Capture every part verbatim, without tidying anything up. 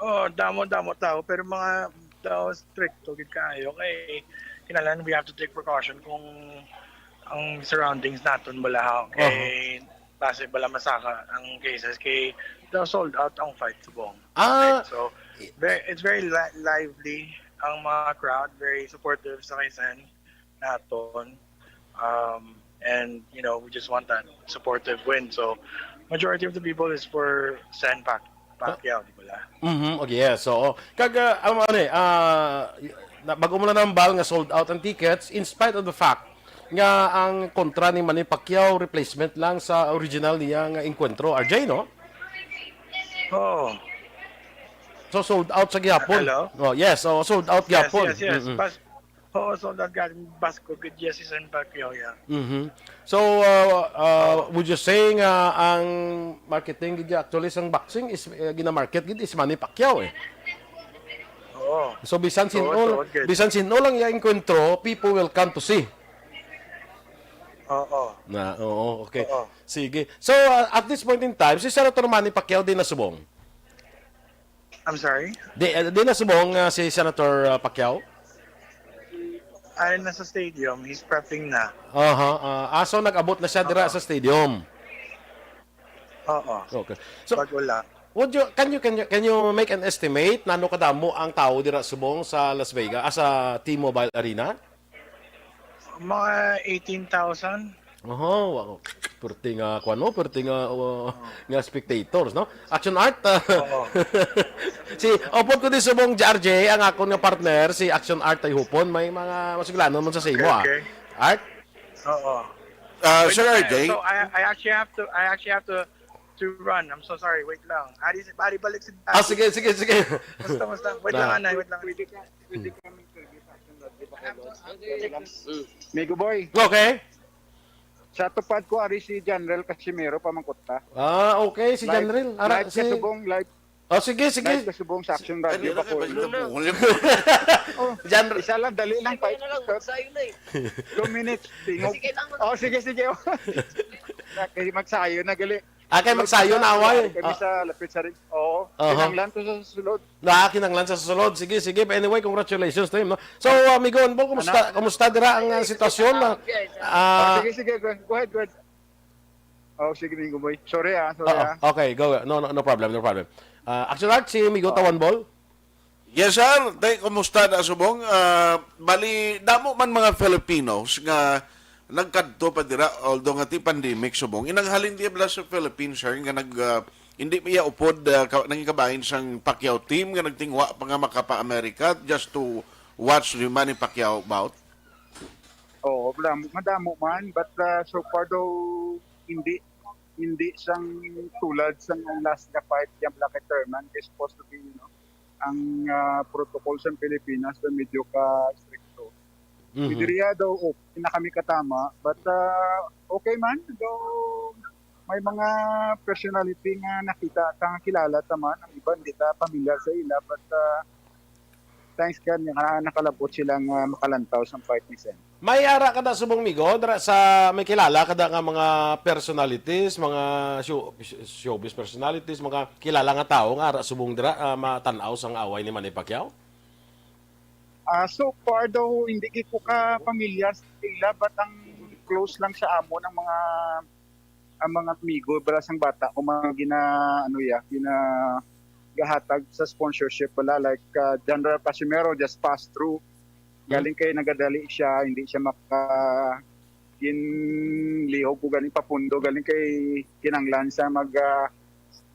Oh, damo-damo tao, pero mga tao stricto gid kaayo kay kinahanglan we have to take precaution kung ang surroundings naton bala ha, kay basi bala masaka ang cases kay daw sold out ang fight subong. Ah, So, very, it's very li- lively ang mga crowd, very supportive sa kay Sen naton. Um, and, you know, we just want that supportive win. So, majority of the people is for Sen Pac Pacquiao, di ba? Mhm, okay, yes. So, kag uh, ang ano eh, ah, y- na, bago mo na nambal nga sold out ang tickets in spite of the fact nga ang kontra ni Manny Pacquiao replacement lang sa original niya nga enkwentro, R J, no? Oo. So sold out sa gihapon. Hello? Oh, yes, so sold out Yes, gihapon. yes, yes. Mm-mm. Bas, oo, sold out gani. Bas ko gid, yes, si Sen Pacquiao, yeah. Mhm. So, uh, uh, would you say nga ang marketing gid actually sang boxing is uh, ginamarket gid is Manny Pacquiao eh. Oo. So bisan sin Oo, all, so, okay. bisan sin all ang iya enkwentro, people will come to see. Oo. Na, oo, okay. Oo. Sige. So, uh, at this point in time, si Senator Manny Pacquiao din nasubong. I'm sorry? Di, uh, di nasubong uh, si Senator uh, Pacquiao? Ay, nasa stadium. He's prepping na. Aha. Uh, ah, so nag-abot na siya dira sa stadium. Oo. Okay. So, Bago lang. would you can you can you can you make an estimate nano kadamo ang tawo dira subong sa Las Vegas, ah, sa T-Mobile Arena? Mga eighteen thousand. Oho, wow. Perti nga kuan, no? Perti nga uh, nga spectators, no? Action Art. Uh, Oo. si upod ko di subong J R J ang akon nga partner si Action Art ay hupon may mga masuglanon man sa sa imo ah. Okay. Art? Oo. Ah, Wait, Sir uh, R J, So I, I actually have to I actually have to to run. I'm so sorry. Wait lang. Adi balik si Ah, sige, sige, sige. Basta, basta. Wait Na. lang, anay. Wait lang. Migo Boy, Okay. sa tupad ko ari si General Casimiro pamangkot ta. Ah, okay si Live- General. Ara live si kasubong, live, Oh, sige, sige. Live kasubong sa Action Radio Kanina kay Bacolod. Balikan Buhol yung Oh, General. Isa lang, dali lang, five. Magsayo na eh. Two minutes. Tingog. Kasi kailangan Oh, sige, sige. Kay magsayo na gali. Ah, kay magsayo na away. Kami sa lapit sa ring. Oo. Aha. Kinanglan to sa sulod. Na kinanglan sa sulod. Sige, sige. But anyway, congratulations to him, no? So, uh, Migo Onbol, kumusta, kumusta dira ang uh, sitwasyon? Na, Oh, ah, sige, sige. Go, go ahead, go ahead. Oh, sige, Migo Boy. Sorry ah, sorry oo, ah. Okay, go. No, no, no problem, no problem. Uh, Action Art, si Migo Tawanbol? Yes, sir. Tay, kumusta na subong? Ah, bali, damo man mga Filipinos nga nagkadto pa dira, although nga ti pandemic subong. Inanghalin diya bala sa Philippines, sir, nga nag ah, hindi iya upod uh, ka, nangikabahin sang Pacquiao team nga nagtingwa pa nga makapa-America just to watch the Manny Pacquiao bout. Oo, wala, madamo man, but uh, so far daw hindi hindi sang tulad sang last na fight yang Black Thurman is supposed to be, you know, ang uh, protocol sa Pilipinas na medyo ka stricto. Mhm. Diriya daw okay na kami katama, but uh, okay man, daw may mga personality nga nakita ta nga kilala ta man, ang iba hindi ta pamilyar sa ila, but uh, thanks God nga nakalabot sila nga makalantaw sa fight ni Sen. May ara kada subong, Migo, dira sa may kilala kada nga mga personalities, mga show, showbiz personalities, mga kilala nga tawo nga ara subong dira uh, matan-aw sang away ni Manny Pacquiao? Ah, so far daw hindi gid ko ka pamilyar sa ila, but ang close lang sa amon ang mga ang mga amigo bala sang bata ko mga gina ano ya, gina gahatag sa sponsorship bala, like uh, General Casimero just passed through. Galing kay nagadali siya, hindi siya maka ginlihog ko galing papundo galing kay kinanglan sa mag ah,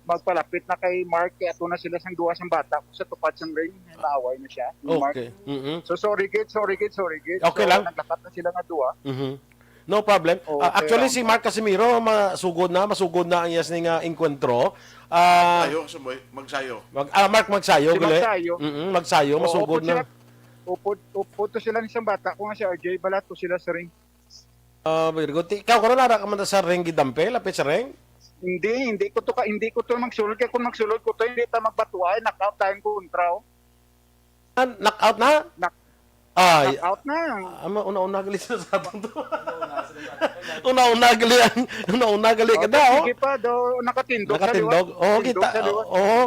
magpalapit na kay Mark, kay ato na sila sang duha sang bata ko sa tupad sang ring, naaway na siya. Ni Mark. Okay. Mhm. So sorry gid, sorry gid, sorry gid. Okay So, lang. Naglakat na sila nga duha. Mhm. No problem. Okay Ah, actually, lang. Si Mark Casimiro, masugod na, masugod na ang iyas ni nga enkwentro. Ah, Sayo, Samoy. Magsayo. mag, ah, Mark, magsayo. Si gali. Magsayo. Mm-mm, magsayo, Oo, masugod upod sila, na. Upod, upod to sila ni sang bata ko nga si R J, bala to sila sa ring. Ah, very good. Ikaw, karon ara ka man sa ring gidampe, lapit sa ring? Hindi, hindi ko to ka, hindi ko to magsulod kay kung magsulod ko to hindi ta magbatuay, knockout tayong kontra. Oh. Ah, knockout na? Knock- Ay, Knockout na. ama, una-una gali sa atong to. Una-una gali ang, una-una gali ka Oh, daw. Sige pa daw, nakatindog, Nakatindog. Sa liwa. Oo, Tindog kita. Sa liwa. Oo.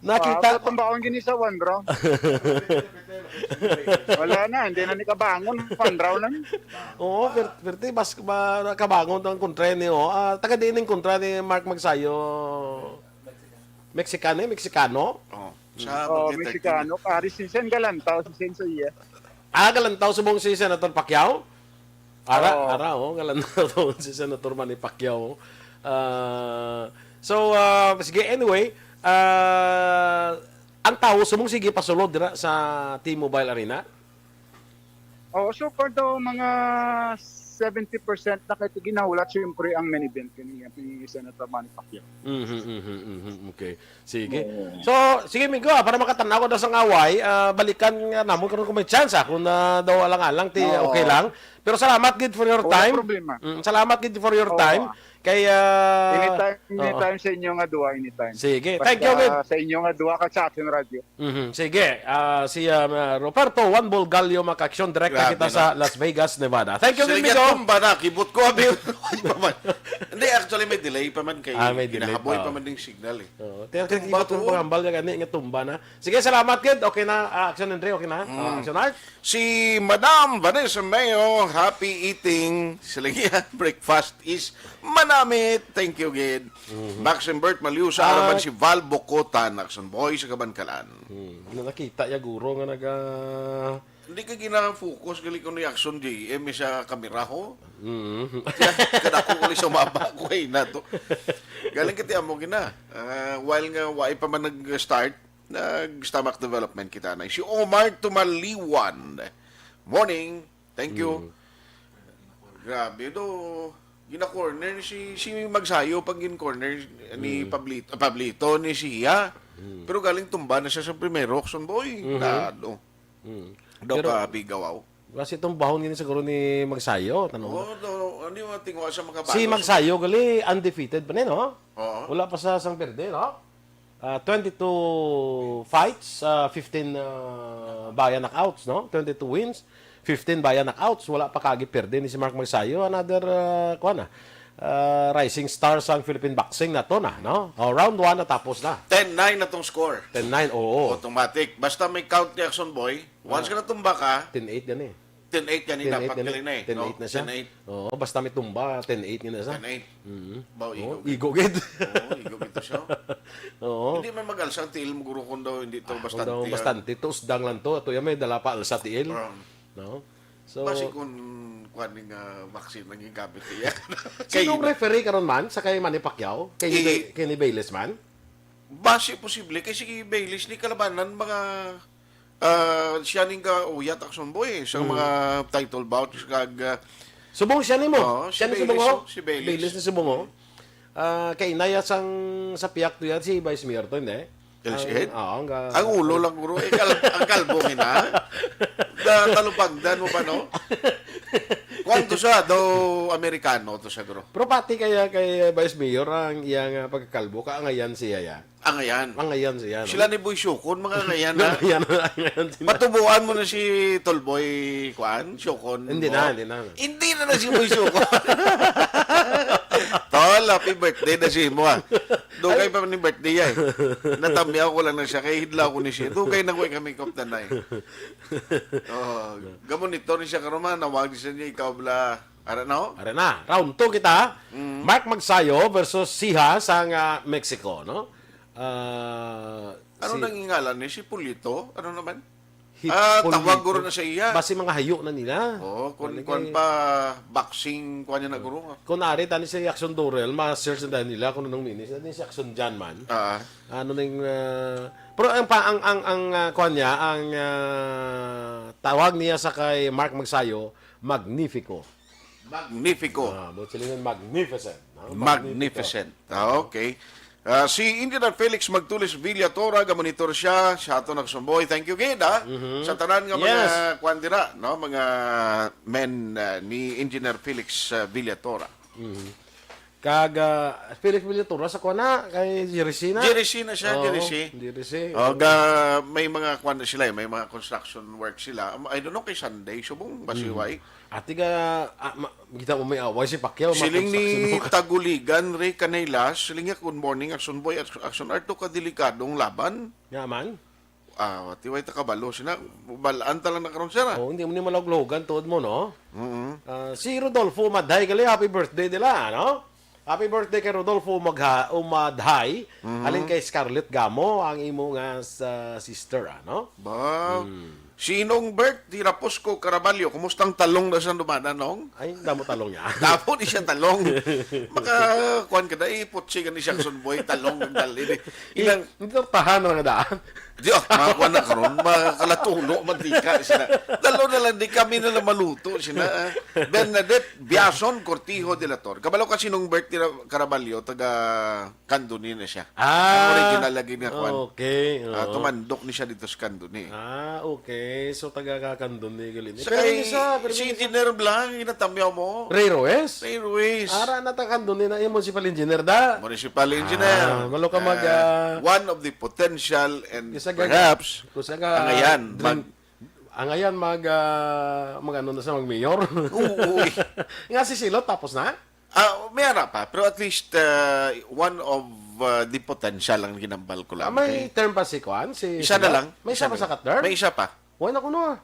Nakita ko. Tumbaon gini sa one round. Wala na, hindi na ni kabangon. One round lang. Oo, per-, perte, mas ma-, kabangon ang kontra ni, oh. Ah, taga diin ang kontra ni Mark Magsayo? Mexicano, eh? Mexicano? Oh, sa Oh, Duque thirteen. Mexicano. Pare, si Sen Galantaw, si Sen Soya. Ah, Galantaw subong si Senator Pacquiao? Ara, Oo. ara, oh, Galantaw subong si Senator Manny Pacquiao. Ah, so, ah, sige, anyway, ah, ang tawo subong sige pasulod dira sa T-Mobile Arena? Oo, so far daw, mga seventy percent na kay ginahulat, siyempre, ang main event kini, ang si Senator Manny Pacquiao. Mhm, mhm, mhm, okay. Sige. Oo. So, sige, Migo, ah, para makatanaw ko daw sang away, ah, balikan nga namon karon kung may chance, ah, kung na daw alang-alang, ti, Oo. okay lang. Pero salamat gid for your Wala time. problema. Mm, salamat gid for your Oo. time. Kay, ah, Anytime, oo. anytime sa inyo nga duha, anytime. Sige. Basta Thank you, gid. Sa inyo nga duha kag sa Aksyon Radyo. Mhm. Sige. Ah, si, ah, Roberto Juan Bolgallo, makaaksyon direkta Grabe kita na. sa Las Vegas, Nevada. Thank you, Sila gid, Migo. Tumba na, kibot ko, abi. Ay, paman. Hindi, actually, may delay pa man kay Ah, may delay ginahaboy pa. pa man ding signal, eh. Oo. Tiyan ka, Tumba ibot ko to. pangambal nga gani nga tumba na. Sige, salamat, gid. Okay na, ah, Action Andre, okay na? Mm. Ah, Action Art? Si Madam Vanessa Mayo, happy eating. Sila niya, breakfast is manamit. Thank you, gid. Mhm. Max and Bert Maliusa, Ah. araman si Val Bocotan, Action Boy sa Kabankalan. Hmm. Na-, nakita ya, guro, nga naga- Hindi ka gina-focus, gali ko ni Action J M sa kamera, ho? Mm. Kaya, kadako ko ni sa mama ko, eh, na to. Galing kiti amo gina. Ah, while nga, wa pa man nag-start, nag-stomach development kita na. Si Omar Tumaliwan. Morning. Thank you. Mm. Grabe do. Gina-corner ni si, si Magsayo pag gin-corner ni Mm. Pablito, Pablito ni siya. Mm. Pero galing tumba na siya sa primero, Action Boy. Mhm. Dado. Mm. Daw Pero ka bigawaw. Kasi itong bahon gini siguro ni Magsayo, tanong Oo, ko. do, ano yung tingwa sa makabalo? Si Magsayo, gali, undefeated pa ni, no? Oo. Wala pa sa sang perde, no? Ah, twenty-two fights, ah, fifteen, ah, by knockouts, no? Twenty-two wins, fifteen by knockouts. Wala pa kagi perde ni si Mark Magsayo. Another, ah, kuwan na. Ah, rising star sang Philippine boxing na to na, no? Oh, round one natapos na. Ten nine na tong score. Ten nine, oo. Automatic. Basta may count ni Action Boy, once Ah. ka natumba ka, Ten eight gani. Ten eight gani Ten eight dapat gani. gali na eh, Ten eight no? na siya. Ten eight. Oo, basta may tumba, ten eight gani siya. Ten eight. Mhm. Baw, Oo, igo gid. igo gid. Oo, igo gid to siya. Oo. Hindi man mag-alsa ang tiil mo, guro, kung daw hindi to Ah, kung bastante, daw ah. bastante, to usdang lang to. Ato yan, may dala pa alsa tiil. Um, No? So, basi kung kuwan ning, ah, vaccine ang gigamit niya. Sinong Kay referee karon man sa kay Manny Pacquiao? Kay Eh, Be-, kay ni Bayless man? Basi posible kay si Bayless ni kalabanan mga, ah, siya ning kauyat, Action Boy, eh, sa Mm. mga title bouts kag, ah, Subong siya nimo. Oo, si Siya ni Bayless, subong, oh. oh, si Bayless. Bayless ni subong, oh. Ah, kay inaya sang sa piyak to yan si Vice Mayor to, hindi? L C N? Ang, oo, ang, ah, Ang ulo lang, guro. Eh, kal-, ang kalbo, gina. Da, talupagdan mo pa, no? Kuwan to siya, daw Amerikano to siya, guro. Pero pati kaya kay Vice Mayor ang iyang, ah, pagkakalbo, kaangayan siya, ya. Angayan. Angayan siya, no? Sila ni Boy Syukon, mga angayan na. Angayan, angayan sila. Matubuan mo na si Tolboy, kuan, Syukon Hindi mo. na, hindi na. Hindi na na si Boy Syukon. Tol, happy birthday na si mo, ah. Dugay pa man ni birthday, ay. Natamyaw ko lang na siya, kay hidlaw ko ni siya. Dugay na ko kami kop tanay. Oh, gamon nito ni siya karon man, nawag siya niya, ikaw bala. Ara na, oh. Ara na, round two kita. Mm. Mark Magsayo versus Siha sang, ah, Mexico, no? Ah, Ano si nang ngalan ni si Pulito? Ano naman? Hit Ah, Pulito. Tawag guro na sa iya. Basi mga hayo na nila. Oo, kun, Ano kun kay pa boxing, kuan niya na guro. Kun ari, tani si Action Durrell, ma-search na nila kung anong minis. Ano si Action Jan man? Ah. Ano ning, ah, pero ang pa, ang, ang, ang, ah, kuan niya, ang, ah, tawag niya sa kay Mark Magsayo, Magnifico. Magnifico. Ah, buot silingon, magnificent, no? Magnifico. Magnificent. Ah, okay. Ah, si Engineer Felix Magtulis Villatora, gamonitor siya sa aton nagsumboy. Thank you, gid, ah. Mhm. Sa tanan nga mga Yes. kwan dira, no? Mga men, ah, ni Engineer Felix, ah, Villatora. Mhm. Kag, ah, Felix Villaturas sa kuan na, kay Jerry C na. Jerry C na siya, Oo, Jerry C. Jerry C. Oh, ga, may mga kuan na sila, eh, may mga construction work sila. Um, I don't know kay Sunday, subong, Mm. basiway. Ati ga, ah, ma-, kita mo may away si Pacquiao, Siling ni makonstruksyon mo ka. Taguligan, Ray Canela, siling niya, "Good morning, Action Boy, Action, Action Art, to ka delikadong laban." Nga man? Ah, tiway ta kabalo sina. Balaan ta lang na karon, sir, ah. Oh, hindi mo ni malawag-lawagan tuod mo, no? Mm-mm. Ah, si Rodolfo Umadhay gali, happy birthday nila, no? Happy birthday kay Rodolfo Umagha-, Umadhay. Mhm. Halin kay Scarlett Gamo, ang imo nga sa sister, ah, no? Ba, Hmm. Sinong Bert, di Raposco Caraballo, kumusta ang talong na sa dumana, nong? Ay, damo talong niya. Damo ni siya talong. Maka, kuwan ka na, eh, putsi ka ni Jackson Boy, talong ang dali ni. Inang Hindi tortahan na nga daan. Di, ah, makakuha na karon, makalatuno, mantika sila. Dalo na lang, di kami na lang maluto sila, ah. Bernadette Biason Cortijo de la Torre. Kabalo ka sinong Bert Tira-, Caraballo, taga Candoni na siya. Ah, Ang original lagi nga kuwan. okay, Ah, oo. tumandok ni siya dito sa Candoni. Ah, okay. So, taga ka Candoni, gali ni. Sa Pero yung kay isa, pero si yung isa Engineer Blang, ginatamyaw mo? Ray Ruiz? Ray Ruiz. Ara na ta Candoni na yung municipal engineer da. Municipal engineer. Ah, malo ka mag, Ah, ah, one of the potential and Isa ka- perhaps Kusa ka ang ayan, dream- mag- ang ayan mag, ah, mag ano na sa mag-mayor. Oo, eh. Nga si Silot, tapos na? Ah, may ara pa, pero at least, ah, one of, ah, the potential ang ginambal ko Ah, lang, may okay? term pa si Kwan? Si Isa na Silot? lang, May isa isa pa na sa lang. ka-term? May isa pa. Wala na kuno, ah.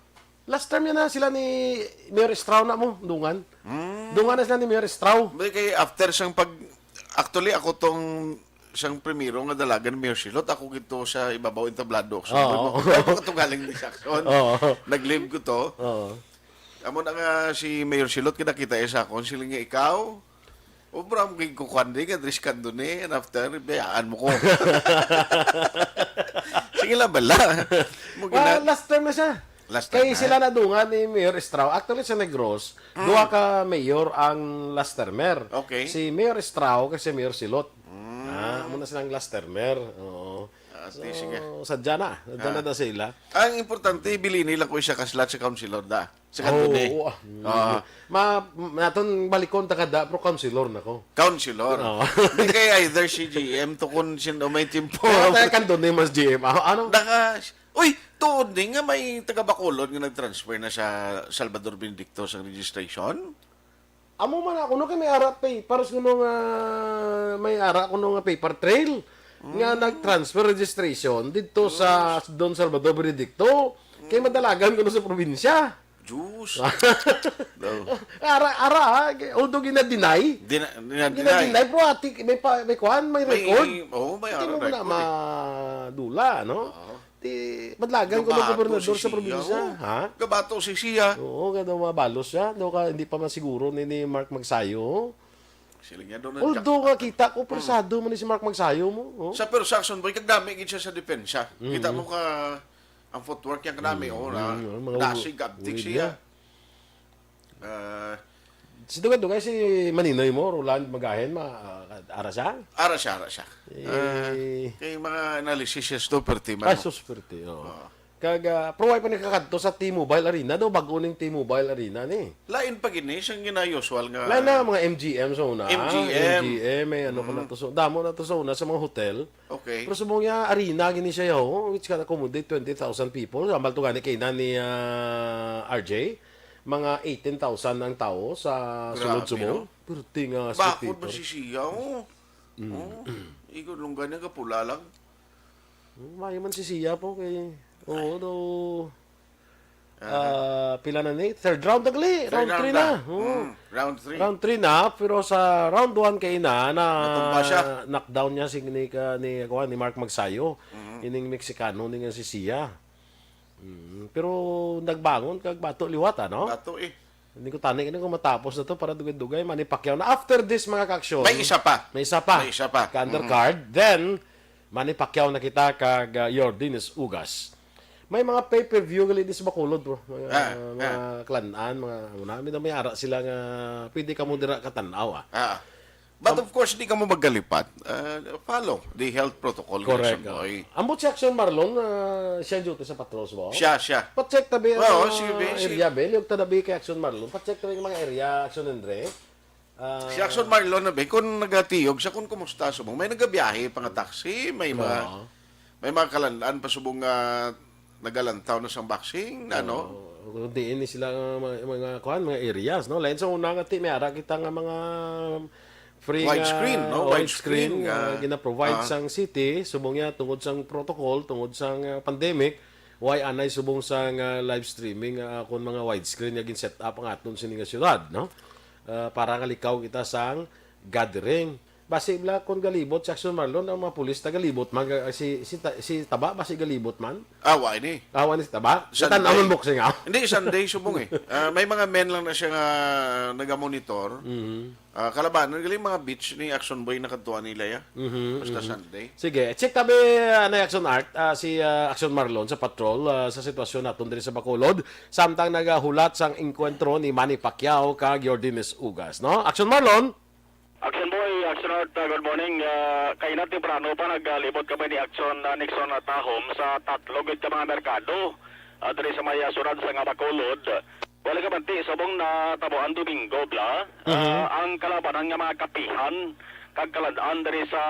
Last term yan na sila ni Mayor Estrao na mo, dungan. Hmm. Dungan na sila ni Mayor Estrao. May kay after sang pag, actually, ako tong sang primero nga dalagan ni Mayor Silot, ako gito sa ibabaw entablado. So, Oo. Ako to galing ni Saxon. Oo. Nag-live ko to. Oo. Amo na nga si Mayor Silot, kinakita iya sa akon, siling niya, "Ikaw, obra mo kay kukuan di nga dris kandon eh, and after, bayaan mo ko." Sige lang, bala. Mo Ah, gina- last term na siya. Last Kay term na. sila nadungan ni Mayor Estrao. Actually, sa Negros, Mm. duha ka mayor ang last termer. Okay. Si Mayor Estrao kag si Mayor Silot. Mm. Ah, amo na silang last termer. Oo. Ah, So, sige, sige. sadya na. Sadya na Ah. na sila. Ang importante, bili nila ko isa ka slot sa councilor da. Sa Oo, Candoni. oo, ah. Ah. Ma-, naton balikon ta kada, pero councilor na ko. Councilor. Oo. Di kay either si G M to kung sino may timpo. Kaya tayo Candoni mas G M. Ah, ano? Naka, uy, tuod ni nga may taga Bacolod nga nag-transfer na sa Salvador Benedicto sa registration? Amo man ako, no, kay may ara pay, paros kuno nga may ara kuno nga paper trail nga Mm. nag-transfer registration dito sa Yes. Don Salvador Benedicto. Kay Mm. madalagan kuno sa probinsya. Diyos. No. Ara, ara, ha? Although gina-deny. Dina-, dina-deny. Gina-deny, pero ati, may pa, may kuhan, may May, record. Oo, may Tingnan ara mo na, record, eh. madula, no? Oo. Di, madlagan ko Gabato gobernador si sa Sia, probinsya, oh. ha? Gabato si Sia. Oo, nga daw mabalos siya. Daw ka, hindi pa man siguro ni, ni Mark Magsayo. Sila nga daw Although nagkak- nga kita ko, Mm. presado man ni si Mark Magsayo mo. Oh. Sa, pero Saxon Boy, kagdami gid siya sa depensa. Mm. Kita mo ka, ang footwork niya kadami, Mm, oh, na, mm, ang mga dasig, wi-, abtik wig siya. niya. Ah, Si Dugay-Dugay, si Maninoy mo, Roland Magahen, ma-, ah, ara siya? Ara siya, ara siya. Eh. Ah, kay mga analysis siya, sus, perti man, Ah, no? sus, perti, oo. Oo. Kag, ah, pero wala pa ni kakadto sa T-Mobile Arena, daw bag-o ning T-Mobile Arena ni. Lain pa gini, siyang gina-usual nga Lain na, mga M G M sa una. M G M. M G M, may ano pa Mm. na to. So, damo na to sa una sa mga hotel. Okay. Pero subong niya, arena gini siya, ho, which can accommodate twenty thousand people. Ambal to gani kay na ni, ah, R J, mga eighteen thousand ang tao sa Grabe, sulod subong. no? Perti nga Bakod street man theater. si Sia, oh. Mm. Oh, ikot lang gani, kapula lang. Mayo man si Sia po kay, oo, do, Aha. ah, pila na ni? Third round na gali. Third Round round three na. na. Oo. Mm, round three. Round three na, pero sa round one kay na, na Natumba siya. knockdown niya si, ni, ka, ni, kuwan, ni Mark Magsayo, Mhm. ining Mexicano, ni nga si Sia. Mm, pero nagbangon kag bato liwat, ano? Bato, eh. Hindi ko tani, hindi ko matapos na to para dugay-dugay. Manny Pacquiao na. After this, mga ka-aksyon, May isa pa. may isa pa. May isa pa. Ka undercard. Mhm. Then, Manny Pacquiao na kita kag, ah, Yordenis Ugas. May mga pay-per-view gali di sa Bacolod, bro. Mga, Ah, mga ah. kalanan, mga, ano na, may, may ara sila nga pwede ka mo dira katanaw, ah. Ah. But Am- of course, di ka mo magkalipat. Ah, follow the health protocol, Correct, Jason Boy. ah. Ambot si Action Marlon, ah, siya ang duty sa patrols mo? Siya, siya. Pa-check tabi ang Oo, mga sige, sige. area, be. Liyog ta tabi kay Action Marlon. Pa-check tabi ang mga area, Action Andre. Ah, Si Action Marlon na ba, kung nagatiyog siya, kung kumusta, subong may nagabiyahe pa nga taxi, may mga, Oo. may mga kalandan pa subong nga nagalantaw na sang boxing, na, no? Oo. Kung diin ni sila nga mga, mga, kuwan, mga areas, no? Lain sa una nga, ti, may ara kita nga mga free Widescreen, nga no? Widescreen, widescreen, ah, ah, gina-provide ah. sang city, subong niya, tungod sang protocol, tungod sang, ah, pandemic, why anay subong sang, ah, live streaming, ah, kung mga widescreen nga gin-set up ang aton sini nga syudad, no? Ah, para nga likaw kita sang gathering. Basi bala, kung galibot si Action Marlon, ang mga pulis tagalibot man, ga-, si, si, Ta-, si Taba, basi galibot man? Ah, wa ini. Ah, wa ni si Taba? Sunday. Gitanaw man boxing, ah. Hindi, Sunday, subong eh. Ah, may mga men lang na siya nga nagamonitor. Mhm. Ah, kalabanan, galing mga beach ni Action Boy nakadtuan nila, ya. Mhm, Basta mhm. Sunday. Sige, check tabi, ah, na Action Art, ah, si, ah, Action Marlon sa patrol, ah, sa sitwasyon naton diri sa Bacolod, samtang nagahulat sang engkwentro ni Manny Pacquiao kag Yordenis Ugas, no? Action Marlon! Action Boy, Action Art, uh, good morning. Uh, kaina temprano pa naglibot kami ni Action, uh, Nixon, uh, Tahom sa tatlo gid ka mga merkado, uh, diri sa may, uh, syudad sa nga Bacolod. Wala ka banti, subong na tabuan Domingo, bla. Uh, Mhm. Ang kalabanan nga mga kapihan kag kaladaan diri sa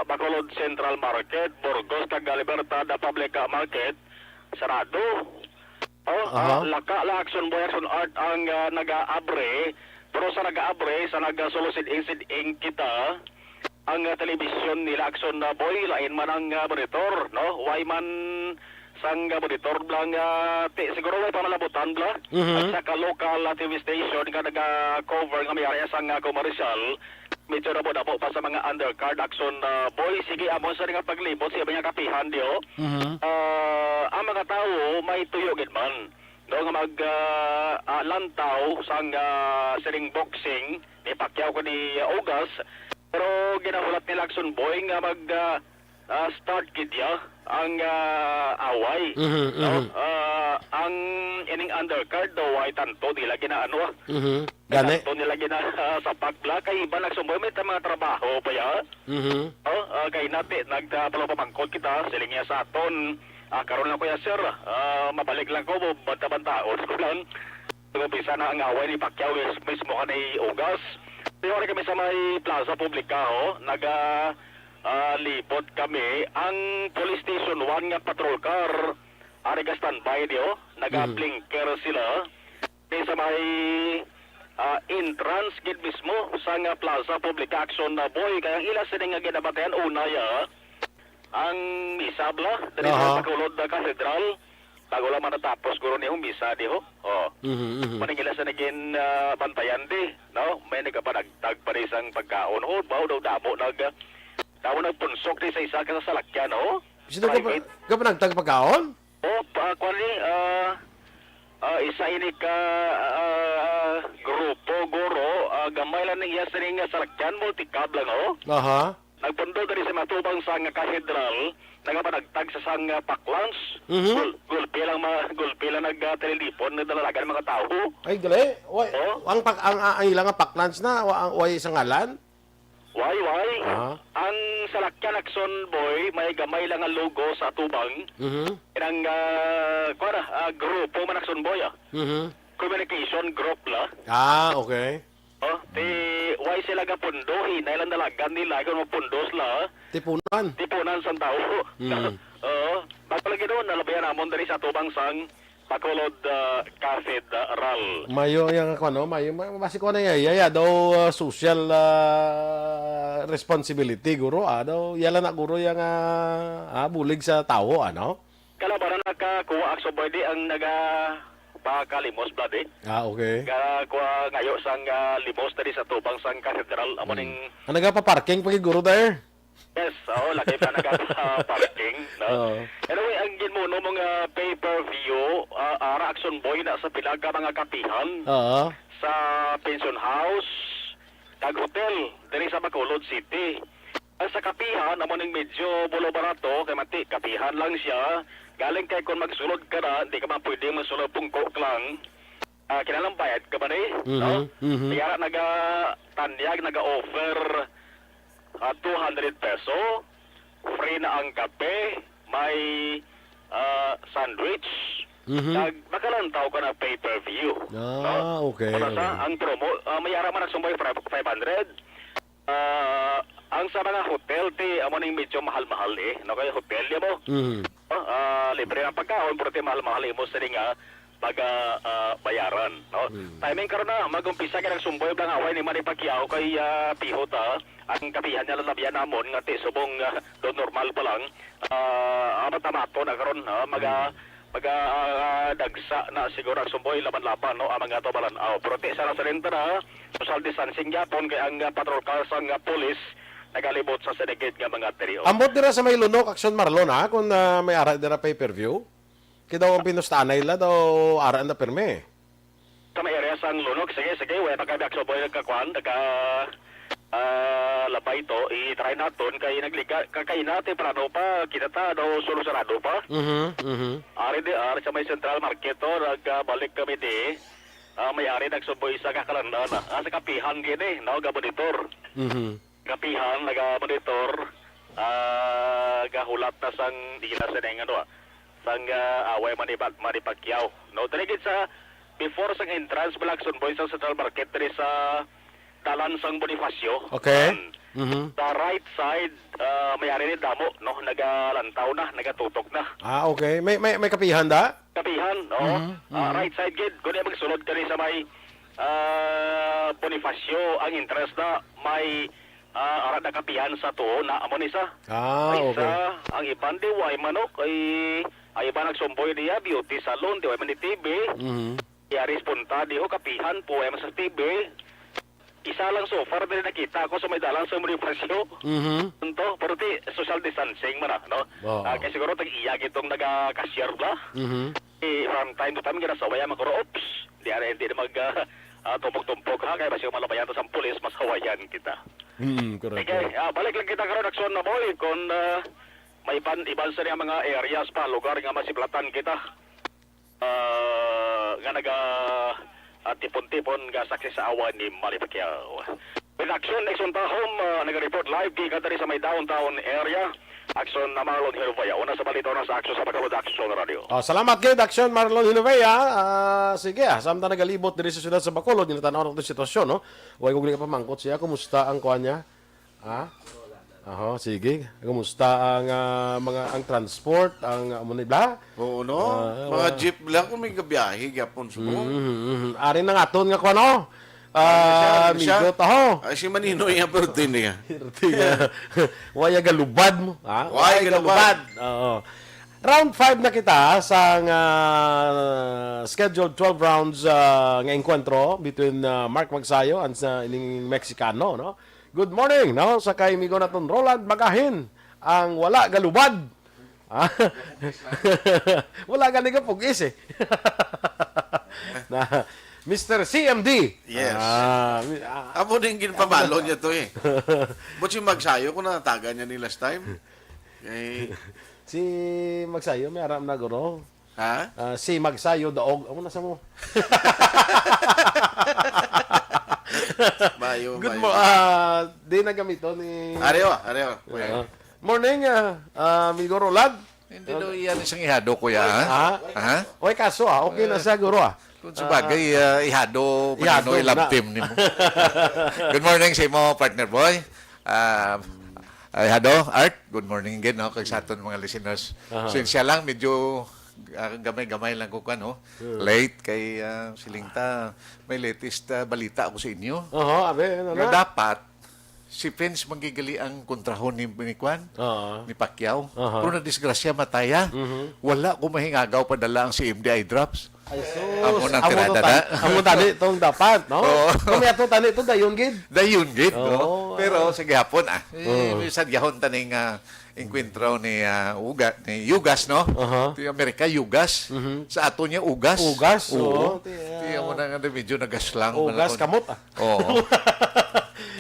Bacolod Central Market, Burgos kag Libertad, uh, Public, uh, Market, sarado. Oh, Aha. ah, laka la Action Boy, Action Art ang, ah, nag-aabre, pero sa nag-aabre, sa nagasulo siding-siding kita, ang, ah, telebisyon nila Action, ah, Boy, lain man ang, ah, monitor, no? Why man sang, ah, monitor lang, ah, ti-, siguro may pamalabutan bla? Mhm. At saka local, ah, T V station nga naga-cover nga may area sang, ah, commercial, medyo nabo-nabo pa sa mga undercard Action, ah, Boy. Sige, amo sa nga paglibot sa mga kapihan, di, oh. Mhm. Ah, ang mga tawo may tuyo gid man, no, nga mag, ah, ah, lantaw sang, ah, sining boxing ni Pacquiao kani, ah, Ugas. Pero ginahulat nila Action Boy nga mag, ah, ah, start gid ya ang, ah, away. Mhm, No? mhm. Ah, ang ining undercard daw ay tanto nila ginaano, ah. Mhm. Gani. Tanto nila gina, ah, sapak bla kay iban Action Boy may ta-, mga trabaho pa ya. Mhm. Oh, ah, kay nati nagpalapamangkot kita, siling niya sa aton. Ah, karon lang, kuya sir, ah, mabalik lang ko, banta-bantaon ko lang. Umpisa na ang away ni Pacquiao mis-, mismo kani Ugas. Pero kami sa may Plaza Publica, oh, naga, ah, libot kami. Ang Police Station one nga patrol car, ari ka standby di, oh, naga-blinker sila. Di sa may, ah, entrance gid mismo sa nga Plaza Public Action na, Boy, kay ang ila sini nga ginabatian una ya, ang misa bla diri sa Aha. Bacolod na Cathedral. Bago lang man natapos guro ni misa di ho. Oh. Mhm, mhm. Maningila sa nagin, ah, bantayan di, no? May nagapanagtag pa rin sang pagkaon. Oh, bao daw damo nag, damo nagpunsok di sa isa ka salakyan, oh. Sino ka pa, Private. ka pa nagtag pagkaon? Oh, pa, kuwan ni, ah, ah, isa ini ka, ah, grupo, guro, ah, gamay lang ning iya sining nga salakyan, multicab lang, oh. Aha. Nagpundo diri sa matubang sa nga kahedral, nagapanagtag sa sang, ah, paklans. Mhm. Gul-, gulpi lang ma-, gulpi lang nag, ah, tililipon, nagdalalagan mga tawo. Ay, gali. Wa-, Oh? ang pag-, ang, ang, ang ilang nga paklans na, wa-, ang, way sa ngalan? Why, why? Aha. Ang salakyan Action Boy, may gamay lang nga logo sa atubang. Mhm. Ang, ah, kuwan, ah, grupo man Action Boy, ah. Mhm. Communication group la. Ah, okay. Oh, ti, why sila gapundo? Hinay lang dalagan nila kung mapundo sila. Tipunan. Tipunan sang tawo. Mm. Oo. Bago lagi doon, nalabayan namon diri sa atubang sang Bacolod, ah, Cathedral. Mayo yang ako, no? Mayo, ma-, basi ko na iya, iya, iya, daw, ah, social, ah, responsibility, guro, ah, daw, yala na, guro, yang, ah, ah, bulig sa tawo, ano? Kalabanan nakakuha, Action Boy, di ang naga pakalimos, blood, eh. Ah, okay. Ga-, kuha ngayo sang, ah, limos diri sa tubang sang katedral, amo Mm. ning Ang nagapaparking pa gid, guro, there? Yes, oo, lagi pa nagapa-parking, no? Oo. Anyway, ang ginmuno mo nga pay-per-view, ah, ara Action Boy na sa pila ka mga kapihan Oo. sa Pension House, kag hotel, diri sa Bacolod City. Ang sa kapihan, amo ning medyo bulo barato, kay mati, kapihan lang siya. Galing kay kung magsulod ka na, di ka man pwede magsulod pungko lang. Ah, kinahanglan bayad ka ba ni? Mhm, No? mhm. Kaya naga-, tanyag, naga-offer, ah, two hundred peso, free na ang kape, may, ah, sandwich, Mhm. Kag makalantaw ka na pay-per-view. Ah, no? Okay, Ano sa, okay. Ang promo, ah, may ara man nagsumboy five hundred. Ah, ang sa mga hotel, ti, amo ning medyo mahal-mahal eh. No? Kay hotel, di mo? Mhm. No? Ah, libre ang pagkaon, pero ti mahal-mahal imo sa nga pag ah, ah, bayaran, no? Mm. Timing karon na, mag-umpisa ka nagsumboy lang away ni Manny Pacquiao kay ah, pihot ah, ang kapihan niya lalabihan namon nga ti subong ah, do normal pa lang. Ah, amat na mato na karon, ah, maga Mm. maga ah, dagsa na siguro ang sumboy laban-laban, no? Ang mga to malan-aw. Pero ti sa nasalin ta na, social distancing gyapon kay ang ah, patrol car sang ah, pulis nagalibot sa sinigid nga mga trio. Ambot dira sa may Lunok, Aksyon Marlon, ha? Kung ah, may ara dira pay-per-view. Kay daw ang pinustaanay la daw ara na pirme. Sa may area sang Lunok, sige, sige, way pa kami akso boy nagkakuan, nagka ah, labay to, i-try naton kay nagliga, kakay na temprano pa, kita ta daw solo sarado pa. Mhm, mhm. Ari di, ari sa may Central Market to, nagbalik kami di. Ah, may ari nagsuboy sa kakalandan, ah, sa kapihan gini, no, ga monitor. Mhm. Kapihan, naga-monitor, ah, gahulat na sang, di na sa nang, ano, ah, sang, ah, away man ni Bat-, Manny Pacquiao. No, dali gid sa, before sang entrance, Blackson Boy, sa Central Market, diri sa dalan sang Bonifacio. Okay. Yan. Mhm. Sa right side, ah, may ari ni damo, no, nagalantaw na, nagatutok na. Ah, okay. May, may, may kapihan da? Kapihan, no? Mhm, Ah, mhm. Right side gid, kung di magsulod ka rin sa may, ah, Bonifacio, ang entrance na may, ah, ara na kapihan sa tuo na amo ni sa. Ah, Ay, okay. Sa, ang iban di way manok, ay, ay iba nagsumboy niya, beauty salon, di way man ni T V. Mhm. Yari punta, di ho kapihan po, ay sa T V. Isa lang so far, dili nakita ko sa may dalan sa Bonifacio. Mhm. Ito, pero di social distancing man, ah, no? Oo. Ah, kaya siguro tag-iya gitong naga-cashier ba? Mhm. Eh, from time to time, ginasawaya man ko, oops, di ara, hindi na mag, ah, ah, tumpok-tumpok, ha? Kaya basi malabayan to sa pulis, masawayan kita. Mm, correct, Sige, correct. Ah, balik lang kita karon, Aksyon na boy, kung ah, may iban, iban sa mga areas pa, lugar nga masiplatan kita, ah, nga naga, ah, tipon-tipon nga saksi sa awa ni Manny Pacquiao. With Aksyon, Nixon Tahom, ah, naga-report live gikan diri sa may downtown area. Aksyon na Marlon Hirbaya. Una sa balita, una sa Aksyon sa Bacolod, Aksyon Radio. Oh, salamat gid, Aksyon Marlon Hinovea. Ah, sige, ah, samtang nagalibot diri sa siyudad sa Bacolod, ginatanaw nato ang sitwasyon, no? Way ko gani kapamangkot siya, kumusta ang kuan niya? Ha? Aho, sige. Kumusta ang, ah, mga, ang transport, ang, ah, amo ni bla? Oo, no? Ah, Mga wa- jeep lang kung may gabiyahe gyapon subong. Mhm, mhm. Ari na nga aton nga kuan, no? Ah, Ano siya? Ano siya? Migot, aho. Ay, si Manino iya, pero din niya. Waya galubad mo, ha? Waya Waya galubad. galubad. Oo. Round five na kita sa nga scheduled twelve rounds, ah, nga engkwentro between, ah, Mark Magsayo and sa ining Mexicano, no? Good morning, no? Sa kay amigo naton Roland Magahin, ang wala galubad. Ah, wala gani ka pugis eh. Na, Mister C M D. Yes. Ah, mi-, ah. Amo din ginpabalo niya to eh. But si Magsayo, kung natagan niya ni last time. Eh, Si Magsayo, may aram na guro. Ha? Ah, si Magsayo, daog. Amo na sa mo. Mayo, Good mayo. mo-, ah, di na gamito ni Areo, areo, kuya. Ah. Morning, ah, ah, amigo Roland. Hindi daw iyan isang ihado, kuya, ha? Ha? Ha? Oy, kaso, ah, okay na Eh, siya, guro, ah. Kung sa bagay, ah, ihado, Ihado manino, ilab na. team nimo. Good morning sa imo, partner boy. Ah, ihado, Art, good morning again, no, kag sa aton mga listeners. Aha. Sinsya lang, medyo, ah, gamay-gamay lang ko, ano, Hmm. late kay, ah, siling ta, may latest, ah, balita ako sa inyo. Oho, abi, ano Nga na? dapat, si Pence man gid gali ang kontrahon ni, ni Kwan, Oo. ni Pacquiao. Aha. Pero nadisgrasya, mataya. Mhm. Wala ko mahingagaw padala ang C M D eye drops. Ay, sus. Amo nang Amo tirada to tan-, na. amo tani tong dapat, no? Oo. Kung may ato tani to, dayon gid. Dayon gid, no? Oo, Pero ah. sa gihapon, ah, eh, Oo. sa gihapon taning, ah, Enkwentro ni, ah, Uga-, ni Yugas, no? Aha. Ti Amerika, Yugas. Mhm. Sa ato niya, Ugas. Ugas, Oo. oo. Ti, ah, Ti, amo na nga, medyo nagaslang, Ugas, ano, kamot, ah. Oo.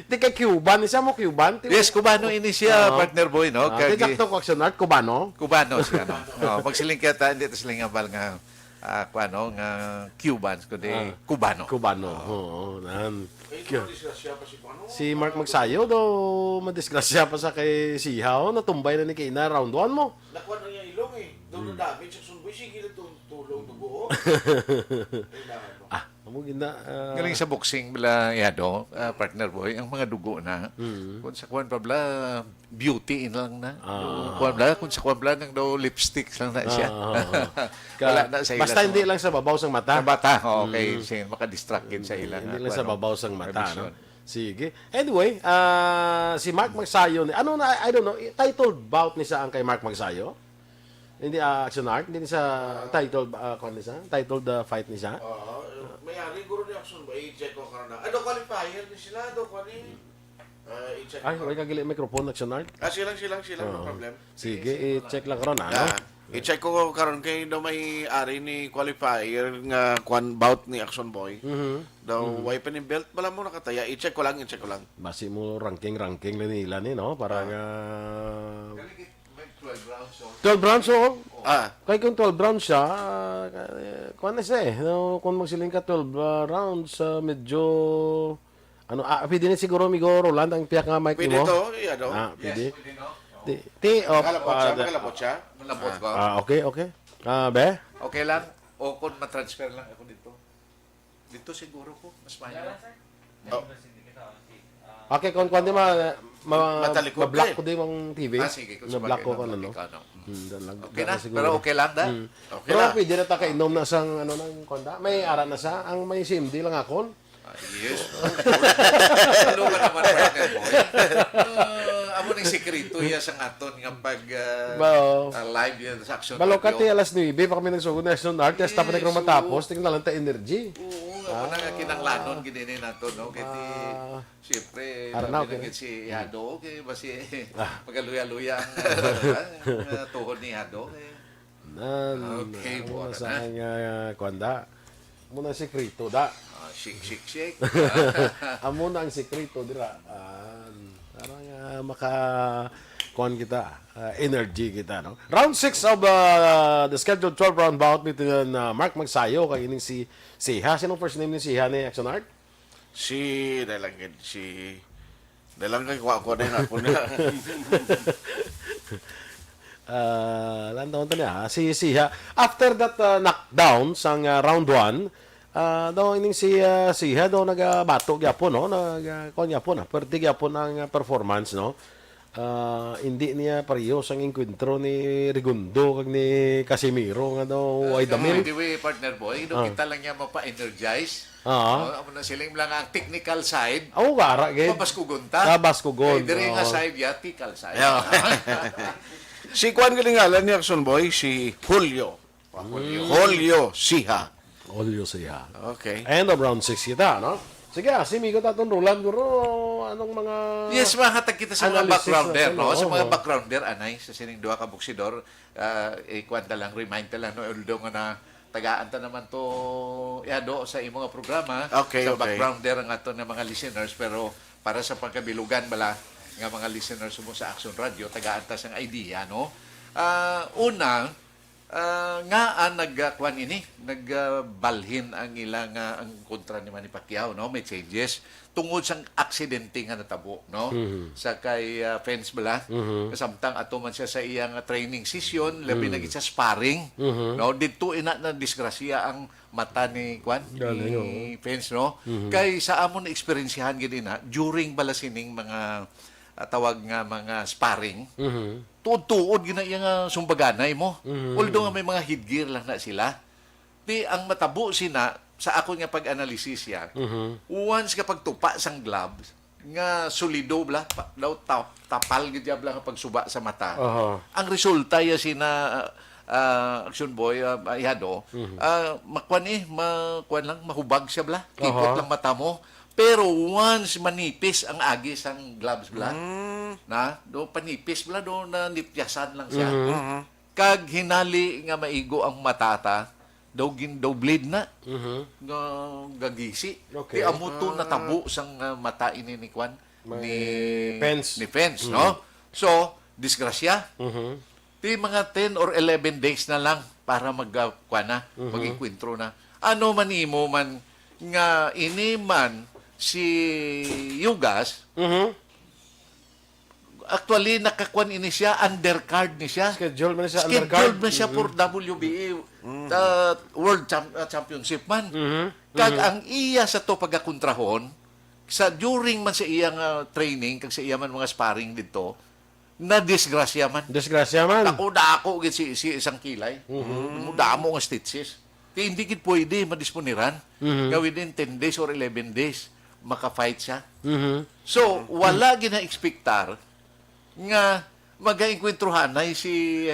Ti kay Cuban, isa mo Cuban? Ti Yes, Cubano ini siya, Oo. partner boy, no? Ah, Kag- kay Doctor Coxon Art, Cubano? Cubano siya, no? Oh, magsiling kita, hindi ta siling abal nga ah, kuano, nga Cubans, kundi Ah. Cubano. Cubano. Ah. Oo, nan. Ay, Cu-, madisgrasya pa si Cubano. Si Mark Magsayo daw, madisgrasya pa sa kay Siha, oh, natumbay na ni kay Ina, round one mo. Nakuha na niya ilong, eh. Tulong damage, Action Boy, sige na tong tulong dugo, oh. Kailangan mo. Ah, amo gina, ah, Galing sa boxing bala, yado, ah, partner boy, ang mga dugo na. Mm. Kung sa kuwan pa bala, beauty in lang na. Ah. Kung kuwan bala, kung sa kuwan bala, nang daw lipstick lang na siya. Ah, ah, ah. Wala na sa ila basta sa hindi mga lang sa babaw sang mata. Sa mata, okay. Mm. Sige, makadistract gid sa ila. Hindi nga lang sa kuwan, babaw sang mata, no? Pabisyon. Sige. Anyway, ah, si Mark Magsayo ni, ano na, I don't know, titled bout ni sa ang kay Mark Magsayo? Hindi, ah, Action Art, hindi sa titled, ah, kuwan ni sa? Titled, ah, fight ni sa? Oo, may-ari guro ni Action Boy, i-check ko karon na. Ano, qualifier ni sila? Ano, kuwan ni? Ah, i-check ko. Ay, wala ka gili microphone, Action Art? Ah, silang, silang, silang, no problem. Sige, i-check lang karon, ano? Ah, i-check ko karon kay daw may-ari ni qualifier nga kuwan bout ni Action Boy. Mhm. Daw, mhm, way pa ni belt, wala mo nakataya. I-check ko lang, i-check ko lang. Basi mo ranking, ranking lang nila ni, no? Para nga May twelve rounds, oh. Twelve rounds, oh. Ah. Kay kung twelve rounds siya, ah, kuwan na siya eh. No, kung magsiling ka twelve, ah, rounds, ah, medyo, ano, ah, pwede na siguro, amigo Roland, ang pihak nga mic. Pwede mo to, iya, no? Ah, pwede. Yes, pwede, no? Ti, ti, oh, makalapot siya, ah, makalapot siya. Malapot ko. Ah, okay, okay. Ah, be? Okay lang. O kung matransfer lang ako dito. Dito siguro ko, mas maayo. Oh. Okay, kung kuwan di ma-, ma-, Matalikod ma-block ka eh. Ko di mong T V. Ah, sige, kung sa ma-block bagay, ko, na-block ano, no? Ikaw, no? Mm. Hmm, dalag-, okay na, dalag siguro. Pero okay lang, da? Hmm. Okay. Pero lang. Pwede na ta kainom na sang, ano, nang kuwan, da? May ara na sa, ang may C M D lang akon. Ah, yes. Ano ka naman, partner boy? Ah, amo ning sikreto iya sa aton nga pag, ah, ah, live yan sa Action Radio. Balo ka, ti alas nuebe pa kami nagsugod na Action Art, kaya stop na karon matapos, tingnan lang ta energy. Oo, nga, ah, wala nga kinanglanon gid ini nato, no? Kay ti, ah, siyempre, Arnaw, labi na kini gid si Hado, kay basi, ah, magaluya-luya ang, ang, ah, tuhod ni Hado, eh. Nan, okay, amo na sa nga, kuwan da. Amo na ang sikreto da. Ah, shake, shake, shake. Amo na ang sikreto dira. Ah, para nga maka, kuwan kita, ah, energy kita, no? Round six of, ah, the scheduled twelve round bout between, ah, Mark Magsayo kag ining si Siha. Sino first name ni Siha ni Action Art? Si, dahil lang gid, si, dahil lang kay kuha ko din ako na. Ah, lantaw to niya, ah, si Siha. After that, ah, knockdown sang, ah, round one, ah, daw ining si, ah, Siha daw nagabato gyapon, no? Nag, ah, kuwan gyapon, ah, pwerte gyapon ang, ah, performance, no? Ah, hindi niya pareho sang engkwentro ni Rigundo kag ni Casimiro nga daw way damil. By the way, partner boy, daw kita lang niya mapa-energize. Ah. Oh, amo na siling lang ang technical side. Oh, gara gid. Mabaskugon ta. Mabaskugon. Kay diri nga side, yatical side. Yeah. Si kuan galing ngalan ni Action Boy, si Julio. Julio. Julio Siha. Julio Siha. Okay. End of round six kita, no? Sige, ah, si Migo Tatong Roland, guro, anong mga... Yes, mahatag kita sa mga analysis backgrounder, natin, no? Oo, sa mga oo. Backgrounder, anay, sa sining duha ka boksidor, ah, ikuan ta lang, remind ta lang, no? Although nga na, tagaan ta naman to, yado, sa imo nga programa, okay, sa okay. Backgrounder ang aton nga mga listeners, pero para sa pagkabilugan bala nga mga listeners mo sa Action Radio, tagaan ta sang idea, no? Ah, una, Ah, ngaa nag, ah, kuwan ini, nag, ah, balhin ang ilang, ah, ang kontra ni Manny Pacquiao, no? May changes tungod sang aksidente nga natabo, no? Mhm. Sa kay, ah, Pence bala. Mhm. Samtang ato man siya sa iyang, ah, training session, labi Mhm. na gid sa sparring, Mhm. no? Didto ina na disgrasya ang mata ni kuwan, Galing, ni oo. Pence, no? Mhm. Kay sa amon eksperyensyahan gid ina, during bala sining mga, ah, tawag nga mga sparring, Mhm. tuod-tuod gina iya nga sumbaganay mo. Mhm. Although nga may mga headgear lang na sila. Di ang matabo sina, sa akon nga pag-analysis ya, Mhm. once nga pagtupa sang gloves, nga solido bala, pa, daw tap-, tapal gid ya bala nga pagsuba sa mata. Aha. Ang resulta ya sina, ah, ah, Action Boy, ah, Ihado, Mhm. ah, makuan eh, makuan lang, mahubag siya bala, kipot Aha. lang mata mo. Pero once manipis ang agi sang gloves bala, Mm. na, do panipis bala, do na nipyasan lang siya. Mhm. Mhm. Kag hinali nga maigo ang mata ta, daw gin-, daw bleed na. Mhm. Nga gagisi. Okay. Di amo to Ah. natabo sang, ah, mata ini ni kwan, May ni, Pence. Ni Pence, Mhm. no? So, disgrasya. Mhm. Di mga ten or eleven days na lang para mag, ah, kwan na, Mhm. mag-enkwentro na. Ano man imo man nga ini man si Yugas, Mhm. Actually, nakakuan ini siya, undercard ni siya. Schedule man siya, Scheduled undercard. na siya for Mm. W B A, Mm. uh, World Cham- uh, Championship man. Mhm. Kag Mhm. ang iya sa to pagakontrahon, sa during man sa iyang, uh, training, kag sa iya man mga sparring dito, na disgrasya man. Disgrasya man. Dako-dako gid si, si isang kilay. Mhm. Damo nga stitches. Kay hindi gid pwede madisponiran Mhm. nga within ten days or eleven days, maka-fight siya. Mhm. So, wala gid na-expectar nga magaengkwentruhanay si,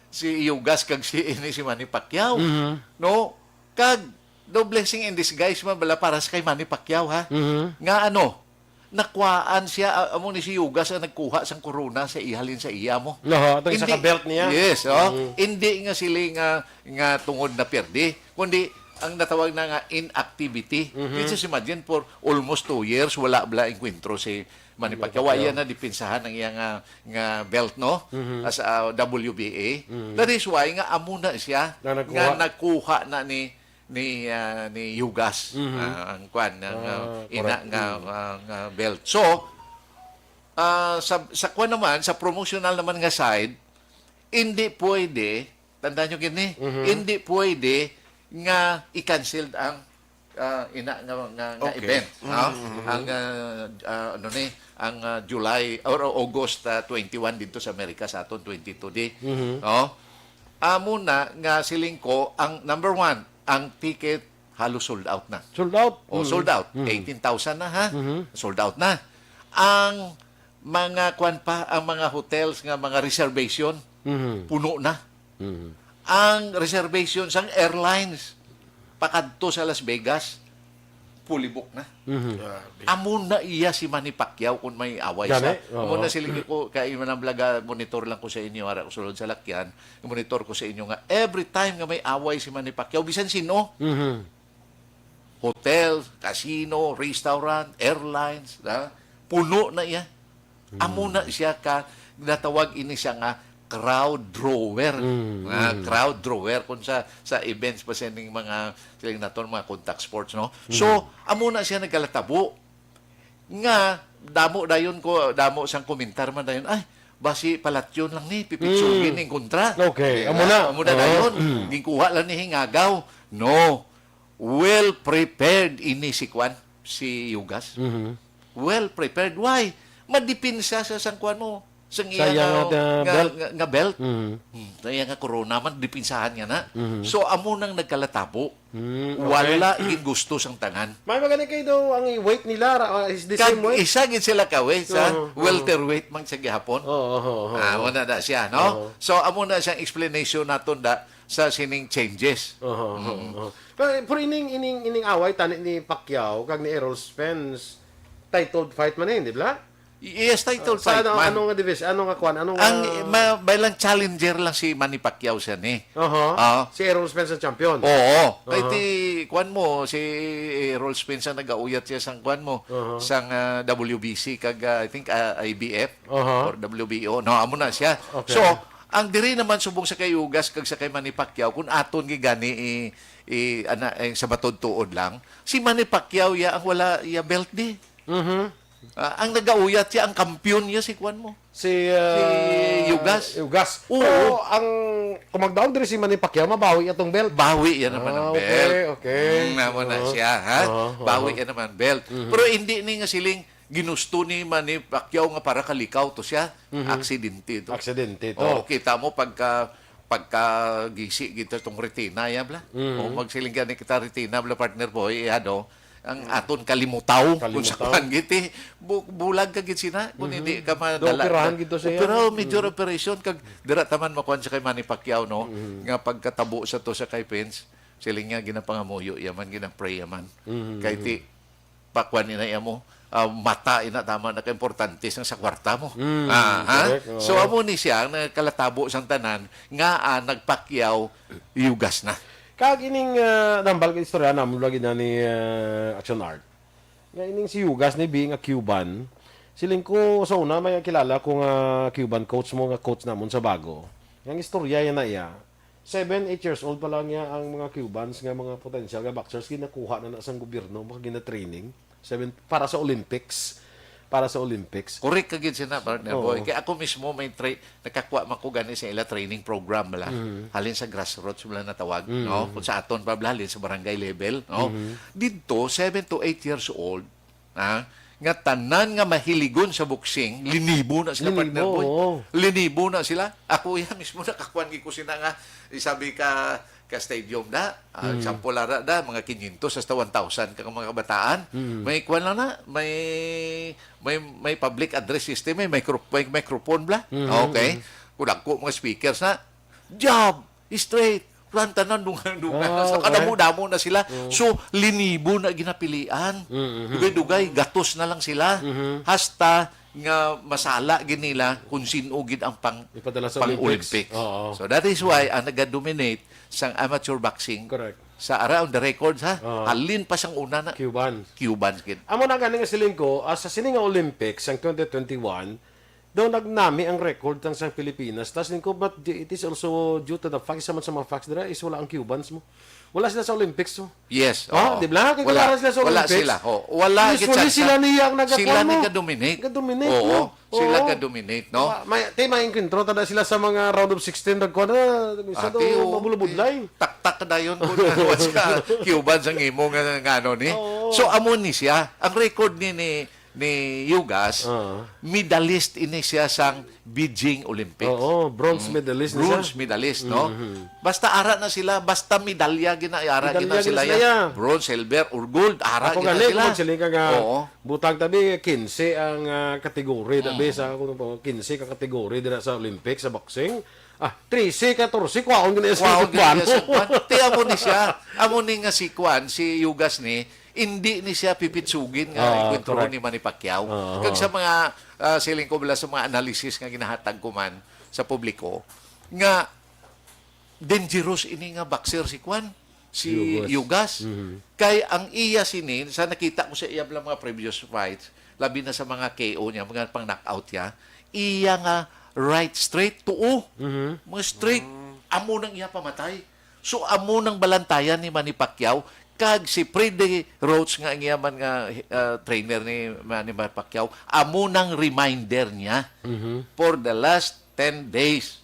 si Yugas kag si, ini si Manny Pacquiao. Mhm. No? Kag, daw blessing in disguise man bala para sa kay Manny Pacquiao, ha? Mhm. Nga ano, nakuhaan siya, a-, amo ni si Yugas ang nagkuha sang korona sa ihalin sa iya mo. Oho, atong isa Hindi ka belt niya. Yes, oh. Mm. Hindi nga sila nga, nga tungod na perdi, kundi ang natawag na nga inactivity. Mhm. Just imagine, for almost two years, wala bala engkwentro si Manny Manny Pacquiao. Pacquiao. Iya na dipinsahan ang iya nga, nga belt, no? Mhm. As a W B A. Mhm. That is why nga amo na siya Na nagkuha. nga nagkuha na ni ni, ah, ni Yugas, Mhm. ah, ang kwan, ang, Ah, ah, ina correct. nga, Mm. ah, nga belt. So, ah, sa, sa kwan naman, sa promotional naman nga side, hindi pwede, tandaan nyo gini, Mhm. hindi pwede nga i-cancel ang, ah, ina nga, nga, nga Okay. event, no? Mhm. Ang, ah, ah, ano ni, ang, ah, July or August, ah, twenty-one dito sa Amerika, sa aton twenty-two di. Mhm. No? Amo na nga siling ko, ang number one, ang ticket halos sold out na. Sold out? O, Mm. sold out. Mm. Eighteen thousand na, ha? Mhm. Sold out na. Ang mga, kwan pa, ang mga hotels nga mga reservation, Mhm. puno na. Mhm. Ang reservation sang airlines pakadto sa Las Vegas, fully booked na. Mhm. Grabe. Amo na iya si Manny Pacquiao kung may away Gani? sa. Amo Oo. na sila ko, kay man ang blaga, monitor lang ko sa inyo, ara ko sulod sa lakyan, monitor ko sa inyo nga every time nga may away si Manny Pacquiao, bisan sino, Mhm. hotel, casino, restaurant, airlines, na, puno na iya. Amo na siya ka, natawag ini siya nga crowd drawer. Mm, Ah, mm. Crowd drawer kung sa, sa events pa siya ning mga, siling naton, mga contact sports, no? Mm. So, amo na siya nagkalatabo nga damo dayon ko, damo sang komentar man dayon, "Ay, basi palatyon lang ni, pipitsugin Mm. ning kontra." Okay, Di amo ba? na. Amo na Oo. dayon. Mm. Ginkuha lang ni hingagaw. No. Well prepared ini si kwan, si Yugas. Mhm. Well prepared. Why? Madipinsa sa sang kwan mo, sang Sa iya iya nga, nga, uh, nga, belt. nga, nga belt. Mhm. Hmm, sa iya nga corona man, dipinsahan niya na. Mhm. So, amo nang nagkalatabo. Hmm, okay. Wala gid gusto sang tanan. May magani kay daw ang weight nila, ra-, uh, is the Kag same weight? isa gid sila ka weight, sa Oo, oo. welterweight man sa gihapon. Oo, oo, oo, Ah, oo. wala na siya, no? Oo. So, amo na siyang explanation naton da sa sining changes. Oo, oo, Mm. oo. Pero, pero ining, ining, ining away tani ni Pacquiao kag ni Errol Spence, titled fight man eh, di ba? Yes, title Ah, sa fight ano, man. Ano nga division? Ano nga kwan? Ano nga Ang, ma-, may lang challenger lang si Manny Pacquiao siya ni. Aha. Ah. Si Errol Spence ang champion? Oo. Kay Aha. ti, kwan mo, si Errol Spence ang nagauyat siya sang kwan mo, Aha. sang, ah, W B C kag, ah, I think, ah, I B F Aha. or W B O. No, amo na siya. Okay. So, ang diri naman subong sa kay Yugas kag sa kay Manny Pacquiao, kung aton gid gani i, i, ana, eh, sa matod-tuod lang, si Manny Pacquiao ya ang wala ya belt di. Mhm. Ah, ang nagauyat siya, ang kampiyon niya, si kuwan mo. Si, Si ah, Yugas. Yugas. Oo. Pero ang, kung magdaog diri si Manny Pacquiao, mabawi atong belt. Bawi yan naman Ah, ang okay, belt. okay. Mm, naman na Oo. siya, ha? Oo, oo. Bawi yan naman belt. Mhm. Pero hindi ni nga siling ginusto ni Manny Pacquiao nga para kalikaw to siya. Mhm. Aksidente to. Aksidente to. Oo, kita mo pagka pagkagisi gid tong retina, ya, bla. Mm. O, magsiling gani kita retina, bla, partner boy, eh, ano, ang Mm. aton kalimutaw, kung sa Kalimutaw. kuwan gid, eh, bu-, bulag ka gid sina, kung Mhm. hindi ka madala. Daw operahan gid to siya. Opera-, major Mm. operation, kag dira taman makuan sa kay Manny Pacquiao, no? Mm. Nga pagkatabo sa to sa kay Pence, siling nga ginapangamuyo, yaman, ginapray, yaman. Mm. Kay ti, pakuan ina iya mo, ah, mata ina tama na kaimportante sang sa kwarta mo. Mm, Ah, ha? correct, oo. So, amo ni siya ang nagkalatabo sang tanan nga, ah, nagpakyaw yugas na. Kag ining, ah, nambal ka istorya namon lagi na ni, ah, Action Art. Nga ining si Yugas ni being a Cuban, siling ko sa una may kilala ko nga Cuban coach mo nga coach namon sa bago. Ang istorya yan na iya. Seven, eight years old pa lang niya ang mga Cubans nga mga potential nga boxers, ginakuha na na sang gobyerno, mga gina-training. Seven, para sa Olympics. para sa Olympics. Correct ka gid sina, partner Oo. Boy. Kaya ako mismo may tra- nakakuha man ko gani sa ila training program bala. Mm. Halin sa grassroots bala natawag, Mm. no? Kung sa aton pa bala, halin sa barangay level, no? Mhm. Didto, seven to eight years old, ha? Nga tanan nga mahiligon sa boxing, linibo na sila, Linibo, partner Boy. Oo. Linibo na sila. Ako iya mismo nakakuan gid ko sina nga isabi ka ka stadium da. Ah, Mm. Example ara da, mga quinientos hasta one thousand ka mga kabataan. Mm. May kuan lang na, may may may public address system, may micro may microphone bla. Mhm, Okay. Kung ako mga speakers na, job, straight, plan tanan dungan-dungan. Ah, So okay. kadamo-damo na sila. Oo. So linibo na ginapilian. Mhm. Dugay-dugay gatos na lang sila. Mhm. Hasta nga masala gid nila kung sino gid ang pang Ipadala sa pang Olympics. Olympics. Oo. So that is why ang nagadominate sang amateur boxing Correct. sa ara on the record ha, Oo. Halin pa sang una na Cubans. Cubans gid. Amo na gani nga siling ko, ah, sa sini nga Olympics sang twenty twenty-one, daw nagnami ang record sang, sang Pilipinas. Tas siling ko, but it is also due to the fact, isa man sa mga facts dira is wala ang Cubans mo. Wala sila sa Olympics mo. Yes. Ah, Oo. di ba? Kaya wala sila sa Wala Olympics. sila. Oh. Wala gid Usually chance. Sila niya ang nagkakuan Sila mo. Nagadominate. Nagadominate Oo. mo. Sila Oo. Gadominate, no? Ma- May, may encounter tada sila sa mga round of sixteen nagkuan na, minsan Ate, daw oo, mabulubudlay. Taktak ka dayon kung ano sa Cuban sa ngimo nga, nga ano ni. Oo. So amo ni siya. Ang record ni ni ni Yugas, Oo. medalist ini siya sang Beijing Olympics. Oo, bronze medalist na Bronze siya. medalist, no? Mhm. Basta ara na sila, basta medalya gina ara Medalya gina gina sila. sila, ya. Bronze, silver, or gold, ara Ako gina gani, sila. Kung magsiling ka nga, Oo. butang tabi, quince ang ah, category, tabi Mm. sa ako po, quince ka category dira sa Olympics, sa boxing. Ah, trese, katorse, kwaon gina sa Wow, Kwan. gina sa Kwan. Ti amo ni siya. Amo ni nga si Kwan, si Yugas ni, hindi ni siya pipitsugin nga Ah, enkwentro correct. ni Manny Pacquiao. Oo. Kag sa mga ah, siling ko bala sa mga analysis nga ginahatag ko man sa publiko nga dangerous ini nga boxer si Kwan, si Yugas. Yugas. Mhm. Kay ang iya sini, sa nakita ko sa iya bala mga previous fights, labi na sa mga K O niya, mga pang knockout niya, iya nga right straight tuo. Mhm. Mga straight, amo nang iya pamatay. So amo nang balantayan ni Manny Pacquiao kag si Freddie Roach nga ang iya man nga ah, trainer ni Manny Pacquiao, amo nang reminder niya Mhm. for the last ten days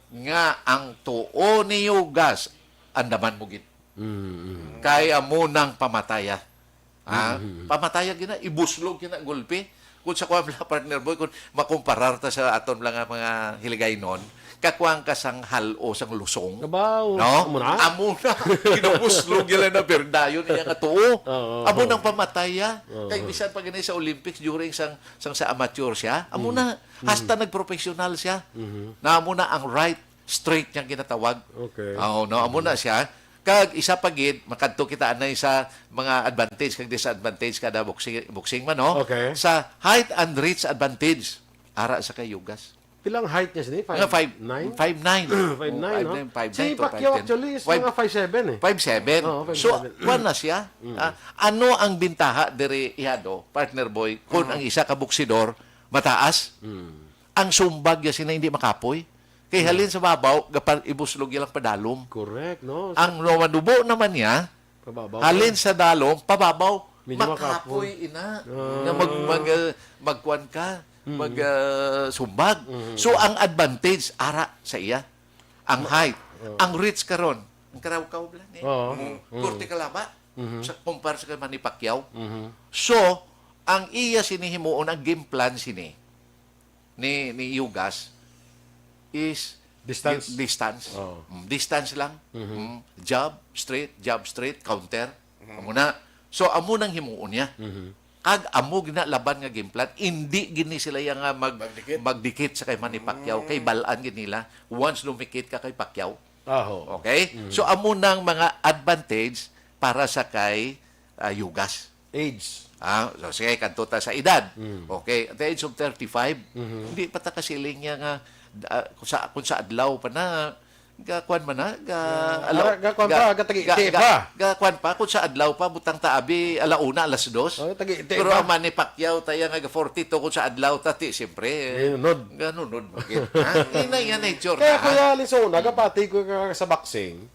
nga ang tuo ni Yugas andaman mo gid. Mhm. Kay amo nang pamataya. Ha? Mhm. Pamataya gina, ibuslog gina gulpi. Kung sa kuha mga partner boy, kung makumparar ta sa aton lang nga mga hiligaynon, kakuwang ka sang halo sang lusong. Kabaw. No? Amo na? Amo na. Ginubuslog nila na berdayon niya nga tuo. Oo. Amo nang pamataya. Oo. Kay bisan pa gani sa Olympics during sang, sang sa amateur siya, amo na. Hasta nagprofessional siya. Mhm. Na amo na ang right straight niyang ginatawag. Okay. Oo, no, amo na siya. Kag isa pa gid, makadto kita anay sa mga advantage kag disadvantage kada boxing, boxing man, no? Okay. Sa height and reach advantage, ara sa kay Yugas. Pilang height niya sini? Mga five, Nine? five nine. Five nine, no? Five nine Si to Pacquiao five ten. actually is Five- mga five seven eh. Five seven. Oo, five So, seven. Kuan na siya. Ah, ano ang bintaha diri, ihado, partner boy, kung ang isa ka boksidor mataas? Mm. Ang sumbag niya sina hindi makapoy. Kay halin sa babaw, gapal ibuslog niya lang padalom. Correct, no? Ang manubo naman niya, Pababaw. halin sa dalom, pababaw, Medyo makapoy ina. Ah. Nga mag, mag, ah, magkuan ka, mag ah, sumbag. So, ang advantage, ara sa iya. Ang height, ang reach karon, ang karawkaw bala ni. Oo. Korte kalaba, sa kumpara sa kay Manny Pacquiao. Mhm. So, ang iya sini himuon, ang game plan sini ni ni Yugas is Distance. di- distance. Oo. Mm, distance lang. Mm, jab, straight, jab, straight, counter. Amo na. So, amo nang himuon niya. Mhm. Kag amo gina laban nga game plan, hindi gini sila yang nga mag, Magdikit. magdikit sa kay Manny Pacquiao, kay balaan gid nila once lumikit ka kay Pacquiao. Aho. Okay? So amo nang mga advantage para sa kay ah, Yugas. Age. Ah, so sige, kadto ta sa edad. Mm. Okay, at the age of thirty-five, hindi pa ta kasiling niya nga ah, kung sa kung sa adlaw pa na ga kuan man na ga Ara, ga kuan pa, ga tagi-, ti pa. Ga kuan pa kung sa adlaw pa butang ta abi ala una, alas dos. Oh, tagi-, ti Pero pa. Ang Manny Pacquiao taya nga forty-two kung sa adlaw ta ti siyempre. Ginunod. Ganunod mo gid. Ha? Ina iya nature Kaya na, ha? Kuya Alison, nagapati ko ka sa boxing,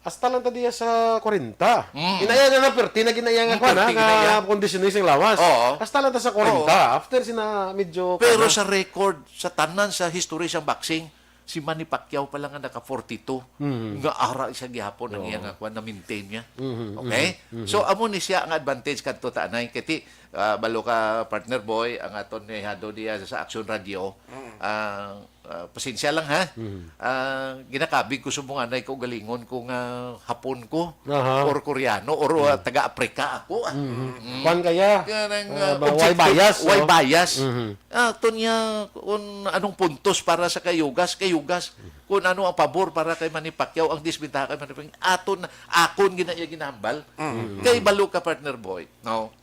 Hasta lang ta diya sa kwarenta. Mm. Inaya na na, perti na ginaya nga Mm, kuwan, ha, perti nga ginaya. Kondisyon sa lawas. Oo. Hasta lang ta sa kwarenta. Oo. After sina medyo Pero kuwan na. Sa record, sa tanan sa history sang boxing, si Manny Pacquiao pa lang nga naka forty-two. Mm. Nga ara siya gihapon ang Oo. iya nga kuwan, na-maintain niya. Mhm, Okay? mhm, mhm. So, amo ni siya ang advantage kadto ta anay. Kay ti, ah, balo ka, partner boy, ang aton ni Hado diya sa Action Radio. Mm. Ah, ah, pasensya lang, ha? Mhm. Ah, ginakabig ko subong anay kaugalingon ko nga Hapon ko, Aha. or Koreano, or, ah, Mhm. taga-Aprika ako, ah. Mhm. Mm. Kwan kaya? Kaya nang, Ah, ah, ba-, why objective, bias, why no? bias? Mhm. Ah, to niya, kung anong puntos para sa kay Ugas, kay Ugas. Kung ano ang pabor para kay Manny Pacquiao, ang disbentaha kay Manny Pacquiao. Aton, akon gina-, iya ginahambal. Mhm. Kay balo ka, partner boy, no?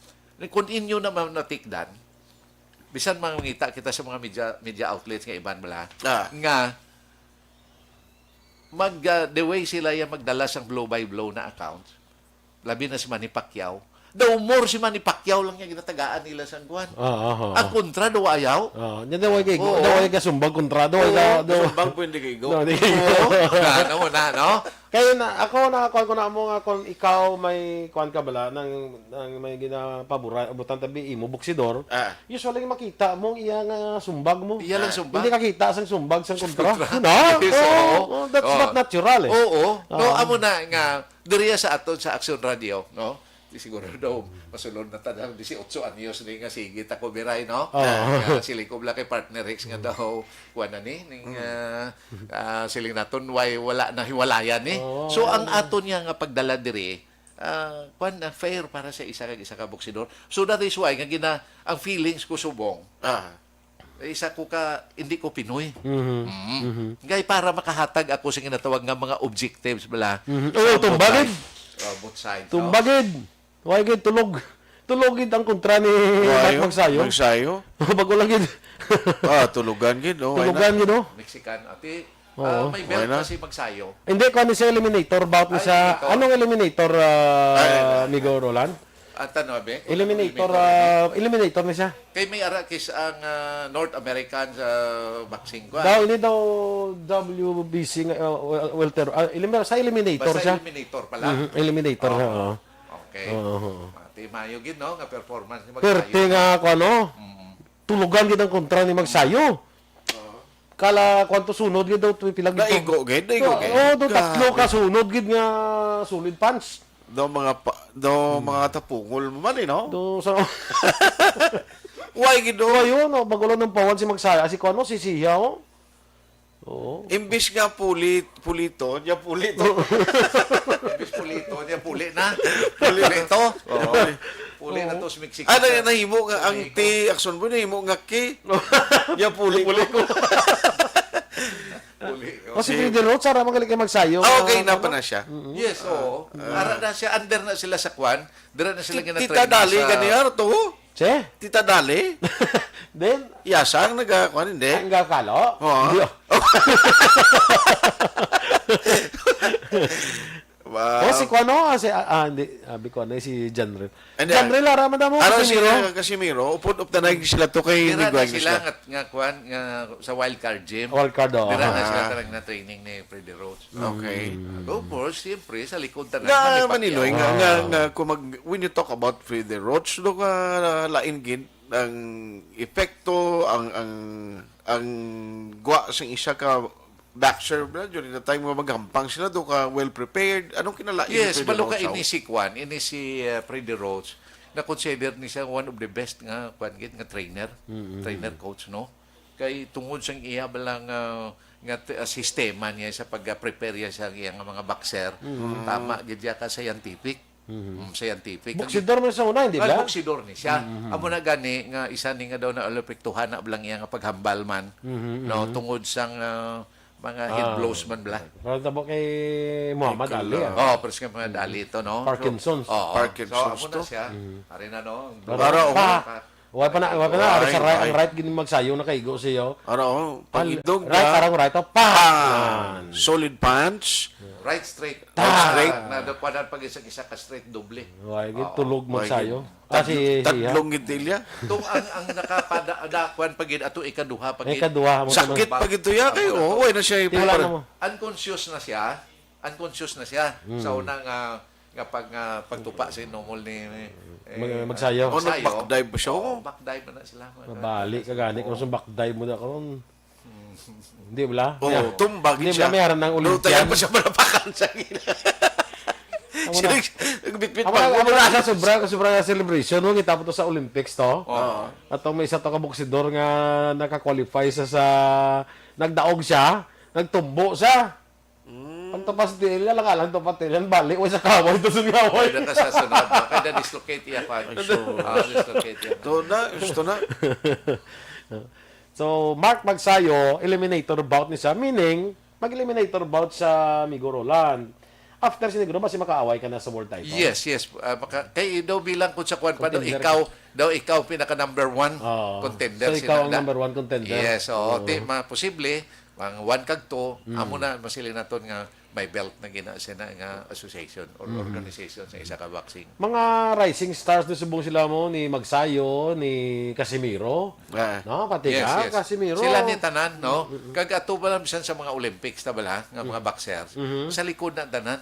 Kung inyo naman natikdan, bisan mangita kita sa mga media, media outlets nga iban bala, Ah. nga mag, ah, the way sila yung magdala sang blow by blow na account, labi na si Manny Pacquiao, daw more si Manny Pacquiao lang yung ginatagaan nila sang kuwan. Ah, ah, ah, Ang ah. kontra, daw ayaw. Ah, nya daw ay kay, Oo. daw ay kasumbag kontra, daw ay Oo, ka, daw. Sumbang po hindi kay go. No, di kay Oo, go. na, no, na, no? Kaya na, ako na, kuwan ko na mo nga kung ikaw may kuwan ka bala, nang, nang may ginapabura, butan tabi imo, buksidor, Ah. usually makita mo ang iya nga sumbag mo. Iya lang Ah. sumbag. Hindi kakita sang sumbag, sang Sa kontra. kontra. Na? Yes, Oo, oo. oo, that's Oo. not natural eh. Oo. No, Ah. amo na nga, diriya sa aton sa Action Radio, no? Di siguro daw, masulod na ta daw, dieciocho anyos ni nga sige ta ko biray, no? Oo. Nga, sili ko bala kay partner Rex nga daw, kuwan na ni, ning, Mm. ah, ah, siling naton, why wala na hiwalayan ni? Oo. So, ang aton niya nga pagdala diri, ah, kuwan na, fair para sa isa kag isa ka boksidor. So, that is why, nga gina-, ang feelings ko subong, Ah. isa ko ka, hindi ko Pinoy. Mhm. Mm. Mhm. Kay para makahatag ako sa ginatawag nga mga objectives bala. Mhm. Sa Oo, both tumbagid. side. Oh, both sides, no? Tumbagid. Why gid tulog? Tulog gid ang kontra ni Why Mark yun? Magsayo. Magsayo? Bago lang gid. Ah, tulugan gid, no? Why Tulugan not? gid, no? Mexican. Ati, Oo. ah, may Why belt na not? si Magsayo. Hindi, kung ano siya eliminator, bout na Ah, siya. eliminator. Anong eliminator, ah, Ay, ay, ay. amigo Roland? At ano, Abe? Eliminator, Eliminator, ah, eliminator na siya. Kay may ara kis ang, ah, North American sa boxing ko, ah. Daw, ini daw W B C nga, uh, wel-, welter, ah, elim-, sa eliminator Basta siya. eliminator pala. Mhm, eliminator siya, Oo. oo. Okay. Oo. Mati, mayo gid, no, nga performance ni Perte Magsayo, nga no? ako, ano? Mm. Tulugan gid ang kontra ni Magsayo. Oo. Kala, kwanto sunod gid daw, tu-, pila gid to? Naigo gid, naigo Do-, gid. oh, do, tatlo Grabe. ka sunod gid nga solid punch. Do mga pa, do Hmm. mga tapungol mo man, eh, no? Do sa Why gid, do? Why yun, oh, bago lang ng pawan si Magsaya, si Kuano, si Siya, oh. Oo. Imbis nga pulit, pulito, niya pulito. Imbis pulito, niya puli na. Puli na. Pulito. Oo. Puli na to, sumiksik Ah, na. na-, nahimo nga ang Pulito. T, action mo, nahimo nga ki. Niya puli ko. Puli ko. Puli, O, si okay. Freddy Roach, ara, magaling kay Magsayo, Ah, okay ah, na pa ano? na siya. Mm-mm. Yes, oo. Ah. Ara na siya, under na sila sa kwan. Dira na sila Ti-, ginatrain Tita Dali, sa gani, ano to? Si? Tita Dali? Then, Yasang, naga-, kwan, hindi? Ang gakalo? Oo. Hindi, oh. Wow. Oh, si Kuano, ah, si, ah, ah, hindi, ah, bi ko, ano, si Janril. And, Janril, ah, ara, madamo, Ara, si Casimiro. Casimiro, upod updanay sila to kay Dira na Miguel sila Isla. nga, nga, kwan, nga sa wild card gym. Wild card, oh. Dira na sila Ah. talaga na training ni Freddy Roach. Okay. Mm. Of course, siyempre, sa likod tanan, Nga, manipakyaw. Maniloy, nga, nga, Ah. nga, kung mag-, when you talk about Freddy Roach, do ka lain gid ang epekto, ang, ang, ang gwa sa isa ka boxer, bro, during the time nga maghampang sila, do ka well prepared. Anong kinalain ni Yes, Freddy balo ka Roach, ini oh? si Kwan, ini si, uh, Freddy Roach, na consider ni siya one of the best nga, kwan gid, nga trainer, Mm-hmm. trainer coach, no? Kay tungod sang iya bala nga, nga t-, ah, sistema niya sa pag-prepare niya sa iya nga mga boxer, Mm. tama gid siya ka scientific. Mm. Mm, scientific. Boksidor man sa una, hindi Well, ba? boksidor ni siya. Mm. Amo na gani nga isa ni nga daw na apektuhan na bala iya nga paghambal man, Mm, no, mm. tungod sang, ah, mga head Ah. blows man bala. Parang tabo kay Muhammad Ikala. Ali, ah. Oh, pero sa mga Mm. dali ito, no? Parkinson's. So, oo. Parkinson's So, amo na to? siya. Mm. Ari na, no? Ang Para, Para, oh. pa. Wala pa na, wala pa na. Why, Ari sa right, why? ang right, gini Magsayo, nakaigo siya. Ara, oh, Ang pag-idog right, na. parang right, oh, pa! Pan! Solid punch. Right straight. Ta! Right straight. Na, na, kuwanan pag isang isa ka straight doble. Why, gid, Oo. tulog Why, Magsayo. gid? Ah, si, Tadlo-, si, ha? tadlong gid tilya. Itong ang, ang nakapada-, da-, kuwan pa gid, ato ikaduha pa gid. Ikaduha, mo Sakit naman. pa gid to ya, kay, Amo na oh, to. why na siya Tila ipapar- na mo. Unconscious na siya. Unconscious na siya sa una nga, nga pag, nga pagtupa sa inomol ni, ni, eh, Mag-, Magsayo. Oh, Magsayo. Nag-backdive ba siya? Oo, backdive na sila. Mabali ka gani kung sa backdive mo na karon. Hindi bala? Oo, tumba gid siya. Hindi bala, may harang ng Olympian. Tayo pa siya malapakan sa gina. Amo na. Siya nag-, nagbitbit pa. Amo na, amo na sa sobra, sobra nga celebration, no? Kita po to sa Olympics to. Oo. At may isa to ka boksidor nga naka-qualify sa, sa, nagdaog siya, nagtumbo siya. Ang tapas di ila lang, alang tapat nila, bali, way sa kaway, to sa ngaway. Kaya na ka sa sunod, no? Kaya na dislocate iya, pa. Ay, so. Ah, dislocate iya. Ito na, gusto na. So, Mark Magsayo, eliminator bout ni siya, meaning, mag-eliminator bout sa Amigo Roland. After sini, guro, basi makaaway ka na sa world title? Yes, yes. Ah, maka-, kay daw bilang kung sa kuwan pa, daw Contender. ikaw, daw ikaw pinaka number one Oo. contender. So, ikaw sina ang na. number one contender? Yes, oo. Oo. Ti, ma-, posible, ang one kag two, Mm. amo na, masiling naton nga may belt na gina-, sina nga association or Mm. organization sa isa ka boxing. Mga rising stars na subong sila mo, ni Magsayo, ni Casimiro. Ah. No, pati Yes, ka, yes. Casimiro. Sila ni tanan, no? Mm, mm, mm. Kag ato ba lang bisan sa mga Olympics na bala, nga mga Mm. boxers, Mhm. sa likod na tanan,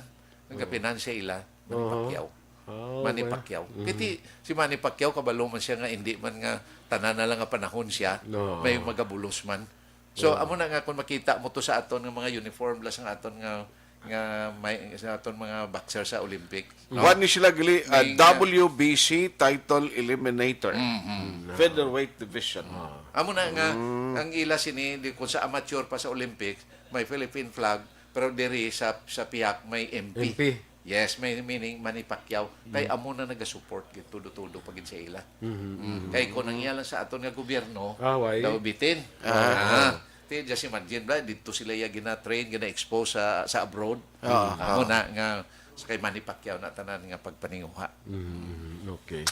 nagapinansya ila, Manny Uh-huh. Pacquiao. Ah, Manny okay. Pacquiao. Mm. Kiti, si Manny Pacquiao, kabalo man siya nga hindi man nga tanan na lang nga panahon siya, No. may magabulos man. So, Yeah. amo na nga kung makita mo to sa aton nga mga uniform, la sa aton nga, nga may, sa aton mga boxer sa Olympic, no? Kuwan ni sila gali, ah, May, uh, W B C title eliminator. Mm-hmm. Mm. Featherweight division. Ah. Amo na nga, Mm. ang ila sini, di, kung sa amateur pa sa Olympics, may Philippine flag, pero diri sa, sa pihak may M P. M P. Yes, may meaning Manny Pacquiao. Kay Mm. amo na nagasupport gid, todo-todo pa gid sa ila. Mhm, Mm. mhm. Kay kung ang iya lang sa aton nga gobyerno, Ah, why? daw bitin. Ah. Ah. Ti, just imagine ba, dito sila iya gina-train, gina-expose sa, sa abroad. Ah, Amo ah. na nga, sa kay Manny Pacquiao na tanan nga pagpaninguha. Mhm, mhm. Okay.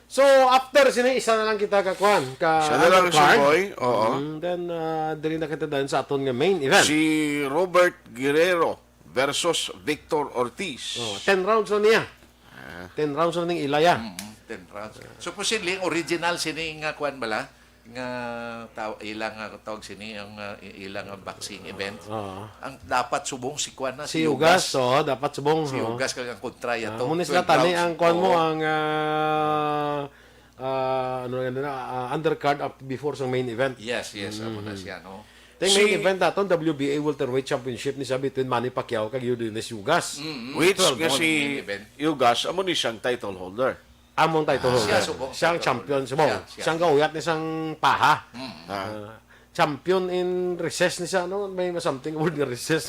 So, after sini, isa na lang kita ka kwan, ka Siya na lang, undercard. Sir Boy. Oo. Mm, then, ah, diri na kita dahil sa aton nga main event. Si Robert Guerrero versus Victor Ortiz. Oh, ten rounds na niya. Ah. Ten rounds na ning ilaya. Mm, ten rounds. Supposedly, ang original sini nga kwan bala, nga taw-, ila nga tawag sini, ang, ah, i-, ila nga boxing event. Oo. Ang dapat subong si kwan na, Si si Ugas, Ugas. Oo, dapat subong, Si oo. Ugas kag ang kontra Ah, yato. Muna sila Twelve tani rounds. ang kwan mo, Oo. ang, ah, ah, ano nga na, ah, undercard up before sa main event. Yes, yes, amo na Mhm. siya, no? Then Si main event naton, W B A Welterweight Championship ni siya between Manny Pacquiao kag Yordenis Ugas. Mm-mm. Which Twelve nga round si main event. Ugas, amo ni siyang title holder. Among title Ah, holder. siya subong Siyang title champion holder. subong. Siya, siya. Siyang gauyat ni sang paha. Mm. Ah. Ah, champion in recess ni siya, no? May something word nga recess.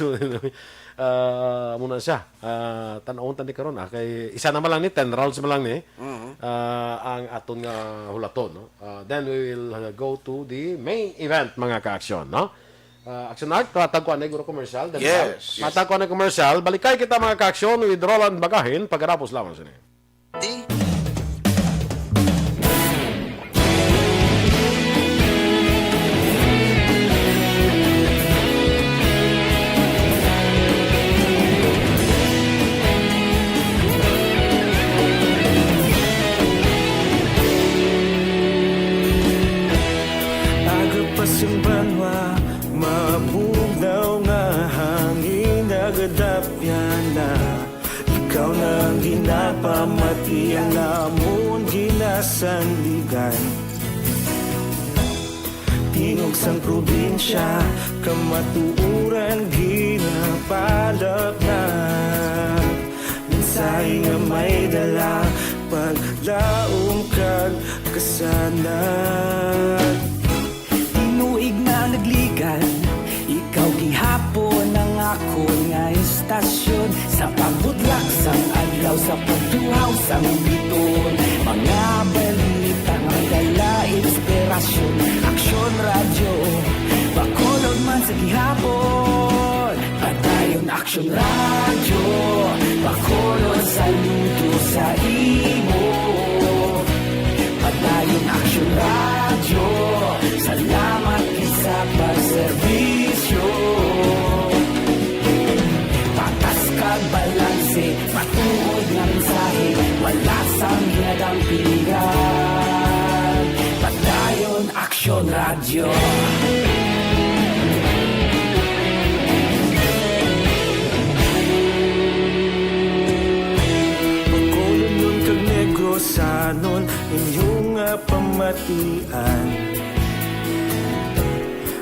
Ah, amo na siya. Ah, tan-awon ta ni karon, ah, kay isa naman lang ni, ten rounds man lang ni. Mhm. Ah, ang aton nga hulaton, no? Ah, then we will, uh, go to the main event, mga ka-aksyon, no? Ah, Action Art, matag ko anay guro commercial, then Yes, yes. matag ko anay commercial. Balikay kita, mga ka-aksyon, with Roland Bagahin, pagkatapos lamang sini. Di. Aga pa sing banwa, mabugnaw nga hangin nagadapyan na. Ikaw na ang ginapamati, ang amon ginasandigan. Tingog sang probinsya, kamatuoran ginapalapnag. Mensahe nga may dala, paglaom kag kasanag. Tinuig na nagligan, ikaw gihapon ang akon nga istasyon. Sa pagbutlak sang adlaw, sa pagtuhaw sang biton, mga balita nga dala inspirasyon. Aksyon Radyo, Bacolod man sa gihapon. Padayon Aksyon Radyo, Bacolod, saludo sa imo. Padayon Aksyon Radyo, salamat gid sa pagserbisyo. Patas kag balanse, matuod nga mensahe, wala sang ginadampigan. Padayon Aksyon Radyo. Anon inyong nga pamatian,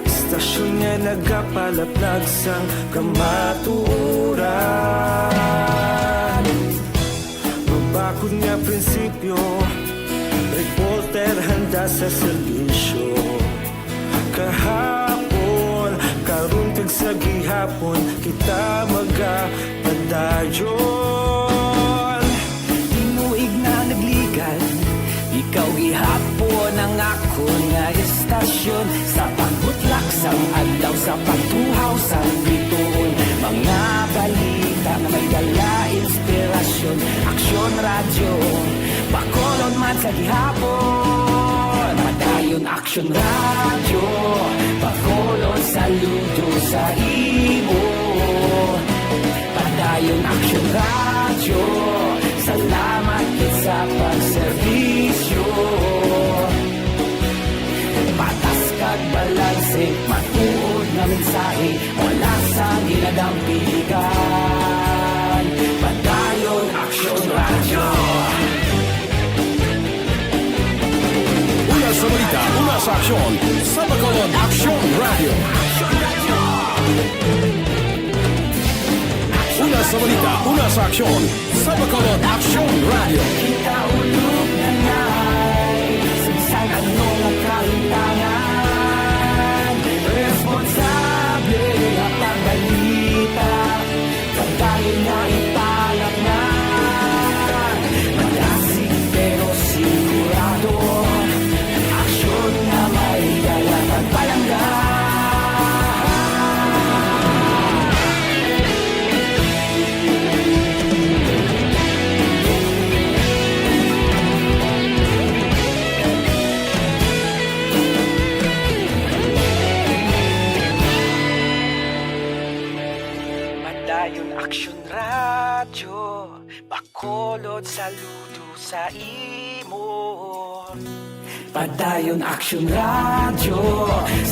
istasyon nga nagapalaplag sang kamatuoran. Mabakod nga prinsipyo, reporter handa sa serbisyo. Kahapon, karon, kag sa gihapon, kita magapadayon. Tinuig na nagligad, ikaw gihapon ang akon nga istasyon. Sa pagbutlak sang adlaw, sa pagtuhaw sang bituon, mga balita nga may dala inspirasyon. Aksyon Radyo, Bacolod man sa gihapon. Padayon Aksyon Radyo, Bacolod, saludo sa imo. Padayon Aksyon Radyo, salamat gid sa pagserbisyo. Patas kag balanse, matuod nga mensahe, wala sang ginadampigan. Padayon Aksyon Radyo. Una sa balita, una sa aksyon, sa Bacolod Aksyon Radyo. Una sa balita, una sa aksyon, sa Bacolod Aksyon Radyo. Kita ulog na ngay, sa bisan ano nga kahintangan, responsable nga pagbalita. Pagkain nga ipalat na, malasig pero sigurado. Aksyon nga may dala pagpalangga. Padayon Aksyon Radyo, Bacolod, saludo sa imo. Padayon Aksyon Radyo,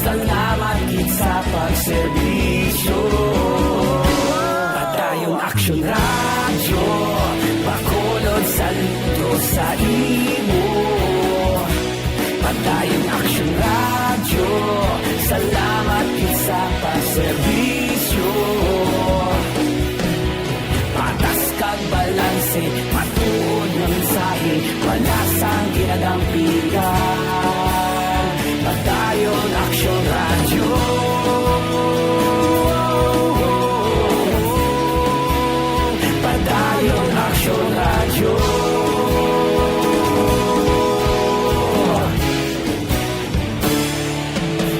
salamat gid sa pagserbisyo. Padayon Aksyon Radyo, Bacolod, saludo sa imo. Padayon Aksyon Radyo, salamat gid sa pagserbisyo. Patas kag balanse, matuod nga mensahe, wala sang ginadampigan. Padayon Aksyon Radyo. Padayon Aksyon Radyo.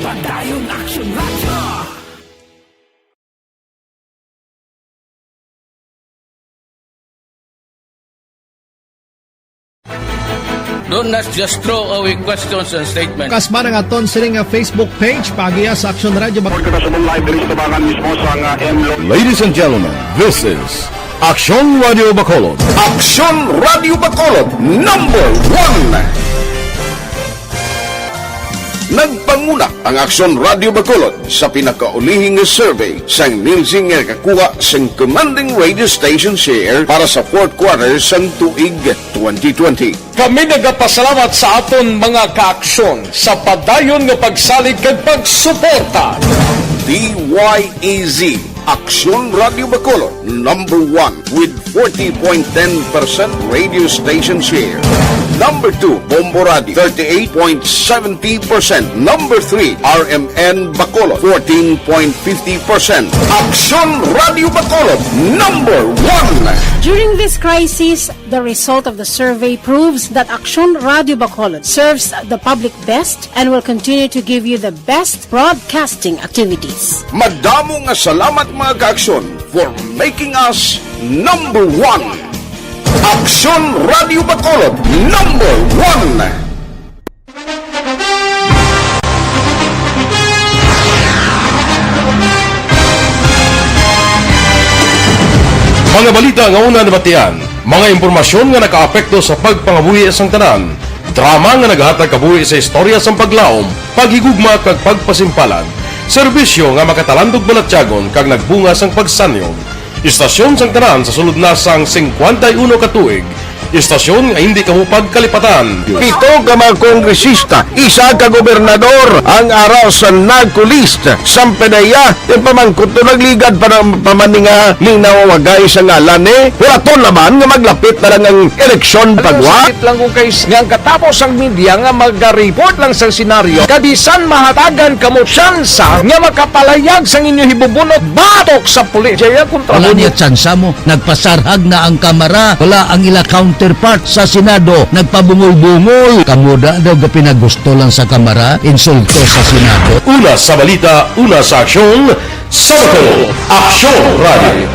Padayon Aksyon Radyo. Do not just throw away questions and statements. Kas man ang aton sini nga Facebook page, paagiha sa Aksyon Radyo Bac- Report kita sa live diri sa tubangan mismo sa nga M Lo- Ladies and gentlemen, this is Aksyon Radyo Bacolod. Aksyon Radyo Bacolod, number one. Nagpanguna ang Aksyon Radyo Bacolod sa pinakaulihi nga survey sang Nielsen nga nakakuha sang commanding radio station share para sa fourth quarter sang tuig twenty twenty. Kami nagapasalamat sa aton mga kaaksyon sa padayon nga pagsalig kag pagsuporta. D Y E Z, Aksyon Radyo Bacolod, number one with forty point ten percent radio station share. Number two, Bombo Radio, thirty-eight point seventy percent. Number three, R M N Bacolod, fourteen point fifty percent. Aksyon Radyo Bacolod, number one. During this crisis, the result of the survey proves that Aksyon Radyo Bacolod serves the public best and will continue to give you the best broadcasting activities. Madamo nga salamat, mga kaaksyon, for making us number one. Aksyon Radyo Bacolod, number one. Mga balita nga una nabatian, mga impormasyon nga nakaapekto sa pagpangabuhi sang tanan, drama nga nagahatag kabuhi sa istorya sang paglaom, paghigugma kag pagpasimpalan, serbisyo nga makatalandog balatyagon kag nagbunga sang pagsanyog. Istasyon sang tanan sa sulod na sang singkwenta y uno ka tuig, Istasyon nga hindi kamo pagkalipatan. Pito ka mga kongresista, isa ka gobernador ang ara sa narco list. Sampedeya, yung pamangkot to nagligad pa ng pamaninga ni nawawagay sa ngalan ni Huraton naman nga maglapit na lang ang eleksyon pagwa. Sakit lang kung kay nga ang katapos ang media nga mag-report lang sa senaryo, kabisan mahatagan kamo tsansa nga makapalayag sang inyo hibubunot batok sa pulis. Jaya kontra Wala mo. Niya tsansa mo. Nagpasarhag na ang kamara. Wala ang ila counterpart sa Senado. Nagpabungol-bungol. Kamo da daw ga pinagusto lang sa kamara. Insulto sa Senado. Una sa balita, una sa aksyon, sa Bacolod, Aksyon Radio.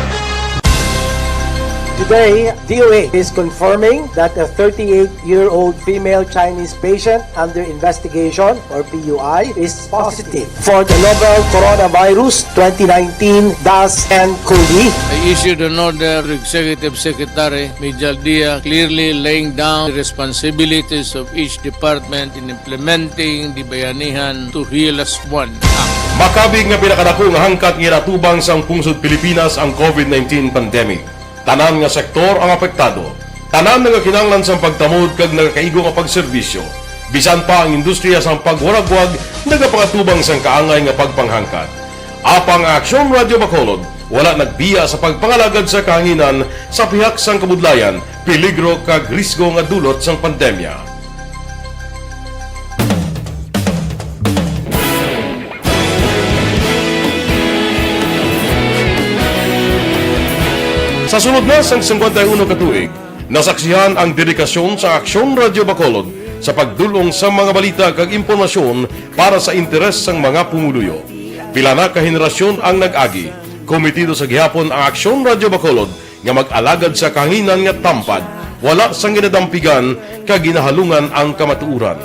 Today, D O A is confirming that a thirty-eight-year-old female Chinese patient under investigation, or P U I, is positive for the novel coronavirus twenty nineteen dash N cov. I issued an order to Executive Secretary Major Dia, clearly laying down the responsibilities of each department in implementing the Bayanihan to Heal Us One Act. Makabig nga pinakadako nga hangkat nga ginatubang sang pungsod Pilipinas ang covid nineteen pandemic. Tanan nga sektor ang apektado. Tanan nga kinahanglan sang pagtamod kag nagakaigo nga pagserbisyo. Bisan pa ang industriya sang pagwaragwag nagapangatubang sang kaangay nga pagpanghangkat. Apang ang Aksyon Radyo Bacolod wala nagbiya sa pagpangalagad sa kahanginan sa pihak sang kabudlayan, peligro kag risgo nga dulot sang pandemya. Sa sulod na sang singkwenta y uno ka tuig, nasaksihan ang dedikasyon sa Aksyon Radyo Bacolod sa pagdul-ong sa mga balita kag impormasyon para sa interes sang mga pumuluyo. Pila na ka henerasyon ang nag-agi. Komitido sa gihapon ang Aksyon Radyo Bacolod nga mag-alagad sa kahanginan nga tampad, wala sang ginadampigan kag ginahalungan ang kamatuoran.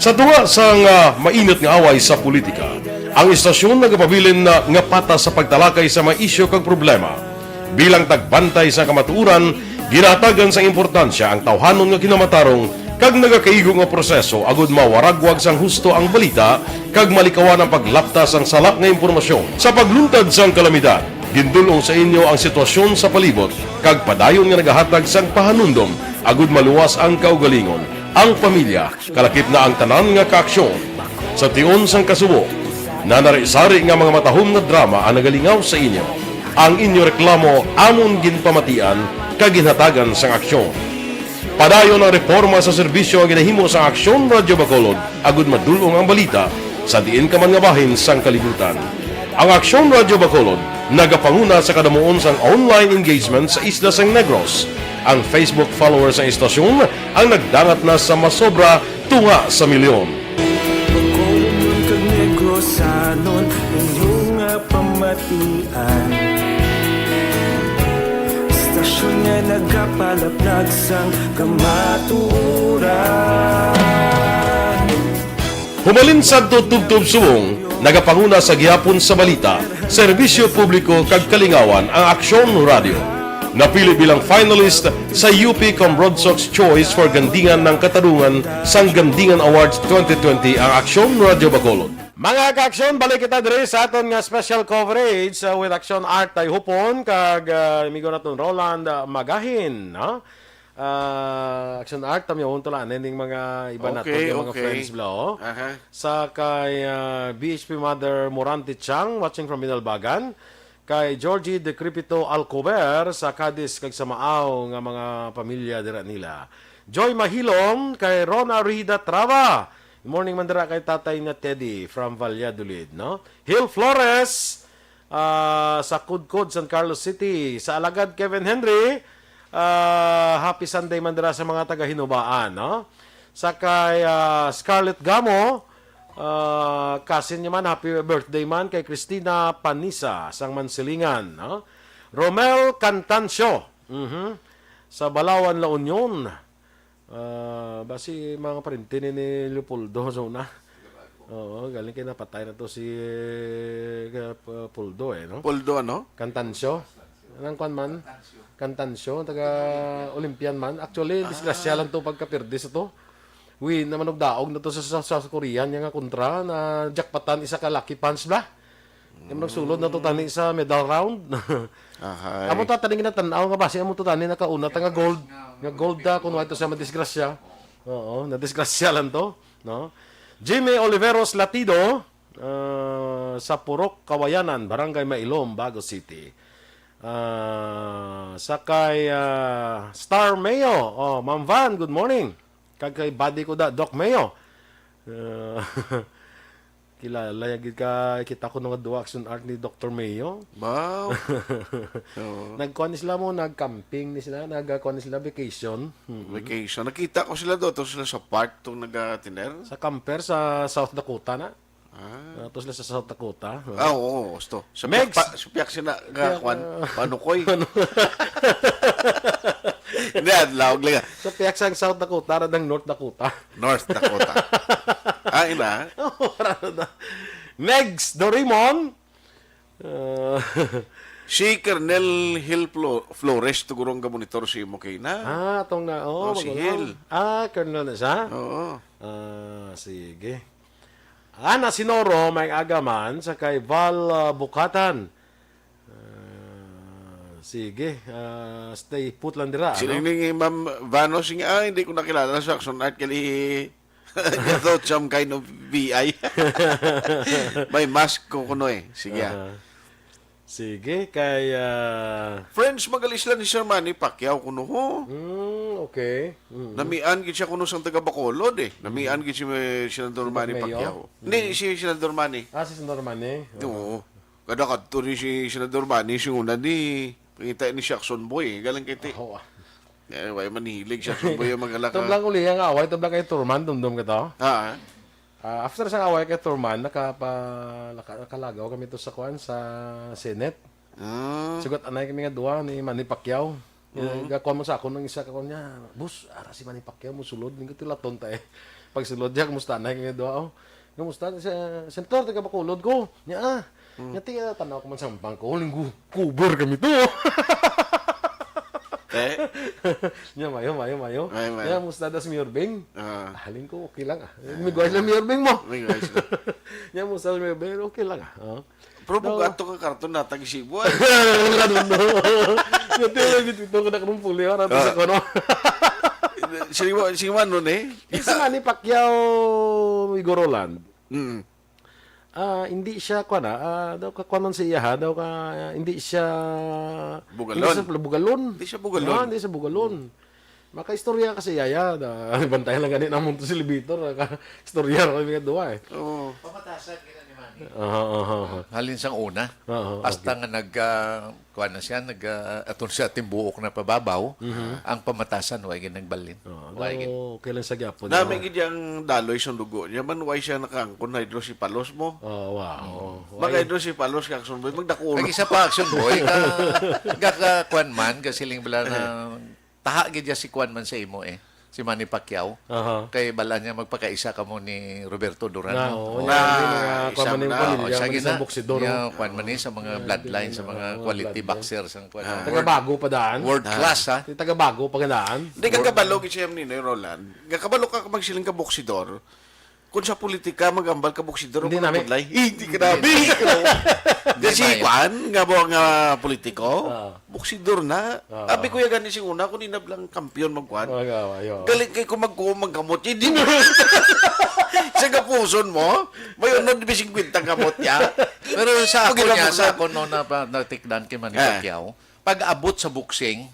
Sa tunga sang, ah, mainit nga away sa politika, ang istasyon nagapabilin na nga patas sa pagtalakay sa mga isyu kag problema. Bilang tagbantay sa kamatuoran, ginahatagan sang importansya ang tawhanon nga kinamatarong kag nagakaigo nga proseso agud mawaragwag sang husto ang balita kag malikawan ang paglapta sang sala nga impormasyon. Sa pagluntad sang kalamidad, gindul-ong sa inyo ang sitwasyon sa palibot kag padayon nga nagahatag sang pahanumdom agud maluwas ang kaugalingon, ang pamilya, kalakip na ang tanan nga kaaksyon. Sa tion sang kasubo, nanari-sari nga mga matahom nga drama ang nagalingaw sa inyo. Ang inyo reklamo amon ginpamatian kag ginhatagan sang aksyon. Padayon ang reporma sa serbisyo nga ginahimo sang Aksyon Radyo Bacolod agud madul-ong ang balita sa diin ka man nga bahin sang kalibutan. Ang Aksyon Radyo Bacolod nagapanguna sa kadamuon sang online engagement sa isla sang Negros. Ang Facebook followers sang istasyon ang nagdangat na sa masobra tunga sa milyon. Bacolod kag Negrosanon, inyo nga pamatian. Istasyon nga nagapalaplag sang kamatuoran. Humalin sadto tubtob subong, nagapanguna sa gihapon sa balita, serbisyo publiko kag kalingawan ang Aksyon Radyo. Napili bilang finalist sa U P Comrade Sox Choice for Gandingan ng Katarungan sang Gandingan Awards twenty twenty ang Aksyon Radyo Bacolod. Mga ka-aksyon, balik kita diri sa aton nga special coverage, uh, with Aksyon Art Tayhupon kag, uh, amigo naton Roland, uh, Magahin, no? Ah, Action Art, tamyawon to lang, eh, ning mga iba nato, okay, yung mga okay. Friends bla, oh. Aha. Sa kay, ah, B H P Mother Morante Chang, watching from Binalbagan. Kay Georgie Decrepito Alcover sa Cadiz kag sa Maao nga mga pamilya dira nila. Joy Mahilom, kay Rona Rida Trava. Good morning man dira kay Tatay na Teddy from Valladolid, no? Hill Flores, ah, sa Kudkod, San Carlos City. Sa alagad Kevin Henry, ah, happy Sunday man dira sa mga taga Hinubaan, no? Sa kay, ah, Scarlett Gamo, ah, cousin niya man, happy birthday man kay Christina Panisa sang Mansilingan, no? Romel Cantancio, mhm, sa Balawan, La Union. Ah, basi mga parente ni, ni Leopoldo sa una. Oo, galing kay napatay na to si, eh, P-, Poldo, eh, no? Poldo, ano? Cantancio. Anong kwan man? Cantancio, taga Olympian man. Actually, disgrasya lang to pagkapirdi sa to. Uy, naman og daog na to sa, sa, sa Korean niya nga kontra na jackpotan isa ka lucky punch bla. Yung nagsulod na to tani sa medal round. Ahay. Amo ta tani ginatan-aw nga basi amo to tani nakauna ta nga gold, nga gold ta kung wala to sa madisgrasya. Oo, nadisgrasya lang to, no? Jimmy Oliveros Latido, ah, sa Purok Kawayanan, Barangay Mailom, Bago City. Ah, sa kay, ah, Star Mayo. Oh, Ma'am Van, good morning. Kag kay buddy ko da, Doc Mayo. Ah, kilala ya gid ka, kita ko nga duwa action art ni Doctor Mayo. Wow. Oo. Nagkuan ni sila mo, nag-camping ni sila, nagkuan ni sila vacation. Mm-mm. Vacation. Nakita ko sila do, to sila sa park tong nagatiner. Sa camper sa South Dakota na. Ah. Ah, to sila sa South Dakota. Ah, oo, gusto. Sa Megs! Piyak pa, sa piyak sina, Piyak, kuwan, ah, panukoy. Ano? Hindi, adlaw, lang. Sa piyak sa South Dakota, radang North Dakota. North Dakota. Ah, ina? Oo, para na. Megs Dorimon. Ah. Si Colonel Hill Flo-, Flores, tugurong ga monitor si imo kay na. Ah, tong na, oh, Oh, si magulang. Hill. Ah, Colonel na siya? Oo. Ah, sige. Ana Sinoro, may agaman sa kay Val, ah, Bukatan. Ah, sige, ah, stay put lang dira, Sino ano? Ni Ma'am Vano, sige, ah, hindi ko nakilala sa Action Art kay ito some kind of V I. May mask ko kuno eh. Sige, ah. Aha. Sige, kay, ah, Friends, magalis lang ni Sir Manny Pacquiao kuno, ho. Mm, okay. Mm. Namian gid siya kuno sang taga Bacolod, eh. Namian gid si, eh, Senador Manny Mayor? Pacquiao. Mm. Hindi, si Senador Manny. Ah, si Senador Manny? Oo. Oo. Kada kadto ni si Senador Manny, si una ni, pangita ni si Action Boy, eh. Galing kay ti-, Aho, ah. Eh, way man hilig si Action Boy yung magalaka. Tublang uli ang away, tublang kay Turman, dumdum ka to? Ha? Ah, after sang away kay Turman, nakapa-, naka-, nakalagaw kami to sa kuan, sa Senate. Ah. Sugot anay kami nga duha ni Manny Pacquiao. Mm. Gakuan mo sa akon ang isa ka kuan niya, "Boss, ara si Manny Pacquiao mo sulod, ning tilaton ta eh." Pagsulod niya, "Kumusta anay kami nga duha, oh?" "Kumusta si Senator, taga Bacolod ko?" Niya, ah. Mm. Niya, "Tiga tanaw ko man sa bangko, linggo, cover kami to." Eh? Niya, mayo, mayo, mayo. Mayo, mayo. Niya, "Kumusta daw si Mayor Beng?" Ah. Ah, haling ko, "Okay lang, ah." Ah. May guys lang Mayor Beng mo. May guys lang. Niya, "Kumusta si Mayor Beng?" "Okay lang, ah." Oh. Pero No. bugato ka karton na tag-isibo, ay. Nga di lang dito, ito ko na karong puli, wala to Ah. sa kono. Sige mo, sige mo, ano, eh? Isa nga ni Pacquiao, Igo Roland. Mm. Ah, hindi siya, kuwan, ah, ah, daw ka, kuwan man sa iya, ha? Daw ka, ah, hindi siya, Bugalon. hindi siya bugalon. Hindi siya bugalon. Ah, hindi siya bugalon. Makaistorya ka sa iya, ya. Da, bantayan lang gani namon to si Libitor, ah, ka-, istorya ra kami nga duwa, eh. Oo. Pamatasan gina ni Manny. Aha, aha, aha. Halin sang una. Oo, Hasta okay. nga nag, ah, kuwan na siya, nag, ah, aton siya timbuok na pababaw, Mhm. ang pamatasan, wa gid nagbalin. Oo, Wa gid. daw, kailan sa gyapon, Na, no? may gid yang daloy sa dugo niya, man, why siya nakaangkon hydrocephalus mo? Oo, wow. Oo. Why? Mag-hydrocephalus ka, Action Boy, magdako ulo. Kag isa pa, Action Boy, ka, ka, ka, kuwan man, ka siling bala na, taha gid ya si kuwan man sa imo, eh. Si Manny Pacquiao. Aha. Kay bala niya magpakaisa kamo ni Roberto Duran, Na, no? oo, Oo. niya, Ah, hindi mga isa kuwan man man yung na. pamilya, Oo, isa man gid isang na. boksidor, Niya, oh. kuwan man ni sa mga Ah, bloodline, sa mga mga quality bloodline. boxer, sa kuwan. Ah. Taga Bago pa daan. World Ah. class, ha? Di taga Bago pa gandaan. Hindi ka World kabalo, gid siya ni Noy Roland. Nga kabalo ka magsiling ka boksidor. Kung sa politika, magambal ka boksidor, Hindi kung nami. budlay. Eh, hindi ka Hindi. nami. Hindi Kasi mayo. kuwan, nga mo nga politiko, Ah. boksidor na. Ah. Abi ko ya gani sing una, kung inablang kampiyon magkuwan. Ah, nga, ayo. Galing kay kung magkuha, magkamot, hindi mo. Sa kapuson mo, may unod bising kwenta kamot niya. Pero sa ako Pag niya, sa inabot ako no, na pa, natikdan kay Manny Ah. Pacquiao, pag abot sa boxing,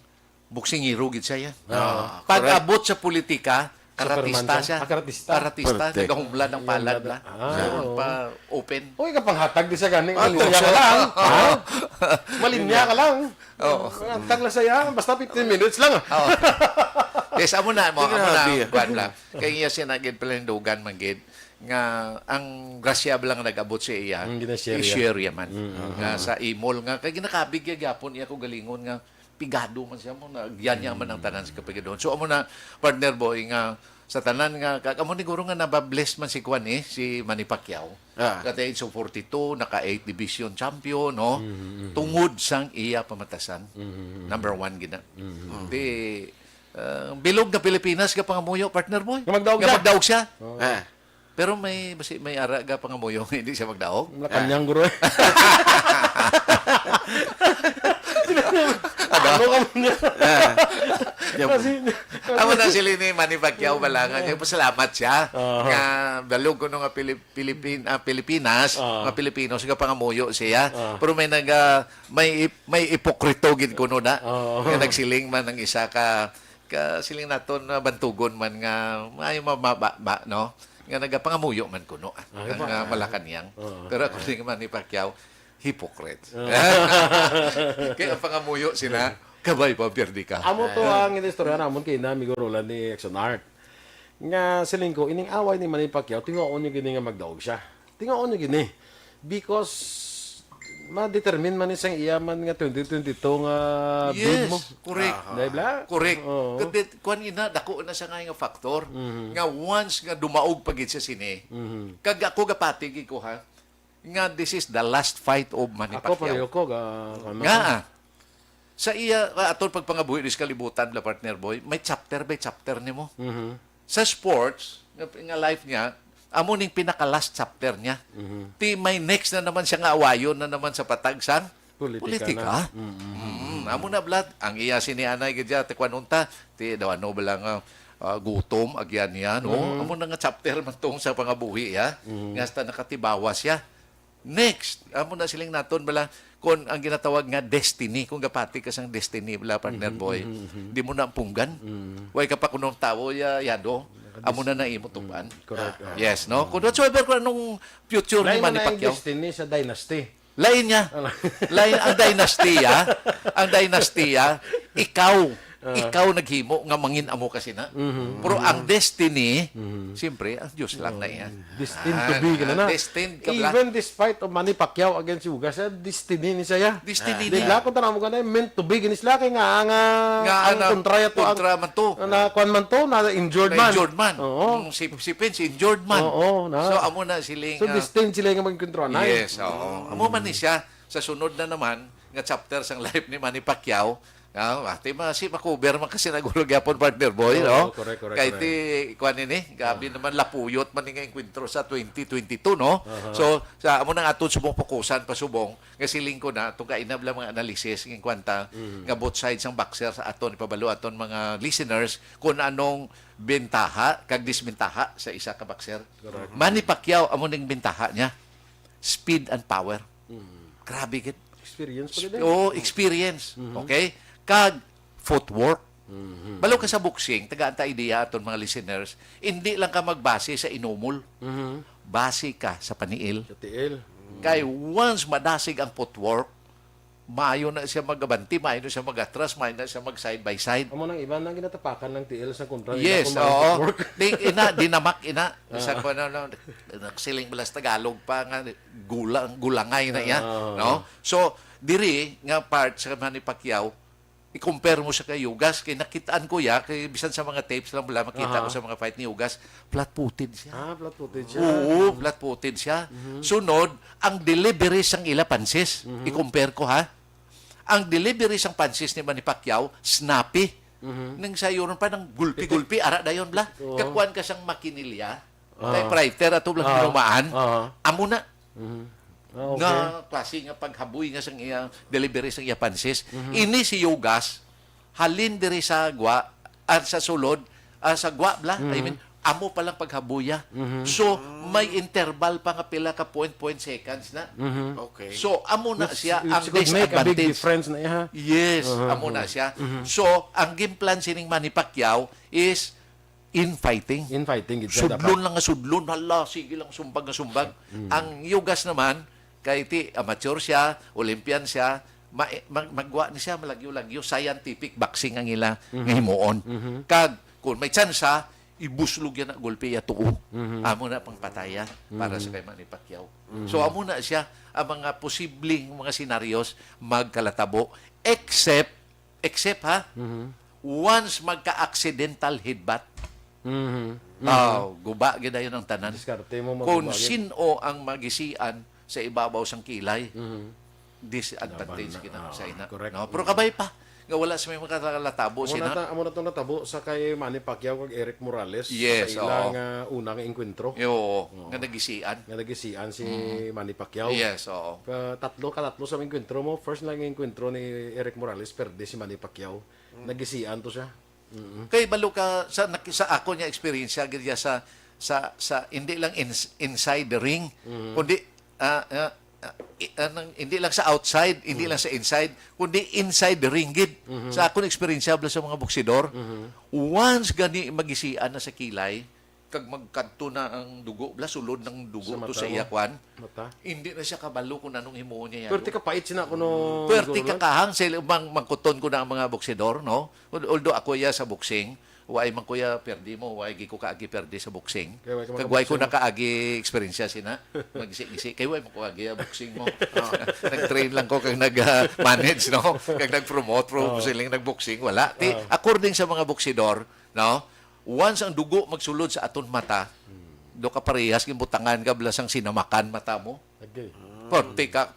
boksingero gid siya yan. Ah, Pag correct. abot sa politika, Superman karatista siya. siya. Ah, karatista. Karatista, Correct. nagahumlad ng palad Humlad. na. Ah, Mayroon oo. pa open. Uy, kapanghatag di siya gani. Ah, Malinya ka lang. Ha? Malinya ka lang. Oo. Ang tag lang saya, basta fifteen minutes lang, ah. Oo. Yes, amo na, mo, amo na, Grabe, ah. kuwan lang. Kay iya siya na gid palindugan man gid nga ang grasya lang nag-abot sa iya, Ang ginashare iya. i-share iya man. Mm, mm, Nga mm. sa imol nga, kay ginakabig iya gyapon iya ko galingon nga pigado man siya mo, na, yan niya man ang tanan sa kapigadon. So, amo na, partner boy, nga sa tanan nga, ka-, amo ni guro nga nababless man si kuwan eh, si Manny Pacquiao. Ah. At the age of forty-two, naka eight division champion, no? Mm, mm, mm. Tungod sang iya pamatasan. Mm, mm, mm. Number one gina. Mm, mm, mm. Di, ah, bilog na Pilipinas ka pangamuyo, partner boy. Nga magdaog Nga siya. magdaog siya. Oo. Ah. Pero may, basi may ara ga pangamuyo nga hindi siya magdaog. Malacañang, guro, eh. Ano ka mo niya? Ah. Kasi, amo na sila ni Manny Pacquiao bala nga, pasalamat siya. Aha. Nga, balog ko nga Pilip-, Pilipin-, ah, Pilipinas, Ah. nga Pilipino, siya pangamuyo siya. Ah. Pero may nag-, ah, may ip-, may ipokrito gid kuno na. Oo. Nga nagsiling man ang isa ka, ka siling naton na bantugon man nga, ay, mababa, ba, no? Nga nagapangamuyo man kuno, ah, Ay, ang, ba? ah, Malacañang. Oo. Pero ako din man ni Pacquiao, hypocrite. Oo. Kaya ang pangamuyo sina, kabay pa, pierde ka. Amo to ang inistorya namon kay na, amigo Roland ni Action Art. Nga siling ko, ining away ni Manny Pacquiao, tingoon niyo gini nga magdaog siya. Tingoon niyo gini. Because ma-determine man ni sang iya man nga twenty twenty-two nga bid Yes, mo. Correct. Aha. Di ba? Correct. Oo. Kundi, kuwan ina, dako na sa nga, nga factor, Mhm. nga once nga dumaog pa gid sa sini, Mhm. kag ako gapati gid ko, ha, nga this is the last fight of Manny Ako, Pacquiao. Pareho ko, ga-, ano Nga, ko. ah, sa iya, ah, aton pagpangabuhi sa kalibutan, la partner boy, may chapter by chapter nimo. Mhm. Sa sports, nga, nga life niya, amo ning pinaka-last chapter niya. Mhm. Ti may next na naman siya nga awayon na naman sa patag sang Politika politika. na. Mm, mm, mm, Mm, mm. amo na, Vlad. Ang iya sini anay gid siya, ti kwan unta, ti daw ano ba lang, ah, ah, gutom, agyan niya, no? Mm. Amo na nga chapter man tong sa pangabuhi, ya. Mm. Nga hasta nakatibawas siya. Next, amo na siling naton bala, kung ang ginatawag nga destiny, kung gapati ka sang destiny bala, partner Mhm, boy, mhm, mhm. di mo na punggan. Mm. Way ka pa kunong tawo, ya, yado, amo na na imo tuban. Mm, correct, ah. Yes, no? Kung whatsoever, kung anong future ni Lain Manny na yung Pacquiao. destiny sa dynasty. Lain niya. Ano? Lain ang dynasty, ah. Ang dynasty, ah, ikaw, Ah. ikaw naghimo nga mangin amo ka sina. Mhm. Pero ang destiny, Mhm. siyempre, ang Diyos lang na yan. Destined to Ah, be ka na na. destined ka, bla. Even despite of Manny Pacquiao against Ugas, ah, destiny ni siya. Destiny Di niya. bla, kung tanaw mo ka na, meant to be, gini sila, kay nga, nga, Nga ang ana, kontra yato, ang, kontra man to. na, kuwan man to, na injured man. Na-injured man. Oo. Mm, si, si Pence, injured man. Oo, na. So, amo na siling, So, ah, destined sila nga magkontra na. Yes, oo. Mm. Amo man ni siya, sa sunod na naman, nga chapter sang life ni Manny Pacquiao, ah, ati ma-, si makuber man kasi nagulo gyapon, partner boy, Oo, no? correct, correct, Kay correct. ti, kuwan ini, gabi Ah. naman lapuyot man ni nga enkwentro sa twenty twenty-two, no? Aha. So, sa amo nang aton subong pukusan, pasubong, nga siling ko na, itong kainab lang mga analysis, ng kwanta, Mm. nga both sides ang boxer sa aton, ipabalo aton mga listeners, kung anong bentaha, kag disbentaha sa isa ka boxer. Correct. Manny Pacquiao, amo ning bentaha niya. Speed and power. Mm. Grabe gid. Experience pa gid eh. Oo, experience. Mhm. Okay? Kag footwork. Mhm. Balo ka sa boxing, tagaan ta idea aton mga listeners, hindi lang ka magbase sa inumol. Mhm. Base ka sa paniil. Sa tiil. Kay once madasig ang footwork, maayo na siya magabanti, maayo na siya magatras, maayo na siya mag side by side. Amo nang iba nang ginatapakan ng tiil sa kontra nila Yes, kung may oo. footwork. Di, ina, dinamak, ina. Sa Ah. ko, ano, no, nagsiling bala sa Tagalog pa nga, gulang, gulangay na iya, Ah. no? So, diri nga part sa Manny Pacquiao, i-compare mo sa kay Ugas, kay nakitaan ko ya, kay bisan sa mga tapes lang bala makita Aha. ko sa mga fight ni Ugas, flat-footed siya. Ah, flat-footed siya. Oo, Mhm. flat-footed siya. Mhm. Sunod, ang delivery sang ila punches, Mhm. i-compare ko ha. Ang delivery sang punches ni Manny Pacquiao, snappy. Mhm. Nang sayuron pa ng gulpi-gulpi, ara dayon bla. Oo. Kakuan ka sang makinilya. Ah. Typewriter, ato lang Ah. hinumaan. Ah. Amo na. Mhm. Ah, okay. Nga klase nga paghaboy nga sang iya delivery sang iya punches. Mhm. Ini si Ugas, halin diri sa gwa, ah, sa sulod, ah, sa gwa bla, I Mhm. mean, amo pa lang paghabuya. Mhm. So, may interval pa nga pila ka point, point seconds na. Mhm. Okay. So, amo na Which, siya which ang could make a big disadvantage. difference na iya. Yes, Aha, amo na aha. siya. Mhm. So, ang game plan sining Manny Pacquiao is infighting. Infighting, gid siya Sudlon dapat. lang nga sudlon. Hala, sige lang sumbag nga sumbag. Mm. Ang Ugas naman, kay ti amateur siya, Olympian siya, ma-, mag-, magwa ni siya, malagyo-lagyo, scientific boxing ang ila Mhm. nga himuon. Mhm. Kag, kung may tsansa, ibuslog yan na gulpi ya tuo. Mhm. Amo na pang pataya para Mhm. sa kay Manny Pacquiao. Mhm. So, amo na siya ang mga posibleng mga scenarios magkalatabo. Except, except ha, Mhm. once magka-accidental headbutt, Mhm. Mhm. ah, guba gid dayon ang tanan. Diskarte mo, Kung maguba gid. sino ang magisian sa ibabaw sang kilay, Mhm. disadvantage Laban na. gid ang Ah, sa ina, correct. no? Pero Mm. kabay pa, nga wala sa may makalatabo. Amo na sina ta-, amo na tong natabo sa kay Manny Pacquiao kag Erik Morales Yes, sa ilang, oo. ah, una nga engkwentro. Yo, Oo. nga nagisian. Nga nagisian si Mm. Manny Pacquiao. Yes, oo. Ka-, tatlo, katatlo sa engkwentro mo, first lang engkwentro ni Erik Morales, perde si Manny Pacquiao. Mm. Nagisian to siya. Mm. Kay balo ka sa, nak-, sa ako nga eksperyensya gid ya sa, sa, sa, hindi lang ins-, inside the ring, Mm. kundi, ah, ah, ah, i-, anong, hindi lang sa outside, hindi Mm. lang sa inside, kundi inside the ring gid. Mhm. Sa akong eksperyensya bala sa mga boksidor, Mhm. once gani magisian na sa kilay, kag magkadto na ang dugo, bala sulod ng dugo Sa to mata sa mo. iya kwan, Mata. hindi na siya kabalo kung anong himuon niya yan. Perti ka pait sina kuno, Perti Guru, ka no? kahang sa il-, mang-, mangkuton ko na ang mga boksidor, no? Al-, although ako iya sa boxing, waay man ko iya perdi mo, waay gi ko kaagi perdi sa boxing. Kay way ka Kag way ko maka-boxing. nakaagi eksperyensya sina, magisi-gisi. Kay way man ko agi, ah, boxing mo. Oh. Nag-train lang ko kag nag, ah, manage, no? Kag nag-promote, pro Oh. wrestling, nag-boxing, wala. Ti, Oh. according sa mga boksidor, no? Once ang dugo magsulod sa aton mata, Hmm. do ka parehas, ginbutangan ka, bala sang sinamakan mata mo. Lagi. Perti ka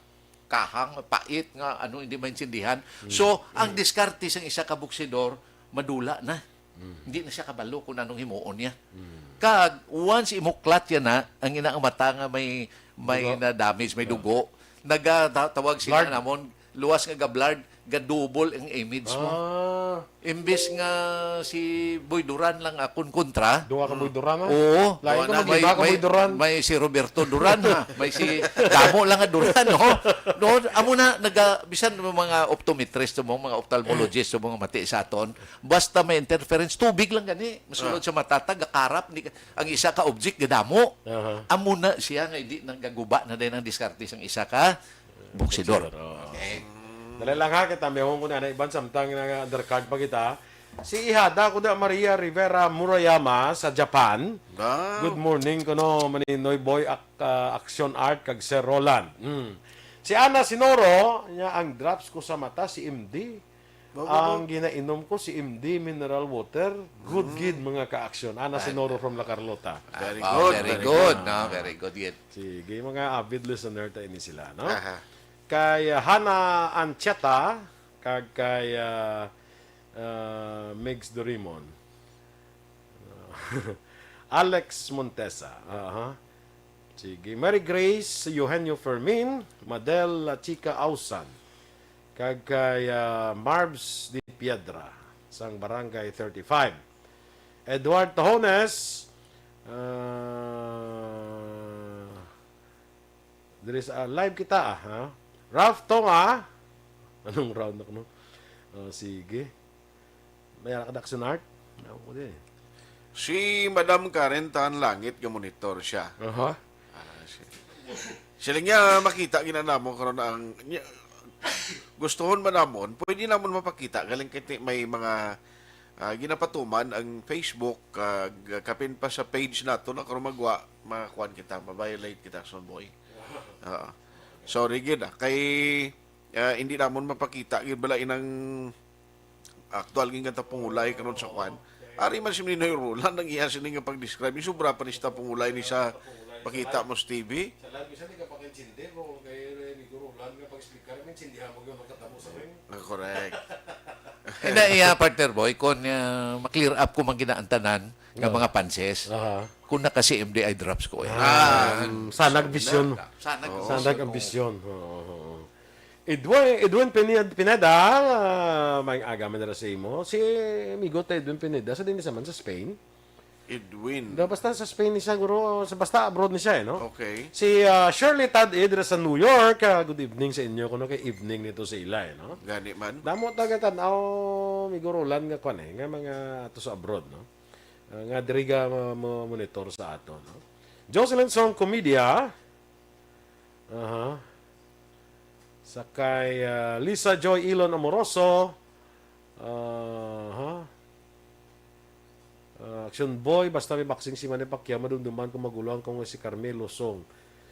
kahang, pait nga, ano, hindi maintindihan. Mm. So, ang Mm. diskarte sang isa ka boksidor, madula na. Mm. Hindi na siya kabalo kung anong himuon niya. Mm. Kag, once imuklat yan na, ang ina ang mata nga may, may Dugo. na damage, may Ah. dugo, nagatawag sila Blurred. namon, luwas nga ga-blurred, ga-double ang image mo. Ah. Imbis nga si Boy Duran lang akon kontra. Duha ka Boy Duran, ha? Oo. Lain Duha ka na. mag-iba May, ka may, Boy Duran. may si Roberto Duran, ha? May si, damo lang nga Duran, no? No, amo na, naga, bisan mo mga optometrist mo, mga ophthalmologist mo, mga mati sa aton, basta may interference, tubig lang gani, masulod Ah. sa mata ta, gakarap, ni, ang isa ka object, gadamo. Aha. Amo na siya nga hindi nagaguba na din ang diskarte sang isa ka boksidor. Boksidor, oo. Okay. Dali lang ha, kita mihon ko na na iban samtang nga undercard pa kita. Si Ihada ko da Maria Rivera Murayama sa Japan. Wow. Good morning kuno Maninoy Boy, Ak-, ah, Action Art kag Sir Roland. Mm. Si Ana Sinoro, niya ang drops ko sa mata, si M D. Ba, ba, ba. Ang ginainom ko si M D mineral water. Good Mm. gid, mga ka-action. Ana Ay. Sinoro from La Carlota. Very Ah, good, very very good, good. no? Very good yet. Sige, mga avid listener ta ini sila, no? Aha. Kay, ah, Hana Ancheta, kag kay, ah, ah, Migs Dorimon. Alex Montesa, aha. Sige. Mary Grace Eugenio Fermin, Madel La Chica Ausan, kag kay, ah, Marbs de Piedra, sang Barangay thirty-five. Edward Tahones, ah, diri sa, ah, live kita, ah, ha? Ralph Tonga, anong round ako, no? Oh, sige. May ara ka, Daxon Art? Ako din. Si Madam Karen Tan Langit, ga-monitor siya. Aha. Ah, si-, sila niya makita gina namo karon ang, niya, gustuhon man namon, pwede namon mapakita. Galing kay ti-, may mga, ah, ginapatuman ang Facebook, ah, g-, kapin pa sa page nato na karon magwa, makakuan kita, ma-violate kita, son boy. Oo. Sorry gid, ah. Kay, ah, hindi namon mapakita gid bala inang aktual gid nga tapungulay karon sa kwan. Ari man si Ninoy Roland ang iya sini nga pag-describe. Yung sobra pa ni sa tapungulay ni sa pakita mo sa T V. Sa live, bisan di ka pakaintindi kung kay Ninoy Roland nga pag-explicar, may intindihan mo yung magkatabo sa ring. Ah, correct. Ina iya, partner boy, kung, ah, ma-clear up ko man ginaantanan nga Oh. mga panses, Aha. kung naka-C M D I drops ko eh. Ah, Ah, um, sanag so, bisyon. na-, sanag Oo. Sanag bisyon ang ko. bisyon. Oo, oo, oo. Edwin, Edwin Pined-, Pineda, ah, may aga man dira sa imo. Si amigo ta Edwin Pineda, sa din sa man sa Spain. Edwin. Da, basta sa Spain ni siya, guro. Sa, basta abroad ni siya, eh, no? Okay. Si, ah, Shirley Tad Ed, dira sa New York. Ah, good evening sa inyo. Kuno kay evening nito sa ila, eh, no? Gani man. Damo taga tanaw, amigo Roland, nga kwan, eh, nga mga ato sa abroad, no? Ah, nga diri ga mo-, mo-, monitor sa ato, no? Jocelyn Song Comedia. Aha. Sa kay, ah, Lisa Joy Ilon Amoroso. Aha. Ah, Action Boy, basta may boxing si Manny Pacquiao, madumduman ko, maguluhan ko nga si Carmelo Song.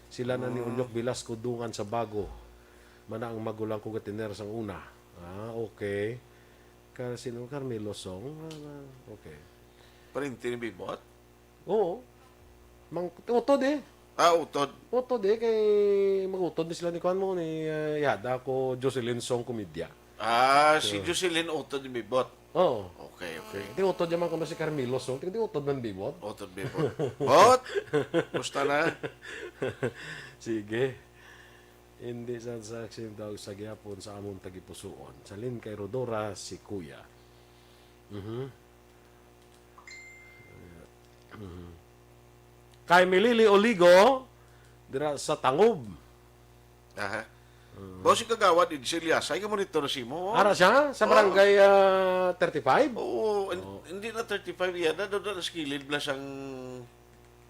Sila na ni Ah. Unyok Velasco dungan sa bago. Mana ang maguluhan ko gatiner sang una. Ah, okay. Ka-, sino? Carmelo Song? Ah, ah, okay. Parinti ni Bibot? Oo. Mang-, utod eh. Ah, utod. Utod eh, kay mag-utod ni sila ni kuan mo, ni, ah, Yada ko, Jocelyn Song Comedia. Ah, si So, Jocelyn Utod ni Bibot. Oo. Okay, okay. Tingutod naman kuno si Carmelo Song. Tingutod man, Bibot. Utod ni Bibot. Bot! Gusto na? Sige. Hindi sa, sa, sa, sa gyapon sa among tagipusuon. Salin kay Rodora si Kuya. Mhm. Mhm. Kay Milili Oligo, dira sa Tangob. Aha. Mm. Bo, si Kagawad Edsel Yasay, nga monitor si mo, oh. Ara siya? Sa Oh. barangay, ah, thirty-five? Oo, hin-, Oh. hindi na thirty-five, iya na, doon na sa kilid bala sang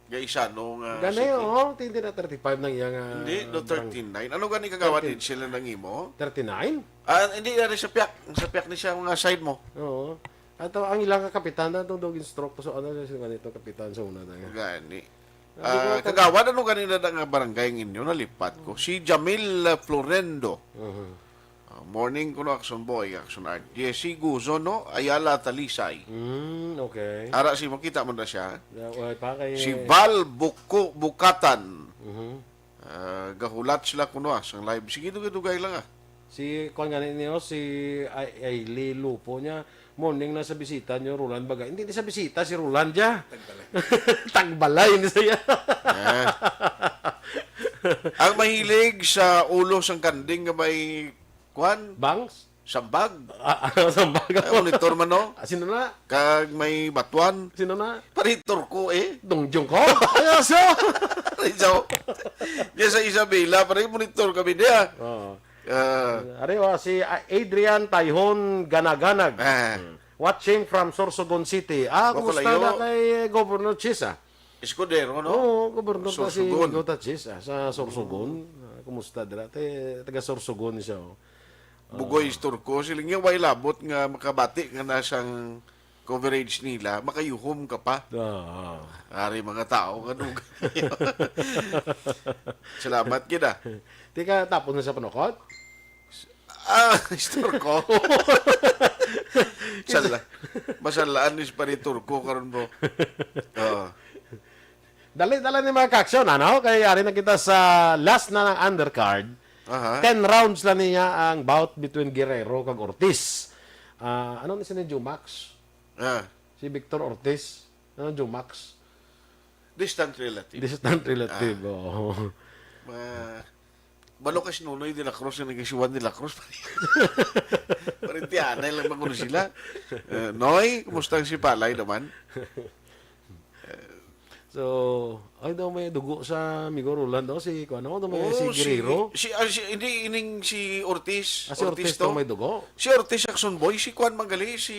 Gaisano nga Gani, city. Oh, hindi na thirty-five nang iya nga Hindi, do barang-, thirty-nine. Ano gani, Kagawad Thirty. Edsel, ang nangimo? Thirty-nine? Ah, hindi, ari sa piyak. Sa piyak ni siya, mga side mo. Oo. Ato, ang ilang kapitan na itong dogin stroke. So, ano siya ganito, kapitan sa una na nga? Gani. Ah, di ko Ah, kag- Kagawad, ano gani na nga barangay ang inyo? Nalipat ko. Si Jamil, ah, Florendo. Mhm. Ah, morning kuno, Action Boy, Action Art. Jesse Guzon, no? Ayala Talisay. Mm, okay. Ara si mo, kita mo na siya. Yeah, wala pa kay Si Val Buko-, Bukatan. Mhm. Ah, gahulat sila kuno, ah, sang live. Sige, dugay-dugay lang, ah. Si, kuwan gani niyo, si Ay-, Ailey Lupo niya, "Morning na sa bisita niyo, Roland Bagay." Hindi, hindi sa bisita si Roland, ya. Tagbalay. Tagbalay ni siya. Ah. Ang mahilig sa ulo sang kanding nga may, kuwan? Bangs? Sambag. Ah, ah, sambag. Ay, monitor man, no? Ah, sino na? Kag may batuan. Sino na? Paritor ko, eh. Dong Jong ko? Ay, aso! Rizzo. Diyan sa Isabela, pare, monitor kami niya. Oo. Ah. Ari, oh, si, ah, Adrian Tayhon Ganaganag. Ah. Hmm. Watching from Sorsogon City. Ah, kumusta Bakulayo. Na kay Governor Chis, ah? Escudero, no? Oo, Governor ta si Sorsogon. Gota Chis, ah, sa Sorsogon. Ah, kumusta dira? Te-, taga Sorsogon siya, oh. Bugoy Ah. Istorko, siling niya, way labot nga makabati nga nasang coverage nila, makayuhom ka pa. Ah, ah. Ari mga tao nga dugay. Salamat gid, ah. Tika, tapos na sa panukot? Ah, istorko. Sala-, masalaan ni si Pare Turko karon, bro. Oo. Dali, dali ni mga ka-aksyon, ano? Kay ari na kita sa last na ng undercard. Aha. Ten rounds lang niya ang bout between Guerrero kag Ortiz. Ah, ano ni sini Jumax? Ah. Si Victor Ortiz. Ano, Jumax? Distant relative. Distant relative, Ah. Oo. Ma-, balo ka si Nonoy de la Cruz nga nagkasiwan de la Cruz. Parintianay lang man kuno sila. Eh, Noy, kumusta ang sipalay naman? So, ay daw may dugo sa Amigo Roland, no? Si, kuwan, ano, daw may Oo, si Guerrero. Si, ah, si, hindi, ining si Ortiz. Ah, si Ortiz Ortiz to. To may dugo? Si Ortiz Action Boy, si kuwan man gali, si,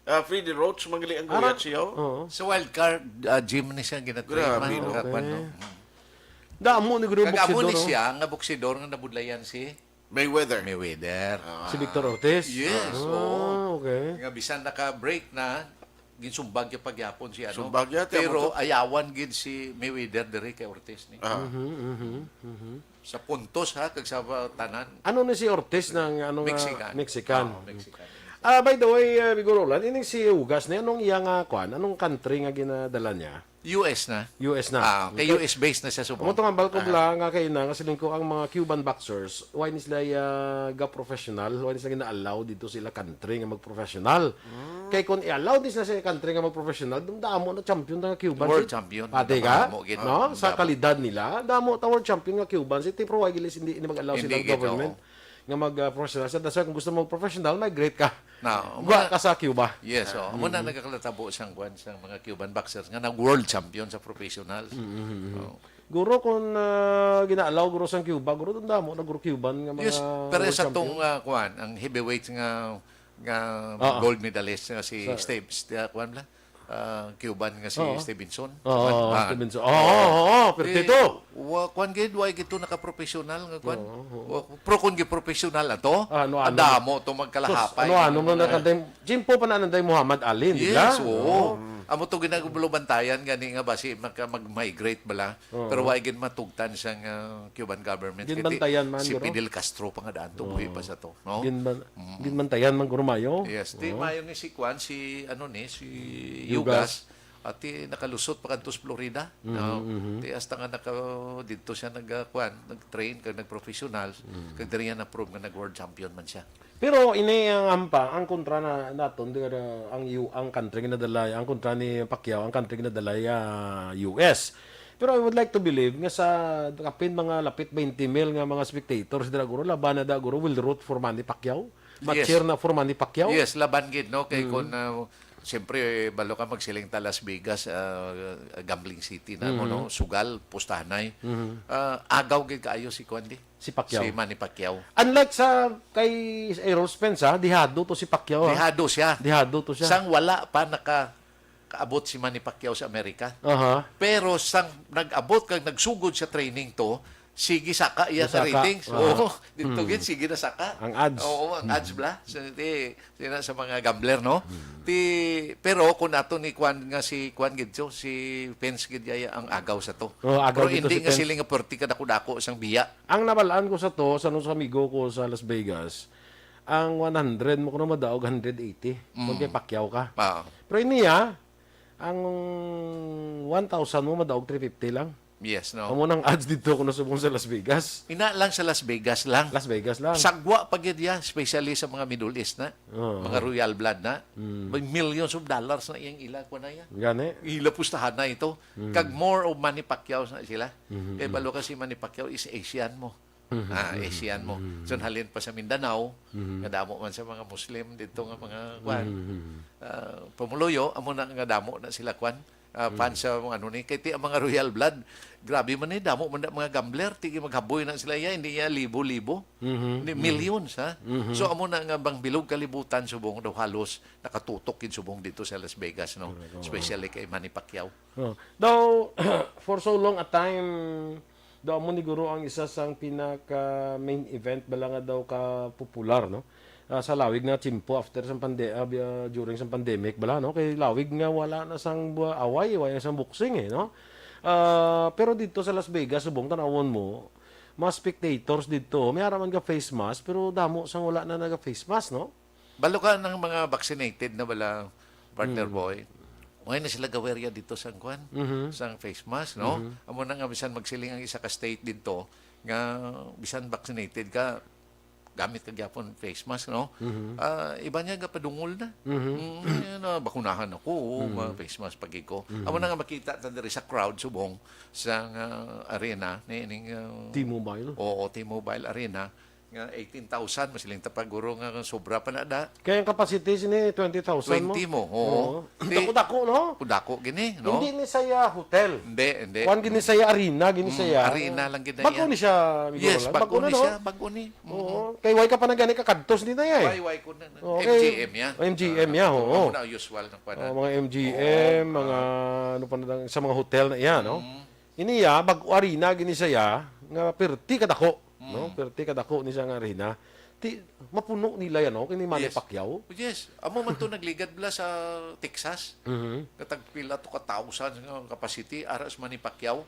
ah, Freddy Roach man gali ang Ara, guyat siya, oh. Oo. Sa wild card, ah, gym ni siya ginatry Grabe, man, no? Kakuan, no? Okay. Damo ni Guerrero Kag amo ni boksidor, oh. Siya nga boksidor nga nabudlayan si Mayweather. Mayweather. Ah. Si Victor Ortiz? Yes, Ah, oo. Okay. Nga bisan naka-break na, ginsumbag niya pagyapon si ano. Sumbag niya, Pero tiyan mo to. Ayawan gid si Mayweather diri kay Ortiz ni. Ah. Mhm, mhm, mhm. Sa puntos, ha, kag sa, uh, tanan. Ano ni si Ortiz ng, ano nga, Mexican. Mexican? Oo, Mexican. Ah, by the way, uh, Bigorolan, ining si Ugas ni, anong iya nga, kwan? Anong country nga ginadala niya? U S na. U S na. Ah, kay Okay. U S based na siya subong. Amo to nga, balkog Aha. lang nga kay na, nga siling ko ang mga Cuban boxers, why ni sila, ah, ga-professional? Why ni sila gina-allow dito sa ila country nga mag-professional? Mm. Kay kung i-allow ni sila sa country nga mag-professional, dum-, damo na champion na Cuban. World Si champion, Pati damo, ka? damo, gid. No? Sa Damo. kalidad nila, damo ta world champion nga Cuban. Si Tipro Wagilis, hindi, hindi mag-allow Hindi, silang gid, government oo. nga mag-professional siya. That's why kung gusto mo mag-professional, migrate ka. Na, Gwa muna ka sa Cuba. Yes, oh. Amo na Mm. nagakalatabo sang kwan, sang mga Cuban boxers nga nag-world champion sa professional. Mm, mm, mm. Oh. Guro kung, ah, gina-allow guro sang Cuba, guro dun damo na guro Cuban nga mga Yes, pero world sa champion. tong, ah, kwan, ang heavyweight nga, nga Oo. gold medalist nga si Sa Steve, Ste-, ah, kwan bala? Ah, Cuban nga si Oo. Stevenson. Oo, Kwan, ah. Stevenson. Oo, oo, oo, Eh, pertito. wa-, kwan gid, wa gid to nakaprofessional nga kwan. Oo, oo. Wa-, pro kung gi-professional ato, Ah, ano, ano? Adamo to magkalahapay. Sus, ano, ano man na kanday, Jimpo pa na nanday Muhammad Ali, di Yes, ba? oo. Oo. Amo to ginagublo bantayan gani nga basi maka-, mag-migrate bala. Oo. Pero wa gid matugtan sang, ah, Cuban government. Ginbantayan man, Si guro. Fidel Castro pa nga daan to, buhi Oo. pa sa to, no? Ginban-, Mm. ginbantayan man, guro, mayo. Yes, di Oo. mayo ni si kwan, si, ano ni, si Yugas. Yugas. Ati nakalusot pa kadto sa Florida. Mhm, No? mhm. Ti hasta nga naka, dito siya nag, ah, kuwan, nag-train, kag nag-professional, Mhm. kag diri niya na-prove nga nag-world champion man siya. Pero ini ang ampa, ang kontra na naton, di ka na, ang U, ang country nga nadala, ang kontra ni Pacquiao, ang country nga nadala, ah, U S. Pero I would like to believe nga sa kapin mga lapit twenty mil nga mga spectators dira guro, laban na da guro will root for Manny Pacquiao. Yes. Cheer na for Manny Pacquiao. Yes, laban gid, no? Kay Mm. kung, ah, siyempre, balo ka magsiling ta Las Vegas, ah, gambling city na mo, Mm. no? Sugal, pustahanay. Mm. Ah, agaw gid kaayo si kuan di. Si Pacquiao. Si Manny Pacquiao. Unlike sa kay Errol Spence, ha, dihado to si Pacquiao, ha? Dihado siya. Dihado to siya. Sang wala pa naka kaabot si Manny Pacquiao sa Amerika. Aha. Pero sang nag-abot kag nagsugod sa training to, sige saka iya sa Nasaka. ratings. Aha. Oo, dito Hmm. gid sige na saka. Ang ads. Oo, ang Hmm. ads bla. So, di, sina sa mga gambler, no? Hmm. Ti, pero kung ato ni kuan nga si kuan gid to, si Pence gid yaya ang agaw sa to. Oh, agaw Pero dito hindi si nga Pence. Sila nga perti ka dako-dako sang biya. Ang nabalaan ko sa to, sa nung sa amigo ko sa Las Vegas, ang one hundred mo kuno madaog hundred eighty. Kung Mm. kay Pacquiao ka. Ah. Pero iniya, ang one thousand mo madaog three fifty lang. Yes, no. Amo nang ads dito kuno subong sa Las Vegas. Ina lang sa Las Vegas lang. Las Vegas lang. Sagwa pa gid ya, especially sa mga Middle East na. Oo. Mga royal blood na. Mm. May millions of dollars na iyang ila ko na ya. Gani. Ila pustahan na ito. Mm. Kag more of Manny Pacquiao na sila. Mhm, Kay mhm. balo kasi Manny Pacquiao is Asian mo. Mhm, Ah, mhm, Asian mo. mhm. So, halin pa sa Mindanao, Mhm. nga damo man sa mga Muslim dito nga mga, kwan, Mhm, mhm. ah, pumuluyo, amo na nga damo na sila, kwan, ah, Mhm. fans sa mga ano ni. Kay ti ang mga royal blood, grabe man ni, damo man na mga gambler, tigi maghaboy na sila, ya, hindi ya libo-libo, Mhm, hindi, mhm. millions, ha? Mhm. So, amo na nga bang bilog kalibutan subong daw halos nakatutok gid subong dito sa Las Vegas, no? Correct, oo. Especially kay Manny Pacquiao. Oh. Daw, for so long a time, daw amo ni guro ang isa sang pinaka main event bala nga daw ka popular, no? Ah, sa lawig nga tiyempo after sang pande-, ah, bi-, ah, during sang pandemic bala, no? Kay lawig nga wala na sang bu-, away, wala na sang boxing eh, no? Ah, pero dito sa Las Vegas, subong tanawon mo, mga spectators dito, may ara man ka face mask, pero damo sang wala na naga face mask, no? Balo ka ng mga vaccinated na bala, partner Mm. boy. May na sila gawerya dito sa kwan, Mhm. sa face mask, no? Mhm. Amo na nga bisan magsiling ang isa ka state dito nga bisan vaccinated ka, gamit ka gyapon face mask, no? Mhm. Ah, iba niya gapadungol na. Mhm. Mm, yun na, bakunahan ako, oo, Mhm. ma-face mask pag ko. Mhm. Amo na nga makita ta diri sa crowd subong sa nga arena, ni, ning, ah, T-Mobile. Oo, T-Mobile Arena, nga eighteen thousand, masiling ta pa guro nga sobra pa na da. Kaya ang capacity sini twenty thousand mo? Twenty mo, oo. Oo. Ti- Dako-dako, no? Dako gini, no? Hindi ni saya hotel. Hindi, hindi. Kuan gini saya arena, gini Mm, saya. Arena lang gid na Bago iya. ni siya, Miguel Yes, Roland. Bago Bago na, ni no? siya, bago ni. Mm. Oo. Kay why ka pa na gani kakadtos di na iya, eh? Why, why ko na? Oo, M G M kay ya? M G M ya, Ah, oo. amo na usual na pa na. Oo, mga M G M, Oo, mga ah. ano pa na lang, sa mga hotel na iya, no? Mm. Ini ya, bag-o arena gini saya, nga perti kadako, no? Mm. Perti kadako ni siya nga arena. Ti, mapuno nila yan, no? Kini Manny Yes. Pacquiao. Yes. Amo man to nagligad bala sa Texas. Mhm. Katag pila to ka thousand nga capacity, ara sa Manny Pacquiao.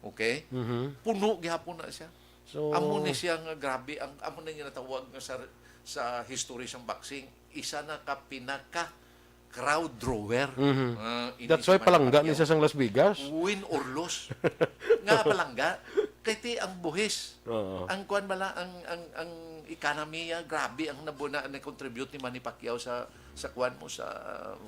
Okay? Mhm. Puno gihapon na siya. So, Amo ni siya nga grabe, ang, amo na yung natawag nga sa, sa history sa boxing, isa na ka pinaka crowd drawer. Mhm. Ah, ini That's si why Manny palangga ni Pacquiao. siya sang Las Vegas. Win or lose. Nga palangga, kay ti ang buhis. Oo. Ang kwan bala, ang, ang, ang economy, ah, grabe ang nabuna, na-contribute ni Manny Pacquiao sa, sa kwan mo, sa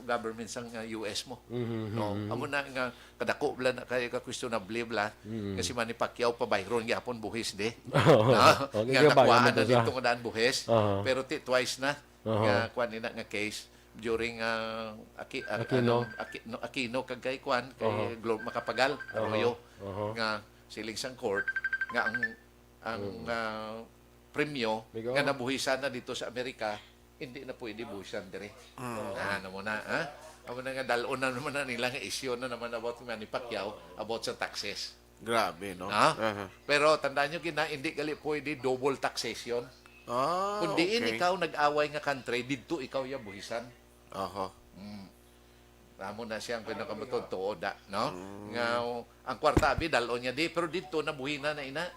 government sang, ah, U S mo. Mhm, No? mhm. Amo na nga, kadako bala na kay ka questionable bala, Mhm. nga si Manny Pacquiao pa bayron gyapon buhis di. Oo. Na, Okay, nga kaya nakuhaan bayan na mo to sa dito nga daan buhis, Aha. pero ti twice na Aha. nga kwan ina nga case during, ah, Aki-, ah, Aquino. ano, Aki-, no, Aquino kag kay kwan, kay Aha. Glo-, Macapagal, Aha. Arroyo, Aha. nga siling sang court, nga ang, ang, Mm. ah, premyo Bigo. nga nabuhisan na dito sa Amerika, hindi na pwede buhisan diri. Mm. Ah, ano mo na, ha? Amo na nga, dal-on na naman na nila nga issue na naman about Manny Pacquiao, about sa taxes. Grabe, no? Ha? Aha. Pero tandaan nyo, gina, hindi gali pwede double taxation. Ah, Kung diin okay. ikaw nag-away nga country, didto ikaw ya buhisan. Aha. Mm. Amo na siyang pinakamatod tuod, ah, no? Mm. Nga, ang kwarta, abi, dal-on niya di, pero didto, nabuhina na ina,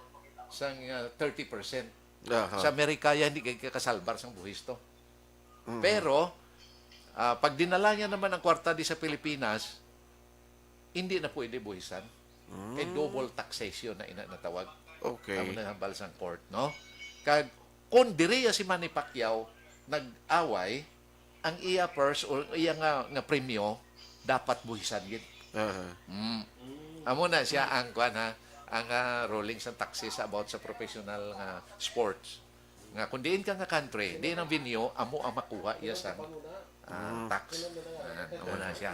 sang, ah, thirty percent. Aha. Sa Amerika, yan, hindi kay kasalbar sang buhis to. Mhm. Pero, ah, pag dinala niya naman ang kwarta di sa Pilipinas, hindi na pwede buhisan. Kay double taxation na ina natawag. Okay. Amo na hambal sang court, no? Kag kung diri si Manny Pacquiao nag-away, ang iya purse o iya nga, nga premyo dapat buhisan gid. Aha. Mm. Amo na siya ang kwan, ha, ang, ah, ruling sa taxes about sa professional nga sports. Nga kung diin ka nga country, diin ang venue, amo ang makuha iya sa, ah, tax. Ah, amo na siya.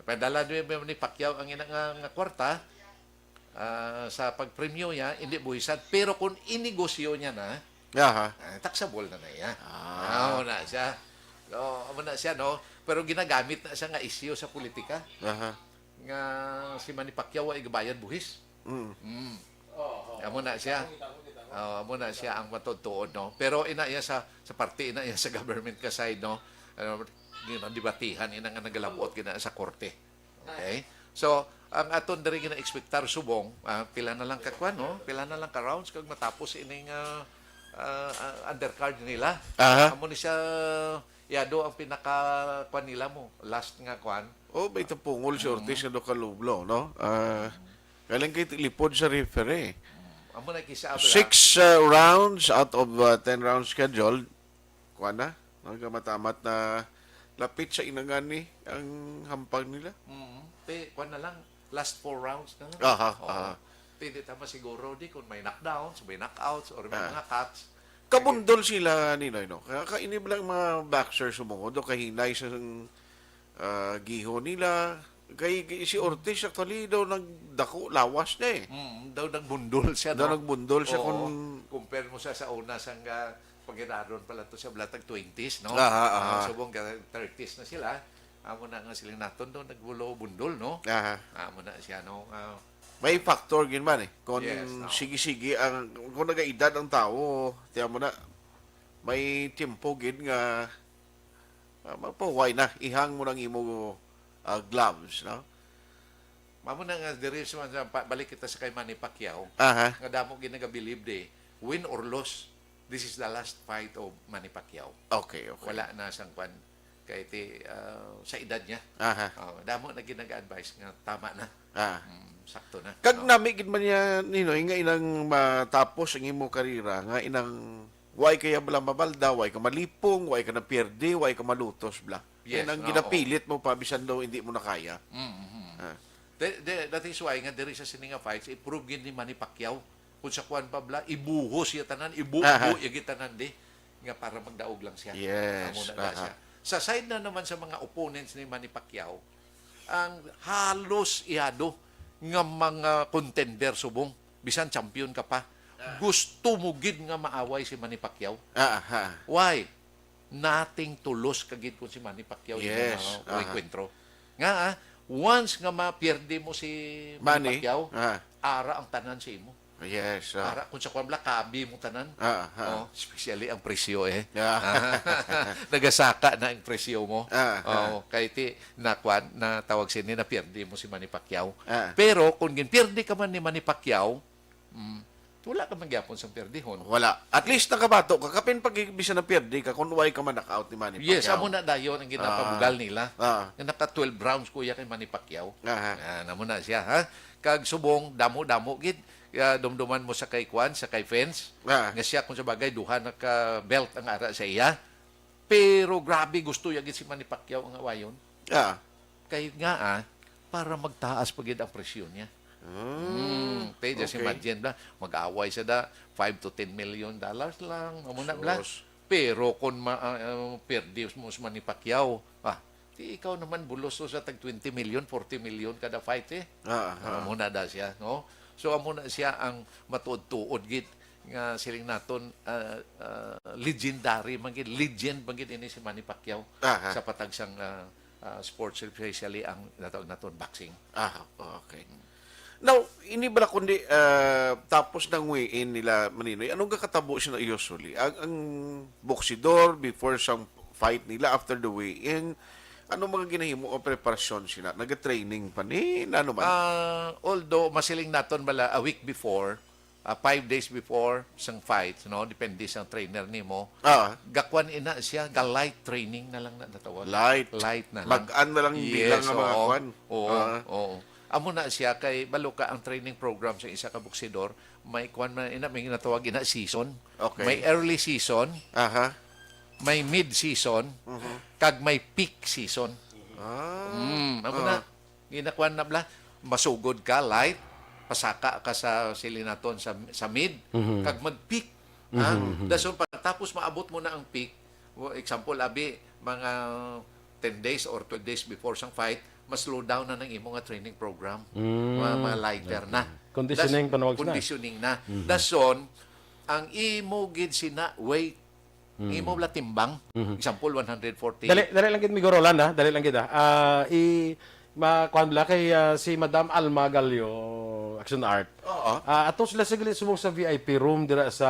Padala ni, ni Pacquiao ang ina nga, nga kwarta, ah, sa pagpremyo niya, hindi buhisan. Pero kung inegosyo niya na, Aha. ah, taxable na na iya. Ah. Amo na siya. So, amo na siya, no? Pero ginagamit na siya nga isyu sa politika. Aha. Nga si Manny Pacquiao ay gabayad buhis. Mm. Mm. Amo na siya. Oh, amo na siya ang matuod-tuod, no? Pero ina iya sa, sa parte, ina iya sa government ka side, no? Ano, ginadebatihan, ina nga nagalabot gina sa korte. Okay? So, ang aton diri gina-expectar subong, ah, pila na lang ka kwan, no? Pila na lang ka rounds kag matapos ining, ah, ah, ah, undercard nila. Aha. Amo ni siya, yado ang pinaka kwan nila mo, last nga kwan. Oh, may tapungol si Ortiz nga do ka low blow, no? Ah, galing kay lipod sa referee. Amo na kisa abla. Six, uh, rounds out of, uh, ten rounds scheduled. Kuha na. Nagkamatamat na lapit sa inangan ni ang hampang nila. Mm. Pe, kuha na lang. Last four rounds na lang. Aha, Oo. aha. Pwede ta masiguro di kung may knockdowns, may knockouts, or may Ah. mga cuts. Kabundol sila, Ninoy, no? Kaya ka, ini ba lang mga boxer sumungod o kahinay sa, ah, giho nila? Kay, kay si Ortiz, actually, daw nagdako, lawas na eh. Mm, daw nagbundol siya, Daw no? nagbundol siya Oo. kung Compare mo sa, sa una, sang, ah, pagiraron pala to sa blatag twenties, no? Aha, aha. Ah, subong ka, thirties na sila. Amo na nga siling naton do, nagbulo bundol, no? Aha. Amo na siya, no? Ah, May factor gid man eh. Kung Yes, no. sige-sige ang, kung nagaedad ang tawo, tiyan mo na, may tiyempo gid nga, ah, magpahuway na, ihang mo nang imo, ah, gloves, no? Mamo na nga, diri sa, sa pa-, balik kita sa kay Manny Pacquiao, Aha. nga damo gid nagabilib di, win or lose, this is the last fight of Manny Pacquiao. Okay, okay. Wala na sang kwan, kay ti, ah, sa edad niya. Aha. Oh, damo na gid nag-advise nga tama na. Ah. Mm, sakto na. Kag Oh. nami gid man niya, Ninoy, nga inang matapos ang imo karera, nga inang way kaya bala mabalda, way ka malipong, way ka napierde, way ka malutos, bla. Yes, Yan ang oo. ginapilit mo pa, bisan daw hindi mo na kaya. Mm, mm. Ah. The, the, that is why nga diri sa sini nga fights, i-prove gid ni Manny Pacquiao. Kung sa kuwan pa bla, ibuhos iya tanan, ibubo Aha. iya gid tanan di, nga para magdaog lang siya. Yes, Amo na na aha. siya. Sa side na naman sa mga opponents ni Manny Pacquiao, ang halos ihado nga mga contender subong, bisan champion ka pa, Ah. gusto mo gid nga maaway si Manny Pacquiao. Aha. Why? Nothing to lose ka gid kung si Manny Pacquiao yung Yes, mga aha. enkwentro. Nga, ah, once nga mapierde mo si Manny Manny, Pacquiao, ah. ara ang tanan sa imo. Yes, ah. Ara, kung sa kwan bla, kabi mo tanan. Ah, ah. Oh, especially ang presyo, eh. Ah. Ah. Nagasaka na ang presyo mo. Ah, ah. Oh, kay ti, na kwan, na tawag sini, napierde mo si Manny Pacquiao. Ah. Pero kung ginpierde ka man ni Manny Pacquiao, mm, wala ka man gyapon sang pierdihon. Wala. At least nakabato ka, kapin pag bisan na pierde ka, kung way ka man knockout ni Manny Yes, Pacquiao. amo na dayon ang ginapabugal Ah. nila. Ah. Nga naka twelve rounds, kuya, kay Manny Pacquiao. Aha. Ah, namo na siya, ha? Kag subong, damo-damo gid. Ah, dumduman mo sa kay Kwan, sa kay Fence. Ah. Nga siya, kung sa bagay, duha na ka belt ang ara sa iya. Pero grabe, gusto ya gid si Manny Pacquiao ang awayon. Ah. Kay nga, ah, para magtaas pa gid ang presyo niya. Ah, Hmm, te, just okay. imagine bla, mag-away sa da, five to ten million dollars lang, amo na bla. Sus. Pero kung ma-, ah, ah, pierde mo si Manny Pacquiao, ah, di ikaw naman bulos to sa tag twenty million, forty million kada fight, eh. Ah, ah. Amo na da siya, no? So, amo na siya ang matuod-tuod gid nga siling naton, ah, ah, legendary man gid, legend man gid ini si Manny Pacquiao Aha. sa patag sang, ah, ah, sports, especially ang natawag naton boxing. Ah, okay. Now, ini bala kundi, ah, tapos ng weigh-in nila, Maninoy, anong kakatabo siya na usually? Ang, ang boksidor before sang fight nila, after the weigh-in, ano mga ginahimo o preparasyon sila? Nag-training pa ni, na ano man? Ah, although masiling naton bala a week before, ah, five days before sang fight, no? Depende sang trainer nimo. Ah. Gakuan ina siya, ga light training na lang na natawag. Light. Light na lang. Mag-an na lang bilang Yes, nga mga oo. kuan. Oo, Ah. oo. Amo na siya kay balo ka ang training program sa isa ka boksidor, may kuan man ina, may natawag ina season. Okay. May early season, Aha. may mid season, Mhm. kag may peak season. Ah. Mm, amo Ah. na. Ginakuan na bala, masugod ka, light, pasaka ka sa silinaton sa, sa mid, Mhm. kag mag-peak. Ha? Mhm, mhm. Dason pagkatapos maabot mo na ang peak, wa-, example, abi, mga ten days or twelve days before sang fight, mas slow down na ng imo nga training program. Mm. Mga, mga lighter Okay. na. Conditioning Das-, panawag sina. conditioning na. Mhm. Dason, ang imo gid sina weight, Mm. imo bala timbang. Mhm. Example, one hundred forty. Dali, dali lang gid, Migo Roland, ha? Dali lang gid, ha? Ah, i-, ma-, kuwan bala kay, ah, si Madam Alma Gallo, Action Art. Oo. Ah, ato sila sa gali subong sa V I P room dira sa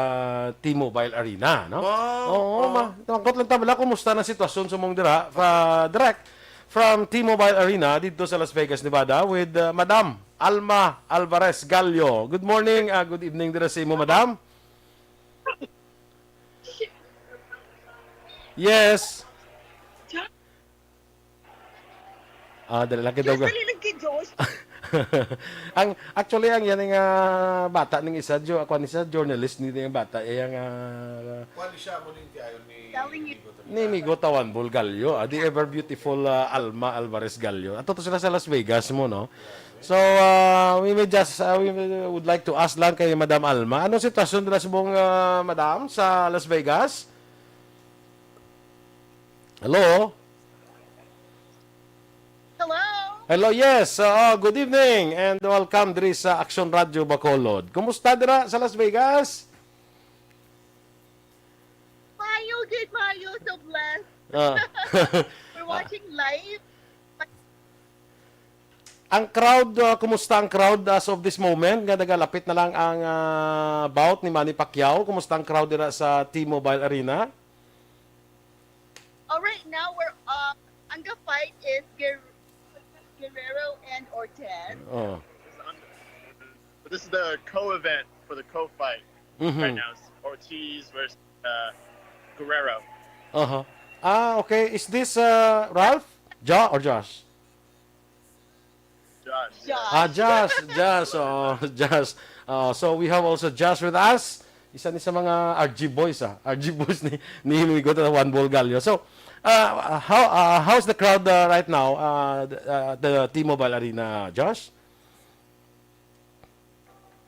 T-Mobile Arena, no? Wow. Oo, Oh. ma-, tungkot lang ta bala, kumusta na sitwasyon subong dira? Fa-, direct from T-Mobile Arena dito sa Las Vegas, Nevada with, ah, Madam Alma Alvarez Gallo. Good morning, ah, good evening dira sa imo, Madam. Yes. Ah, dali lang kay Diyos, daw. Dali lang kay Diyos. Ang, actually, ang yan nga bata ning isa, jo-, kuwan ni siya, journalist ni yung bata, eh, ang, ah, Kuwan ni siya, mo ning tiayon ni Telling you. Migo Ni Migo Tawan Bol Gallo, ah, the ever beautiful, ah, Alma Alvarez Gallo. Ato to sila sa Las Vegas mo, no? So, ah, we may just, ah, we may, would like to ask lang kay Madam Alma, anong sitwasyon nila subong, ah, Madam, sa Las Vegas? Hello? Hello? Hello, yes. Oo, good evening and welcome diri sa Action Radio Bacolod. Kumusta dira sa Las Vegas? Maayo gid, maayo, so blessed. Ah. We're watching live. Ang crowd, ah, kumusta ang crowd as of this moment nga nagalapit na lang ang, ah, bout ni Manny Pacquiao? Kumusta ang crowd dira sa T-Mobile Arena? Oh, right now, we're, um, ang ga-fight is Guer-, Guerrero and Ortiz. Oh. But this is the co-event for the co-fight Mhm. right now. It's Ortiz versus, uh, Guerrero. Uh-huh. Ah, okay. Is this, uh, Ralph? Ja or Josh? Josh. Josh. Ah, Josh. Josh. Oh, Josh. Oh, so we have also Josh with us. Isa ni sa mga R G boys, ah. R G boys ni, ni Luigo at Juan Bol Gallo. So, uh, how, uh, how's the crowd, uh, right now, uh, the, uh, the T-Mobile Arena, Josh?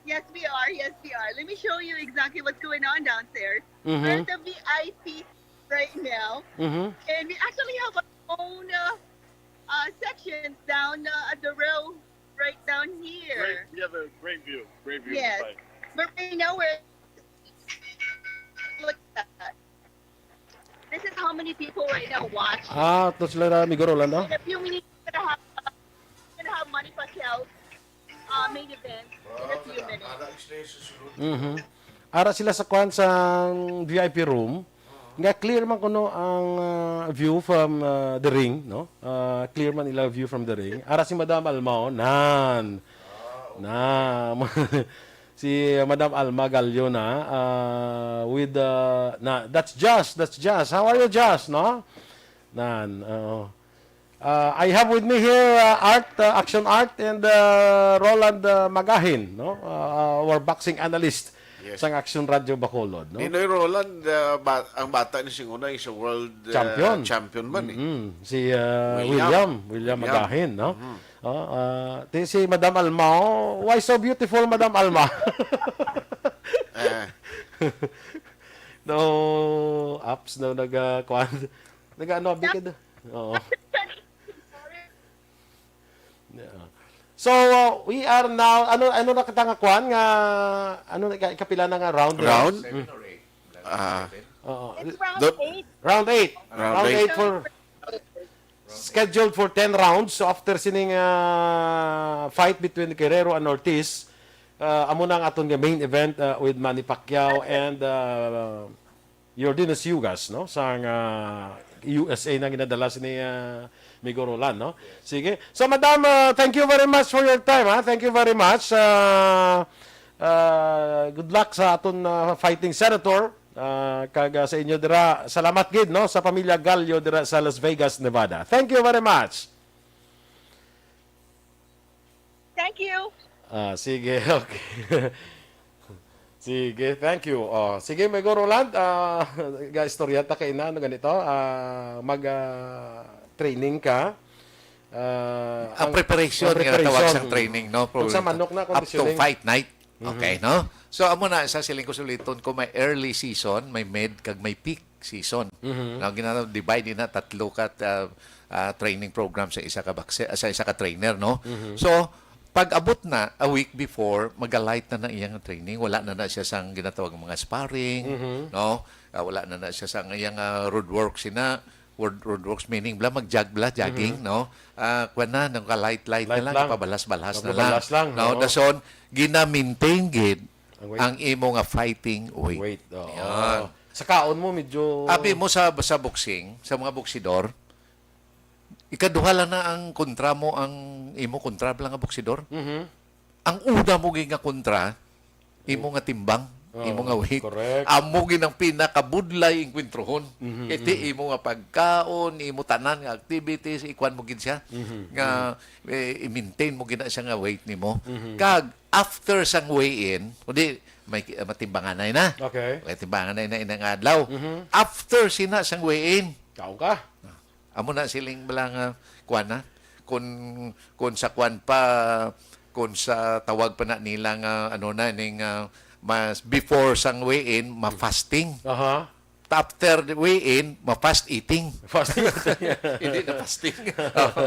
Yes, we are. Yes, we are. Let me show you exactly what's going on downstairs. Mm-hmm. We're at the V I P right now. Mm-hmm. And we actually have our own, uh, uh, sections down, uh, at the row right down here. Great. We have a great view. Great view. Yes. But right now we're, look at that. This is how many people right now watching. Ah, to sila na, Migo Roland, no? In a few minutes, we're gonna have, we're gonna have Manny Pacquiao, uh, main event in a few minutes. Mhm. Ara sila sa kwan sa V I P room. Nga clear man kuno ang, ah, view from, ah, the ring, no? Ah, clear man ila view from the ring. Ara si Madam Alma, oh, nan. Na, si Madam Alma Gallo na, ah, with, ah, na, that's Josh, that's Josh. How are you, Josh, no? Nan, oo. Uh, I have with me here, uh, Art, uh, Action Art, and, uh, Roland, uh, Magahin, no? Uh, our boxing analyst Yes. sang Action Radio Bacolod, no? Ninoy Roland, uh, ba-, ang bata ni Singuna is a world, uh, Champion. champion man, eh. Mm-mm. Si, uh, William. William, William William. Magahin, no? Mm. Oh, uh, ti-, si Madam Alma, oh, why so beautiful, Madam Alma? Eh. No, apps na nag-, uh, kwan. Nag-ano, abi ka da-, Oo. Yeah. So, uh, we are now, ano, ano na kita nga kwan nga, ano na, ika-, ikapila na nga round na? Round? Seven or eight? Ah. Oo. It's round The eight. Round eight. Round Round eight. eight for, scheduled for ten rounds. So, after sining, uh, fight between Guerrero and Ortiz, uh, amo na ang aton nga main event, uh, with Manny Pacquiao and, uh, Yordenis Ugas, no? Sang, ah, U S A na ginadala sini, ah, Migo Roland, no? Sige. So, Madam, ah, thank you very much for your time, ha? Thank you very much. Ah, Ah, good luck sa aton, ah, fighting senator. Ah, kag, ah, sa inyo dira, salamat gid, no, sa pamilya Gallo dira sa Las Vegas, Nevada. Thank you very much. Thank you. Ah, sige, okay. Sige, thank you. Oh, sige, Migo Roland, ah, ga-istorya ta kay na, ano ganito, ah, mag, ah, training ka. Ah, Ang preparation, ang nga natawag preparation. sang training, no? Kung sa manok na, kung Up to siling. Fight night. Okay, no? So, amo na, sa siling ko suliton ko, may early season, may mid, kag may peak season. Mhm. Now, gina-divide na tatlo ka, ah, ah, training program sa isa ka bakse, sa isa ka trainer, no? Mhm. So, pag abot na, a week before, magalight na na iyang training. Wala na na siya sang ginatawag mga sparring, Mhm. no? Ah, wala na na siya sang iyang, ah, road work sina, road, road works meaning bla, mag-jog bla, jogging, Mhm. no? Ah, kuwan na, nang ka-light-light na Light lang, lang. ipabalas-balas na lang. Ipabalas lang, No, oo. dason, gina-maintain gid Ang weight. ang imo nga fighting weight. Wait, oo. Yan. Sa kaon mo, medyo... Abi mo sa, sa boxing, sa mga boksidor, ikaduha lang na ang kontra mo, ang imo kontra lang nga boksidor. Mhm. Ang una mo gid nga kontra, imo nga timbang, Oo, imo nga weight. correct. Amo gid ang pinakabudlay engkwentrohon. Mhm, Iti imo nga pagkaon, imo tanan nga activities, ikuan mo gid siya. Mhm, Nga, eh, i-maintain mo gid na siya nga weight nimo. Mhm. Kag after sang weigh-in, kundi may ki- matimbanganay na. Okay. May timbanganay na inang adlaw. Mhm. After sina sang weigh-in, Kao ka. amo na siling bala nga kuan na. Kun kun sa kuan pa, kun sa tawag pa na nila nga ano na ning, ah, mas before sang weigh-in, ma-fasting. Aha. After the weigh-in, ma-fast eating. Fasting. Hindi na fasting.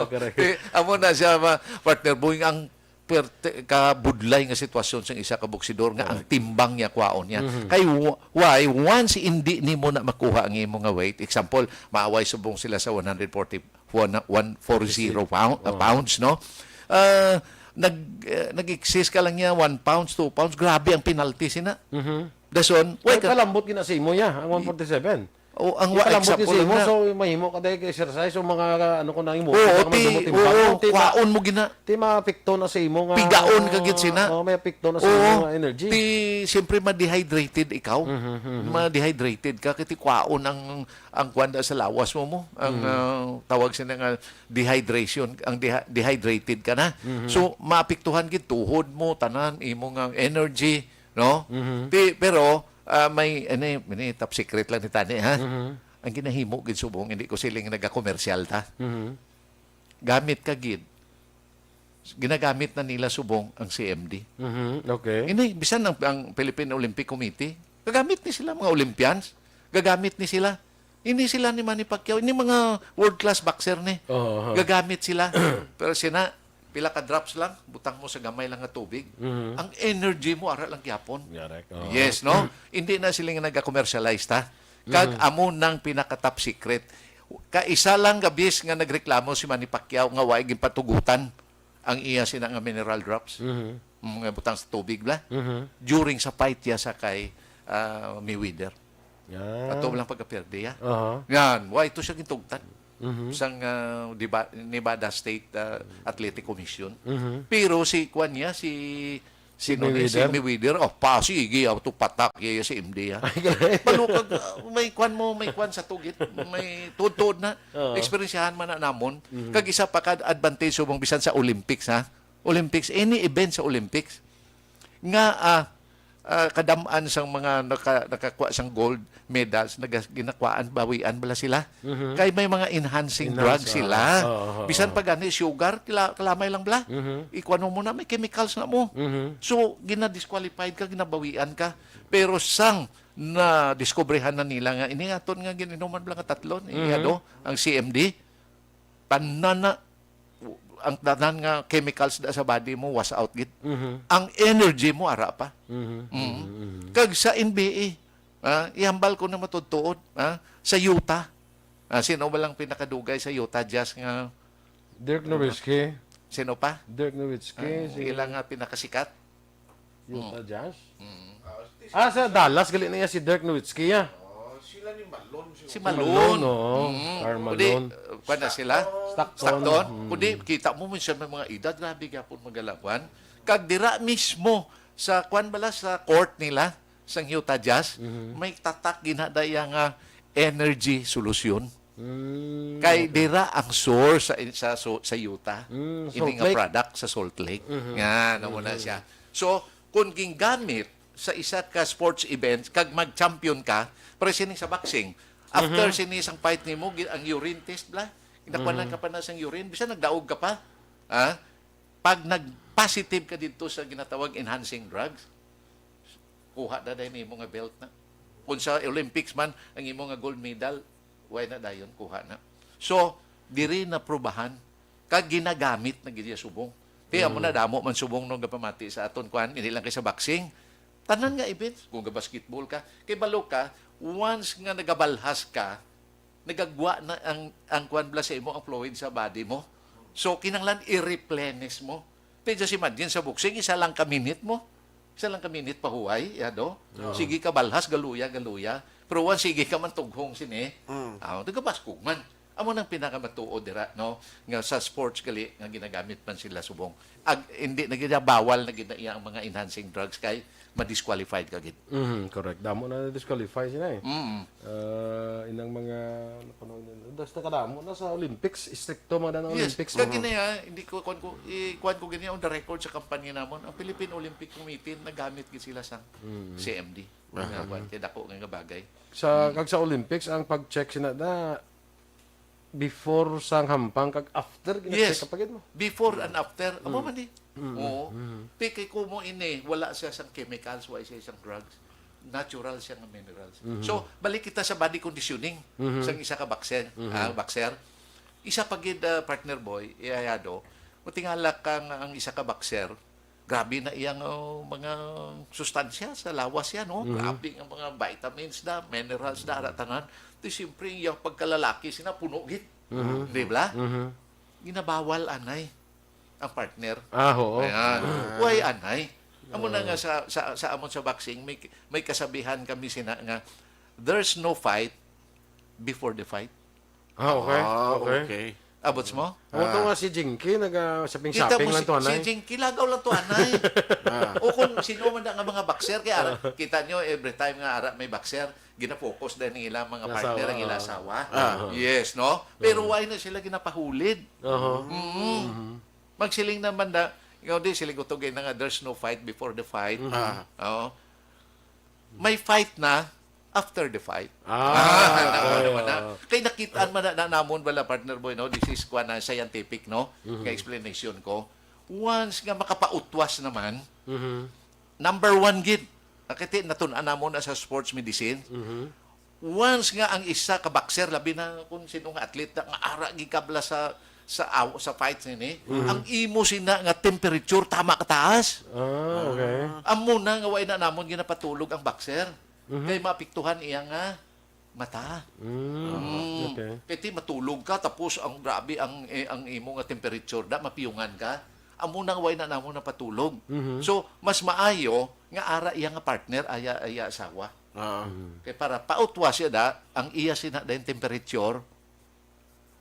Correct. Eh, amo na siya, ma- partner Boying, ang perte, kabudlay nga sitwasyon sang isa ka boksidor nga ang timbang niya kwaon niya. Mhm. Kay wa- why? Once hindi nimo na makuha ang imo nga weight, example, maaway subong sila sa one hundred forty, one, one forty pound, Oh. pounds, no? Ah, nag, eh, nag-excess ka lang niya, one pounds, two pounds, grabe ang penalty sina. Mhm. Dason, Ay, why ka, palambot gina sa imo ya, ang one forty-seven. oh, ang Di wa palambot gina example sa imo, na. So mahimo ka dahil exercise, so mga ano ko na imo. Oo, Hindi ka ti, magdumot timbang. oo, Ti ma- kwaon mo gina. Ti maapekto na sa imo nga Pigaon ka gid sina. Oh, may apekto na sa Oo. imo nga energy. Ti, siyempre, ma-dehydrated ikaw. Mhm, mhm. Ma-dehydrated ka, kay ti kwaon ang, ang kwanda sa lawas mo mo. Ang Mhm. ah, tawag sila nga dehydration, ang dehy- dehydrated ka na. Mhm. So, maapektuhan gid tuhod mo, tanan, imo nga energy, no? Mhm. Ti, pero, ah, may, ano, ini top secret lang ni tani, ha? Mhm. Ang ginahimo gid subong, hindi ko siling nagakomersyal ta. Mhm. Gamit ka gid. Ginagamit na nila subong ang C M D. Mhm. Okay. Ini, bisan ang, ang Philippine Olympic Committee, gagamit ni sila mga Olympians. Gagamit ni sila. Ini sila ni Manny Pacquiao. Ini mga world-class boxer ni. Oo, oo. Gagamit sila. Pero sina, pila ka drops lang, butang mo sa gamay lang nga tubig. Mhm. Ang energy mo, ara lang gyapon. Correct. Oo. Yes, no? Hindi na sila nga nag-commercialize ta. Kag Mhm. amo nang pinaka-top secret. Kaisa lang gabis nga nagreklamo si Manny Pacquiao nga wa ginpatugutan ang iya sina nga mineral drops. Mhm. Mga butang sa tubig bla. Mhm. During sa fight ya sa kay ah, Mayweather. Yan. Ato lang pagkaperde ya. Aha. Yan, wa ito siya gintugtan. Mhm. Sang ah, Diba- Nevada State ah, Athletic Commission. Mhm. Pero si kwan niya, si si Si no ni, si Mayweather? Mayweather, oh, pa, sige, auto patak, iya, iya si M D, ha. Ay, grabe. Balukag, ah, may kwan mo, may kwan sa tugit, may tuod-tuod na. Oo. Eksperyensyahan man na namon. Mhm. Kag isa pa ka advantage subong bisan sa Olympics, ha. Olympics, any event sa Olympics. Nga, ah, ah, kadam-an sang mga naka, nakakuha sang gold medals, naga, ginakuhaan, bawian bala sila. Mhm. Kay may mga enhancing Enhance, drugs ah, sila. oo, oo, Bisan oo. pa gani sugar, kila, kalamay lang bala. Mhm. Ikuan mo na, may chemicals na mo. Mhm. So, gina-disqualified ka, ginabawian ka. Pero sang na-discoveryhan na nila nga, ini aton nga gininuman bala nga tatlon, Mhm. ano, ang C M D, tanan na, ang tanan nga chemicals da sa body mo, wash out gid. Mhm. Ang energy mo, ara pa. Mhm. Mm. Mhm. Kag sa N B A, ah, ihambal ko na matudtuod, ah, sa Utah. Ah, sino ba lang pinakadugay sa Utah Jazz nga, Dirk Nowitzki. Sino pa? Dirk Nowitzki. Ang Si ilang nga pinakasikat? Utah Jazz. Mm. Ah, sa Dallas, gali na iya si Dirk Nowitzki, ya. Oh, sila ni Malone. Si Malone, Malone. oo. Mm. Karl Kundi, Malone. uh, kuwan na sila? Stockton. Stockton. Mm. Kundi, kita mo, minsan may mga edad, grabe gyapon magalawan. Kag dira mismo, Sa kwan bala, sa court nila, sang Utah Jazz, Mhm. may tatak ginadaya nga energy solution. Mm, Kay okay. dira ang source sa, sa, so- sa Utah. Mm, Ini Salt nga Lake. product sa Salt Lake. Mhm. Nga, namo na Mhm. siya. So, kung gingamit sa isa ka sports event, kag mag-champion ka, pareho sini sa boxing. After Mhm. sini sang fight nimo, gi- ang urine test, bla, ginakuhanan Mhm. ka pa na sang urine, bisan nagdaog ka pa. Ha? Pag nag-positive ka dito sa ginatawag enhancing drugs, kuha na dayon imo nga belt na. Kung sa Olympics man, ang imo nga gold medal, way na dayon, kuha na. So, diri na prubahan, kag ginagamit na gid siya subong. Kaya mo Mm. na damo man subong nung gapamati sa aton kwan, hindi lang kay sa boxing. Tanan nga events, kung ga-basketball ka, kay balo ka, once nga nagabalhas ka, nagagwa na ang, ang kwan bala sa imo, ang fluid sa body mo. So, kinahanglan i-replenish mo. Te, just imagine sa boxing, isa lang ka minute mo. Isa lang ka minute pahuway, yado. Oo. Sige ka balhas, galuya, galuya. Pero once sige ka man tughong sini, Mm. ah, tagabaskog man. Amo nang pinakamatuod dira, no, nga sa sports gali nga ginagamit man sila subong. Ag, hindi na gid, bawal na gid na iya ang mga enhancing drugs kay ma-disqualified ka gid. Mhm, correct. Damo na na-disqualify sila eh. Mm. Ah, inang mga, ano pa nung, das na kadamo na sa Olympics, istrikto man ang Yes, Olympics. kag Mhm. gini, ah, hindi ko, kuwan ko, i-, kuwan ko gini on the record sa kampanya namon. Ang Philippine Olympic Committee, nagamit gid sila sa Mm. C M D. Aha. Nga kuwan, kay dako nga, nga bagay. Sa, Mm. kag sa Olympics, ang pag-check sina na before sang hampang kag after, gina-check Yes. ka pa gid mo. Before and after. Amo Mm. man ni. Mm, Oo. mm. Ti kay kumo ini, wala siya sang chemicals, wala siya sang drugs. Natural siya nga minerals. Mhm. So, balik kita sa body conditioning Mhm. sang isa ka boxer, Mhm. ah, boxer. Isa pa gid, ah, partner boy, iyayado, matingala ka nga ang isa ka boxer, grabe na iyang, oh, mga sustansya sa lawas yan, no? Mhm. Grabe ang mga vitamins da, minerals da, ara tanan. Ti siyempre, ang iyang pagkalalaki sina puno gid. Mhm. Di ba? Mhm. Ginabawal anay ang partner. Ah, oo. Ayan. Ah. Why anay? Amo na Oo. nga sa, sa, sa amon sa boxing, may, may kasabihan kami sina nga, "There's no fight before the fight." Ah, okay. Ah, Okay. okay. Abots mo? Amo to Ah. nga si Jinky, naga-shopping-shopping Kita mo lang si, to, si anay. Jinky, lagaw lang to, anay. Ah. O kung sino man na nga mga boxer, kaya ara, Ah. kita nyo, every time nga ara may boxer, gina-focus din ang ilang mga Ang partner, asawa, ang ilang ah. asawa. Ah. Yes, no? Pero Ah. why na sila ginapahulid? Aha. Mm. Mhm. Magsiling naman na, ikaw di, siling ko to, gay na nga, "There's no fight before the fight." Mhm. Ah. Oo. May fight na after the fight. Ah, Ah, okay, naman na. oo. Kay nakitaan man na, na namon bala, partner boy, no? This is, kuwan na, scientific, no? Mhm. Nga explanation ko. Once nga makapautwas naman, Mhm. number one gid. Nakiti, natun-an namon na sa sports medicine. Mhm. Once nga ang isa ka boxer, labi na kung sino nga atleta, nga ara gikabla sa, sa aw-, sa fights nini, Mhm. ang imo sina nga temperature tama ka taas. Ah, okay. Amo na nga wa na namon ginapatulog ang boxer. Mhm. Kay maapektuhan iya nga mata. Mm, Mm. okay. Kay ti matulog ka, tapos ang grabe ang, eh, ang imo nga temperature, da, mapiyungan ka. Amo na nga wa na namon napatulog. Mhm. So, mas maayo nga ara iya nga partner, aya, iya asawa. Ah. Mhm. Kay para pautwa siya da, ang iya sina da yung temperature,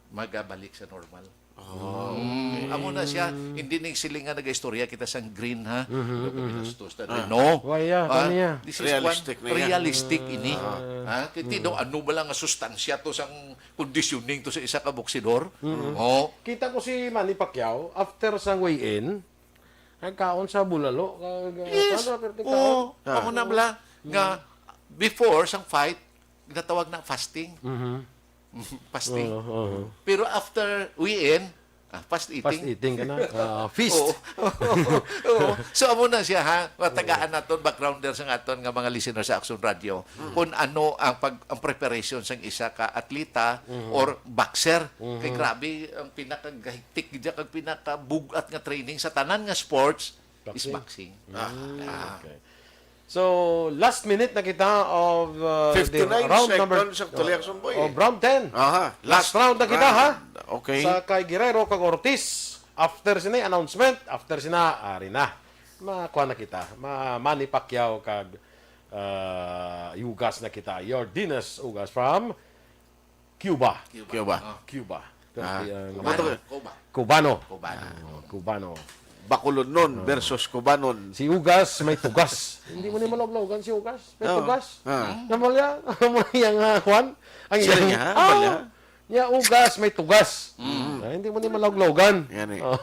magabalik sa normal. Ah, Mm, okay. amo na siya, hindi ning siling nga nag-istorya kita sang green, ha? Mhm, Ano ka mhm. binastos na Ah. rin, no? Why, yeah, Ha? kami, yeah. This is Realistic one, na yan. realistic ini. Ah. Ha? Kaya tino, Mhm. ano ba lang nga sustansya to sang conditioning to sa isa ka boksidor? Mhm. Oh. Kita ko si Manny Pacquiao, after sang weigh-in, nagkaon sa bulalo. Ka-, ka-, Yes. ano, pero Oo. kaon? Ah. Amo na bala nga, Mm. before sang fight, ginatawag na fasting. Mhm. Fasting. Oo, oo. Pero after weigh-in, ah, fast eating. Fast eating ka na. Ah, feast. Oo. Oo. So, amo na siya, ha? Matagaan naton, backgrounder sa aton nga mga listener sa Action Radio, Mm. kung ano ang pag-, ang preparation sang isa ka atleta Mhm. or boxer. Mhm. Kay grabe, ang pinakagahigtik dyan, ang pinakabugat nga training sa tanan nga sports is Boxing. boxing. Ah, Mm, ah. okay. So, last minute na kita of, uh, the fifty-nine round number, seconds, actually, uh, Action Boy. of round ten. Aha, Last last round na kita, ha? round. Okay. Sa kay Guerrero kag Ortiz, after sina announcement, after sina, ari na. Makuha na kita. Ma-, Manny Pacquiao kag, uh, Ugas na kita. Yordenis Ugas from Cuba. Cuba. Cuba. Ah. Cuba. Ah. Ang Cubano. Cubano. Cubano. Cubano. Ah, Cubano. Bacolodnon Ah. versus Cubanon. Si Ugas may tugas. Hindi mo ni malawglawagan si Ugas. May Oo. tugas. Ah. Namalya, namalya nga, kwan. Ang Siya iyang, niya, ah, namalya. Niya, Ugas, may tugas. Mm. Ah, hindi mo ni malawglawagan. Yan eh. Oh.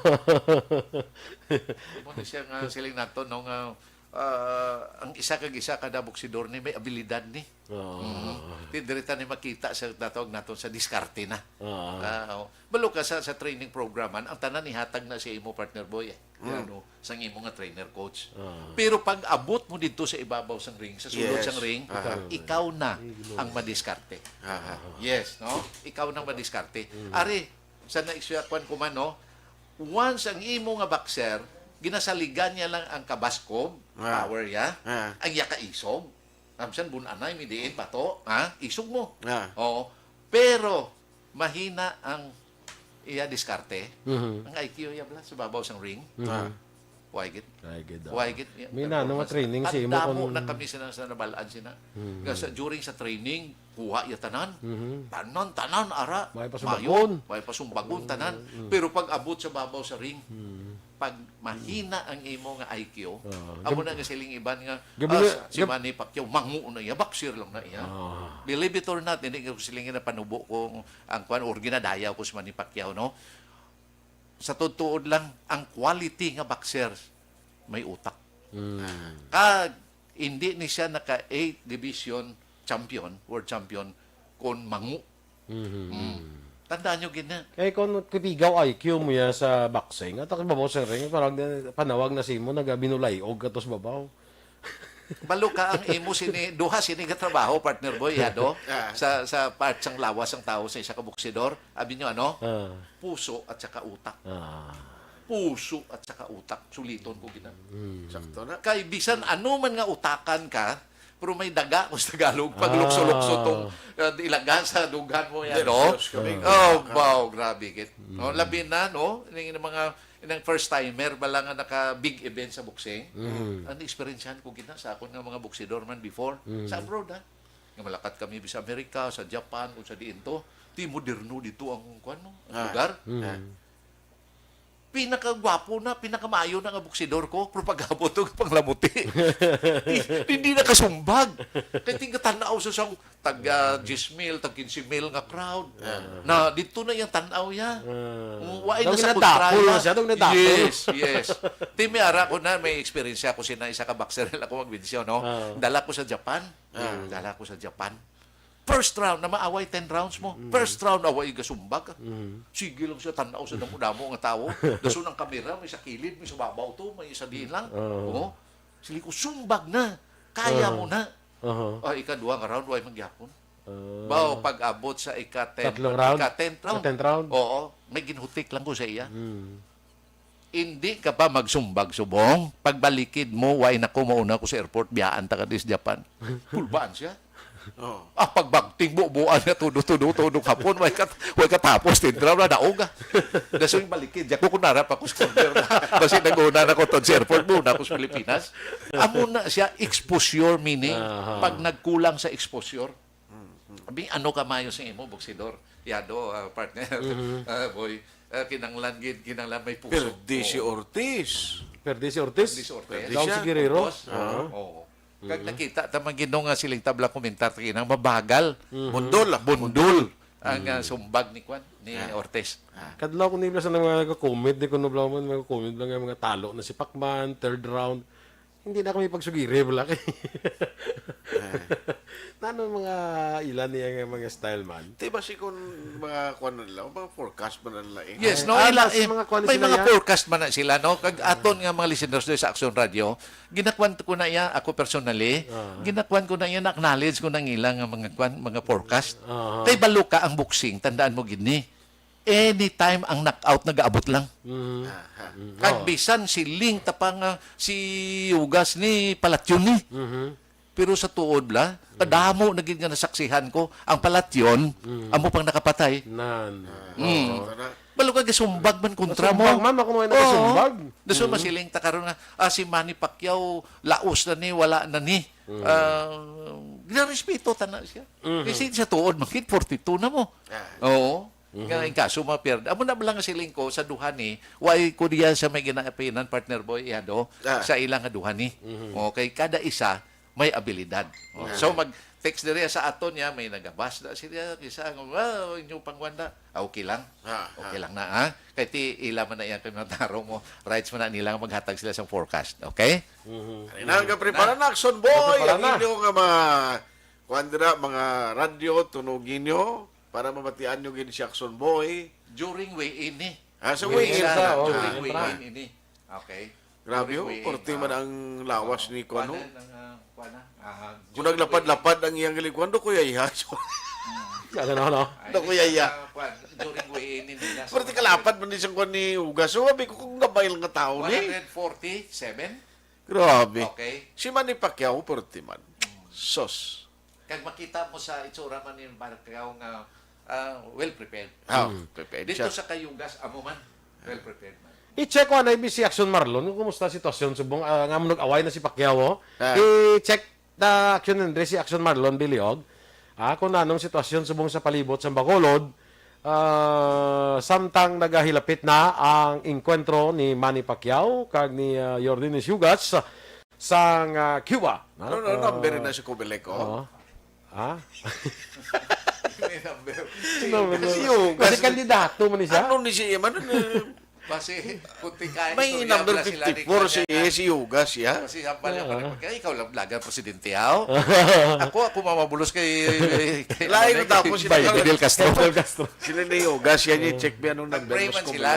Amo na siya nga siling nato, no, nga, ah, ang isa kag isa kada boksidor ni may abilidad ni. Oo. Mhm. Ti, diri ta ni makita sa natawag naton sa diskarte na. Oo. Ah, oh. Balo ka sa, sa training program, man, ang tanan ihatag na sa imo, partner boy, eh. Mm. Ano, sang imo nga trainer coach. Oo. Pero pag abot mo dito sa ibabaw sang ring, sa sulod Yes. sang ring, Aha. ikaw na Ikaw na. ang madiskarte. Aha. Yes, no? Ikaw nang madiskarte. Mm. Ari, sa na-, kwan ko man, no? Once ang imo nga boxer, ginasaligan niya lang ang kabaskog, Ah. power niya, Ah. ang iya kaisog, Kamsan bun-anay mi diin pa to, ha? Isog mo. Ah. Oo. Pero mahina ang iya diskarte. Mhm. Ang I Q iya bala sa babaw sang ring. Mhm. Ah. Why gid? Ay, gid, ah. Why gid? May na, ano nga Performance. training si imo Tandamo kon na kami sina sa nabalaan sina. Mhm. Nga sa, during sa training, kuha iya tanan. Mhm. Tanan, tanan, ara. May pasumbagon. Mayo, may pasumbagon, tanan. Mhm. Pero pag abot sa babaw sa ring, Mhm. pag mahina ang imo nga I Q, Ah, amo gab- na nga siling iban nga, Gabi ah, nga, si gab- Manny Pacquiao, mangu na iya, boxer lang na iya. Ah. Believe it or not, hindi ko siling na panubo ko ang kwan, or ginadayaw ko si Manny Pacquiao, no? Sa tuod-tuod lang, ang quality nga boxer, may utak. Mm. Kag, hindi ni siya naka eight division champion, world champion, kon mangu. Mhm. Mm. Tandaan nyo gid na. Kay kung kapigaw I Q mo ya sa boxing, at ang babaw sa ring, parang na-, panawag na simo, nagabinulay-og ka to sa babaw. Balo ka ang imo sini, duha sini ka trabaho, partner boy, ya, do? Ah. Sa, sa part sang lawas sang tawo sa isa ka boksidor, abi nyo, ano? Ah. Puso at saka utak. Ah. Puso at saka utak, suliton ko gina. Mm. Sakto na. Kay bisan ano man nga utakan ka, pero may daga ko sa Tagalog, pag Ah. lukso-lukso tong, uh, ilaga sa dughan mo yan, Yes, no? yes, kami. Oh, wow, grabe gid. No, Mm. labi na, no? Ning mga, ning first timer bala nga naka big event sa boxing. Mm. Ang eksperyensyahan ko gid na sa akon nga mga boksidor man before, Mm. sa abroad, ha? Nga malakat kami sa Amerika, sa Japan, kung sa diin to. Ti moderno dito ang, kuwan, no? Ang Ah. lugar. Mm. Ah. Pinakagwapo na, pinakamaayo na nga boksidor ko, pero pag-abot og panglamuti, di, di na kasumbag. Kay tingkatanaw sa sang tag, ah, diyes mil, tag kinse mil nga crowd. Ah. Na dito na yung tanaw ya. Ah. Mm, wa Daw na sa ginadapol kontra na ya. siya, daw ginadapol. Yes, yes. Ti, may ara ko na, may experience ako sina isa ka boxer nila ko magbensyo, no? Ah. Dala ko sa Japan. Ah. Dala ko sa Japan. First round na maaway ten rounds mo. Mm. First round, away gasumbag ka. Mm. Sige lang siya, tanaw sa damo-damo nga tawo. Dason ang kamera, may sa kilid, may sa babaw to, may sa diin lang. Oo. Oo. Sili ko, sumbag na. Kaya Oo. mo na. Oo. Ah, ikaduha nga round, way mangyapon. Ah. Baw, pag-abot sa ika-ten, Tatlong round? ika-ten round. Sa tenth round? Oo. May ginhutik lang ko sa iya. Mm. Hindi ka pa magsumbag subong. Pagbalikid mo, way na ko, mauna ko sa airport, biyaan ta ka dis Japan. Pulbaan siya. Oh. Ah, pagbagting bubuan nga tudo, tudo, tudo hapon, way kat-, way katapos, tindraw na daog, ah. Daso yung balikid, diya ko kunara pa ko sa corner na. Basi naguna na ko to sa airport, muna ako sa Pilipinas. Amo na siya, exposure, meaning, Aha. pag nagkulang sa exposure, Mm, mm. Abi, ano ka mayo sa imo, boksidor? Yado, ah, partner. Mhm. Ah, boy, ah, kinanglan gid, kinanglan may puso. Perdi si Oo. Ortiz. Perdi si Ortiz? Perdi si Ortiz. Perdi Daw siya. si Guerrero? Ortiz. Oo. Oo. Kag Mhm. nakita ta man gid nga siling tabla komentar ta kinang mabagal. Mhm. Bundol, ah. Bundol ang, ah, Mhm. sumbag ni Kwan, ni Ah. Ortiz. Ah. Kadlaw ko nila sa mga nagko-comment, di ko nablaw man, mga comment lang nga mga talo na si Pacman, third round. Hindi na kami pagsugiri, wala kay. Eh. Nano mga ilan niya nga mga style man? Di ba si kun mga kuwan na nila, mga forecast man na nila eh. Yes, Ay, no, ah, ila, mas eh, mga kuwan may sila mga yan? forecast man na sila, no? Kag aton nga mga listeners dito sa Action Radio, ginakuan ko na iya, ako personally, Ah. ginakuan ko na iya, na-acknowledge ko na ang ilang nga mga kuwan, mga forecast. Ah. Kay balo ka ang boxing, tandaan mo gid ni. Anytime ang knockout nagaabot lang. Mhm. Aha. Mm. Kag Oo. bisan si Ling Tapang, ah, si Ugas ni Palatyon ni. Mhm. Pero sa tuod bala, Mm. kadamo na gid nga nasaksihan ko, ang Palatyon, Mm. amo pang nakapatay. Nan. Mm. Oo. Balo ka gasumbag man kontra mo. Sumbag man, ako mo Oo. nakasumbag. Daso Mm. masiling ta karon nga, ah, si Manny Pacquiao, laos na ni, wala na ni. Mm. Ah, ginarespeto ta na siya. Mhm. Kasi sa tuod, makit forty-two na mo. Ah. Oo. Nga Mhm. in kaso mapierde. Amo na lang siling ko sa duha ni, why ko diya sa may ginaapinan, partner Boy, ihado, Ah. sa ila nga duha ni. Mhm. Okay, kada isa may abilidad. Oh, Ah. so mag-text diri sa aton niya, may nagabas na sila, kisa, "Wow, inyo pangwanda." Ah, okay lang. Ah, Okay ah. lang na, ha? Kay ti ila man na iyang kinataro mo, rights man na nila nga maghatag sila sa forecast, okay? Mhm. Ay, nang kaprepara na, Action Boy, Kaprepara ang na. inyo nga mga, kuwan dira, mga radyo, tunogin nyo, para mabatian nyo gid si Action Boy. During weigh-in ni. Ah, sa Weigh-in weigh-in sa, na, oh, during weigh-in weigh-in na. ini. Okay. Grabe, During oh, weigh-in, porte man ah, ang lawas ni kuwan, Kuano. Ang, ah, kuwan na. Ah, Kung during naglapad-lapad weigh-in. Ang iyang gali, kuwan, do kuya iya. Mm. Ano, ano? Ay, Do kuya iya. Ah, kuwan, during weigh-in ini na. Porte kalapad man ni siyang kuwan ni Ugas. So, sabi ko, kung gabay lang nga tao ni. One hundred forty-seven? Grabe. Okay. Si Manny Pacquiao, porte man. Mm. Sos. Kag makita mo sa itsura man ni Pacquiao nga, ah, well prepared. Ah, Mm. prepared Dito siya. sa kay Ugas, amo man, well prepared man. I-check ko anay si Action Marlon kung kumusta ang sitwasyon subong, ah, nga mo nag-away na si Pacquiao, oh. Ah. I-check ta Action Andre si Action Marlon Biliog. Ah, kung anong sitwasyon subong sa palibot sa Bacolod, ah, samtang nagahilapit na ang engkwentro ni Manny Pacquiao kag ni, ah, Yordenis Ugas sang, ah, Cuba, no? Ano, ano, Ah, number na si Comelec, oh? Oo. Ha? May number. Number na. Si Ugas. Kasi kandidato man ni siya. Ano ni si, ano ni? Basi, kunti kayo, May istorya number pala sila ni fifty-four si, Kanya nga. si Ugas, ya? Kasi sampal niya, Oo. pare, pagka ikaw lang vlogger, presidente, aw? Ako, ako mamabulos kay, kay, Lain ano, na tapos kay sila. Fidel Castro. Fidel Castro. Sila ni Ugas, yan yung check me anong Nag-pray nag-, man mas sila.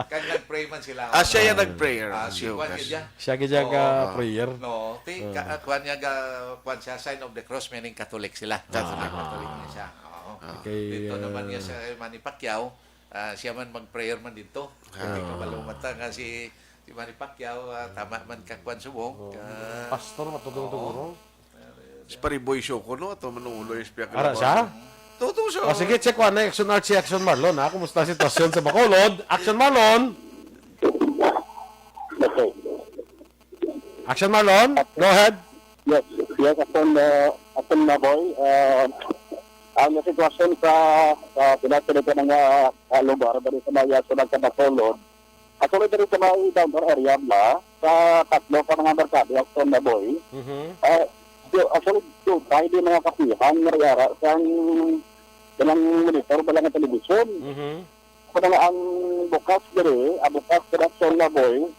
Kag nag-pray man sila. Ah, siya yung nag-prayer. Ah, si Juan Lucas. Yun yan. Siya gid siya Oo. ka prayer. No, ti, Ah. ka, kuan niya ga, kuan siya, sign of the cross, meaning Catholic sila. Catholic. Ah. Catholic niya siya. Oo. Ah. Kay, Dito naman niya ah, sa Manny Pacquiao, ah, siya man mag-prayer man dito. Ah. Kay kabalo man ta nga si, si Manny Pacquiao, ah, tama man ka kuan subong, Oo. ka Pastor, matutong Oo. tuguro. Si Pariboy Show ko, no? Ato manuulo yung espiya Ara kalabaw. siya? Tuto siya. O, sige, check one na, Action Archie, Action Marlon, ha? Kumusta ang sitwasyon sa Bacolod? Action Marlon! Okay. Action Marlon, go ahead. Yes, yes, Action, uh, Action na boy. Uh, ang sitwasyon sa, sa pinatuloy ko ng, uh, uh, lugar, dali sa mga sulod sa Bacolod, Actually, diri sa may downtown area bala, sa tatlo ka mga merkado, Action na boy. Mhm. Ah, so, actually, dugay di mga kapihan nga yara sang ilang monitor bala nga telebisyon. Mhm. Kung nga ang bukas diri, ang bukas diri, Action na boy,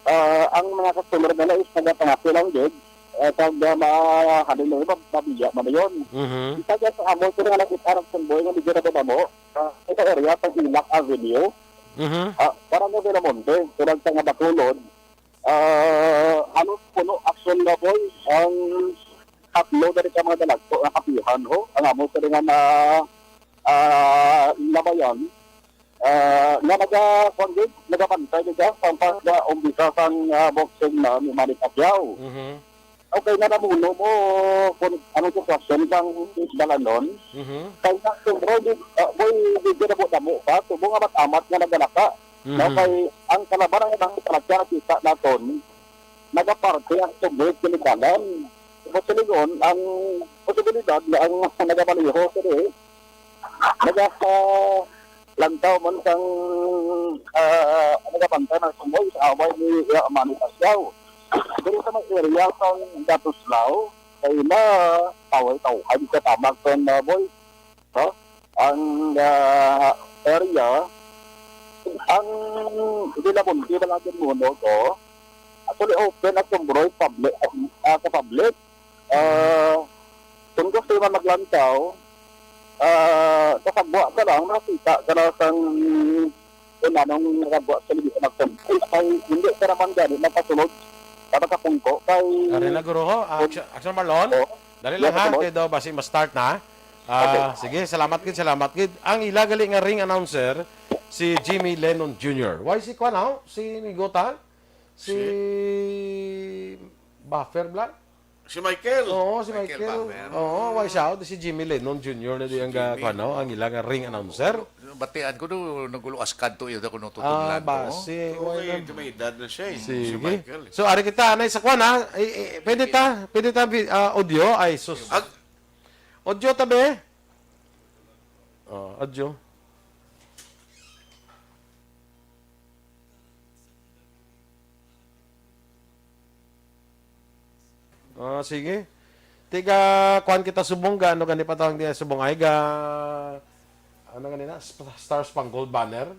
ah, ang mga customer nila is nagapangati lang gid, ah, kag, ah, mahalin mo, mab-, mabiya man yun. Mhm. Isa dyan sa amo, sila nga nakita, Action boy, nga medyo nababamo, ah, sa area, sa Ilak Avenue. Mhm. Ah, Barangay Villamonte, tulad sa nga Bacolod, ah, halos puno, Action na boy, ang tatlo diri ka mga dalagko nga kapihan ho, ang amo sa nga na, ah, labayan, ah, nga naga, kuwan gid, nagabantay gid sa pagka-umpisa sang, ah, boxing na ni Manny Pacquiao. Mhm. Okay, nga namuno mo kung anong sitwasyon sang dalanon. Mhm. Kay nga, sobra, di, ah, boy, di, di na mo damo pa. Subong amat-amat nga nagalaka. No, Mhm. kay ang kalaban ang ilang talaga nakita naton, nagaparte ang tubig kini dalan. Kung silingon, ang posibilidad nga ang nagamaneho, sir, eh, naga, ah, lantaw man sang, ah, nagabantay na sumoy sa away ni, ah, Manny Pacquiao. Diri sa may area sang Gatuslao, kay na away tawhay sa tabak sang, ah, boy, no? Ang, ah, area, ang Villamonte, Balaguer, Muno, to, actually open at kumbroy public, ah, sa public. Ah, kung gusto man maglantaw, ah, kasagwa ka lang, makita ka na sang kung anong nagagwa sa libis na content. Ay, hindi ka naman gani magpasunod sa pagkapungko kay Ari na, guro, ho. Ah, Action, Action Marlon. Oh. Dali lang, Yes, ha, boss. Kay daw basi ma-start na. Ah, Okay. Sige, salamat gid, salamat gid. Ang ila gali nga ring announcer, si Jimmy Lennon Junior Why si kuan, ha? Si Migota? Si Si Buffer bla? Si Michael. Oo, si Michael Michael. Buffer. Oo, why siya? Si Jimmy Lennon Junior na di Si ang ga-, Jimmy. kuwan, no? Ang ila nga ring announcer. Batian ko do, naguluas kadto yun ako nung Ah, tutunglan ko. basi. So, Why may, na? may edad na siya, eh, si Sige. Michael, eh. So, ari kita, anay sa kuwan, ha? Eh, eh, pwede ta, pwede ta, bi-, ah, audio? Ay, sus. Ag- Audio ta, be? Oh, adyo. Ah, sige. Tiga, kuan kita subong ga, ano gani pa tawag niya subong ay ga, ano gani na? Sp-, Star Spangled Banner?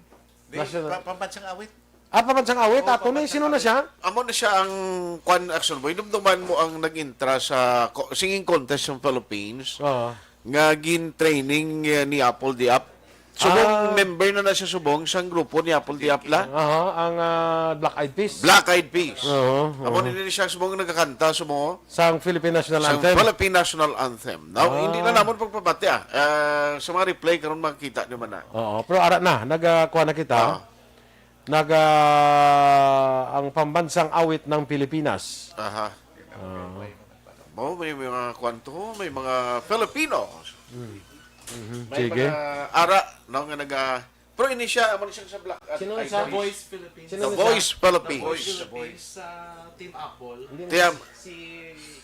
Di, National pa-, pambansang awit. Ah, pambansang awit, Oo, ato ni, pambansang sino na awit. Siya? Amo na siya ang kuan, Action Boy. Dumduman mo ang nag-intra sa co-, singing contest ng Philippines Oo. Nga gin-training, eh, ni Apple Diap. Subong Ah. Member na na siya subong sang grupo ni Apple Diap la. Aha, ang, ah, Black Eyed Peas. Black Eyed Peas. Oo, Amo oo. Ni siya subong nagakanta subong Sang Philippine National sang Anthem. Philippine National Anthem. Now, Ah. Hindi na namon pagpabati, ah. Ah, sa mga replay karon makikita niyo man na. Oo, pero ara na, nagakuha na kita. Ah. Naga ang pambansang awit ng Pilipinas. Aha. Ah. Mo, may mga kwanto, may mga Filipino. Mhm. May Sige. Mga ara, no, nga naga-, pero ini siya, amo ni siya sa Black Sino Eyed sa Peas. Voice Philippines. Sino The sa Voice The Philippines. Voice Philippines sa Team Apple. Hindi na Team. Si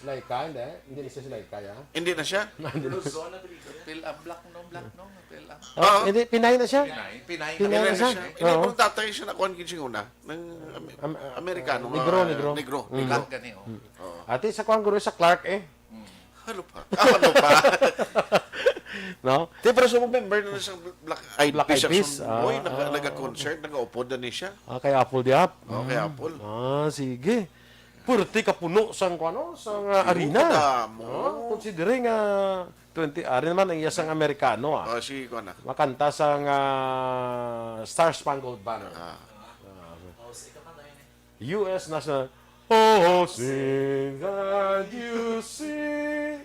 Laika, hindi. Hindi na siya si Laika, ya? Hindi na siya? Luzon na Pilipino. Pil-, ah, black no, black no, pil-, ah. Oh, Ah. Hindi, Pinay na siya. Pinay, Pinay. Pinay na Pinay na siya. siya. Hindi Oo. Pang tatay siya na kuwan kinsinguna. Ng Am-, Am-, Amerikano ah, nga Negro, Negro. Negro. Mm. Black gani, oh. Mm. Oo. Ati sa kuwan guro sa Clark eh. Mm. Ano pa? Ah, ano pa? No? Di, pero sa mga member na sa Black Eyed Black Peas, Eyed Peas, ang boy, ah, naga-, ah. Naga-concert, nag-upod na ni siya. Ah, kay Apple Diap? Oh, kay Mm. Apple. Ah, sige. Purti ka puno sang, ano, sang, ah, Puno arena. Ka damo. Oh, considering, ah, twenty, ari naman ang iya sang Amerikano, ah. Oh, si, kuwan na. Makanta sang, ah, Star Spangled Banner. Ah. Ah. U S National. Oh, sing that you see.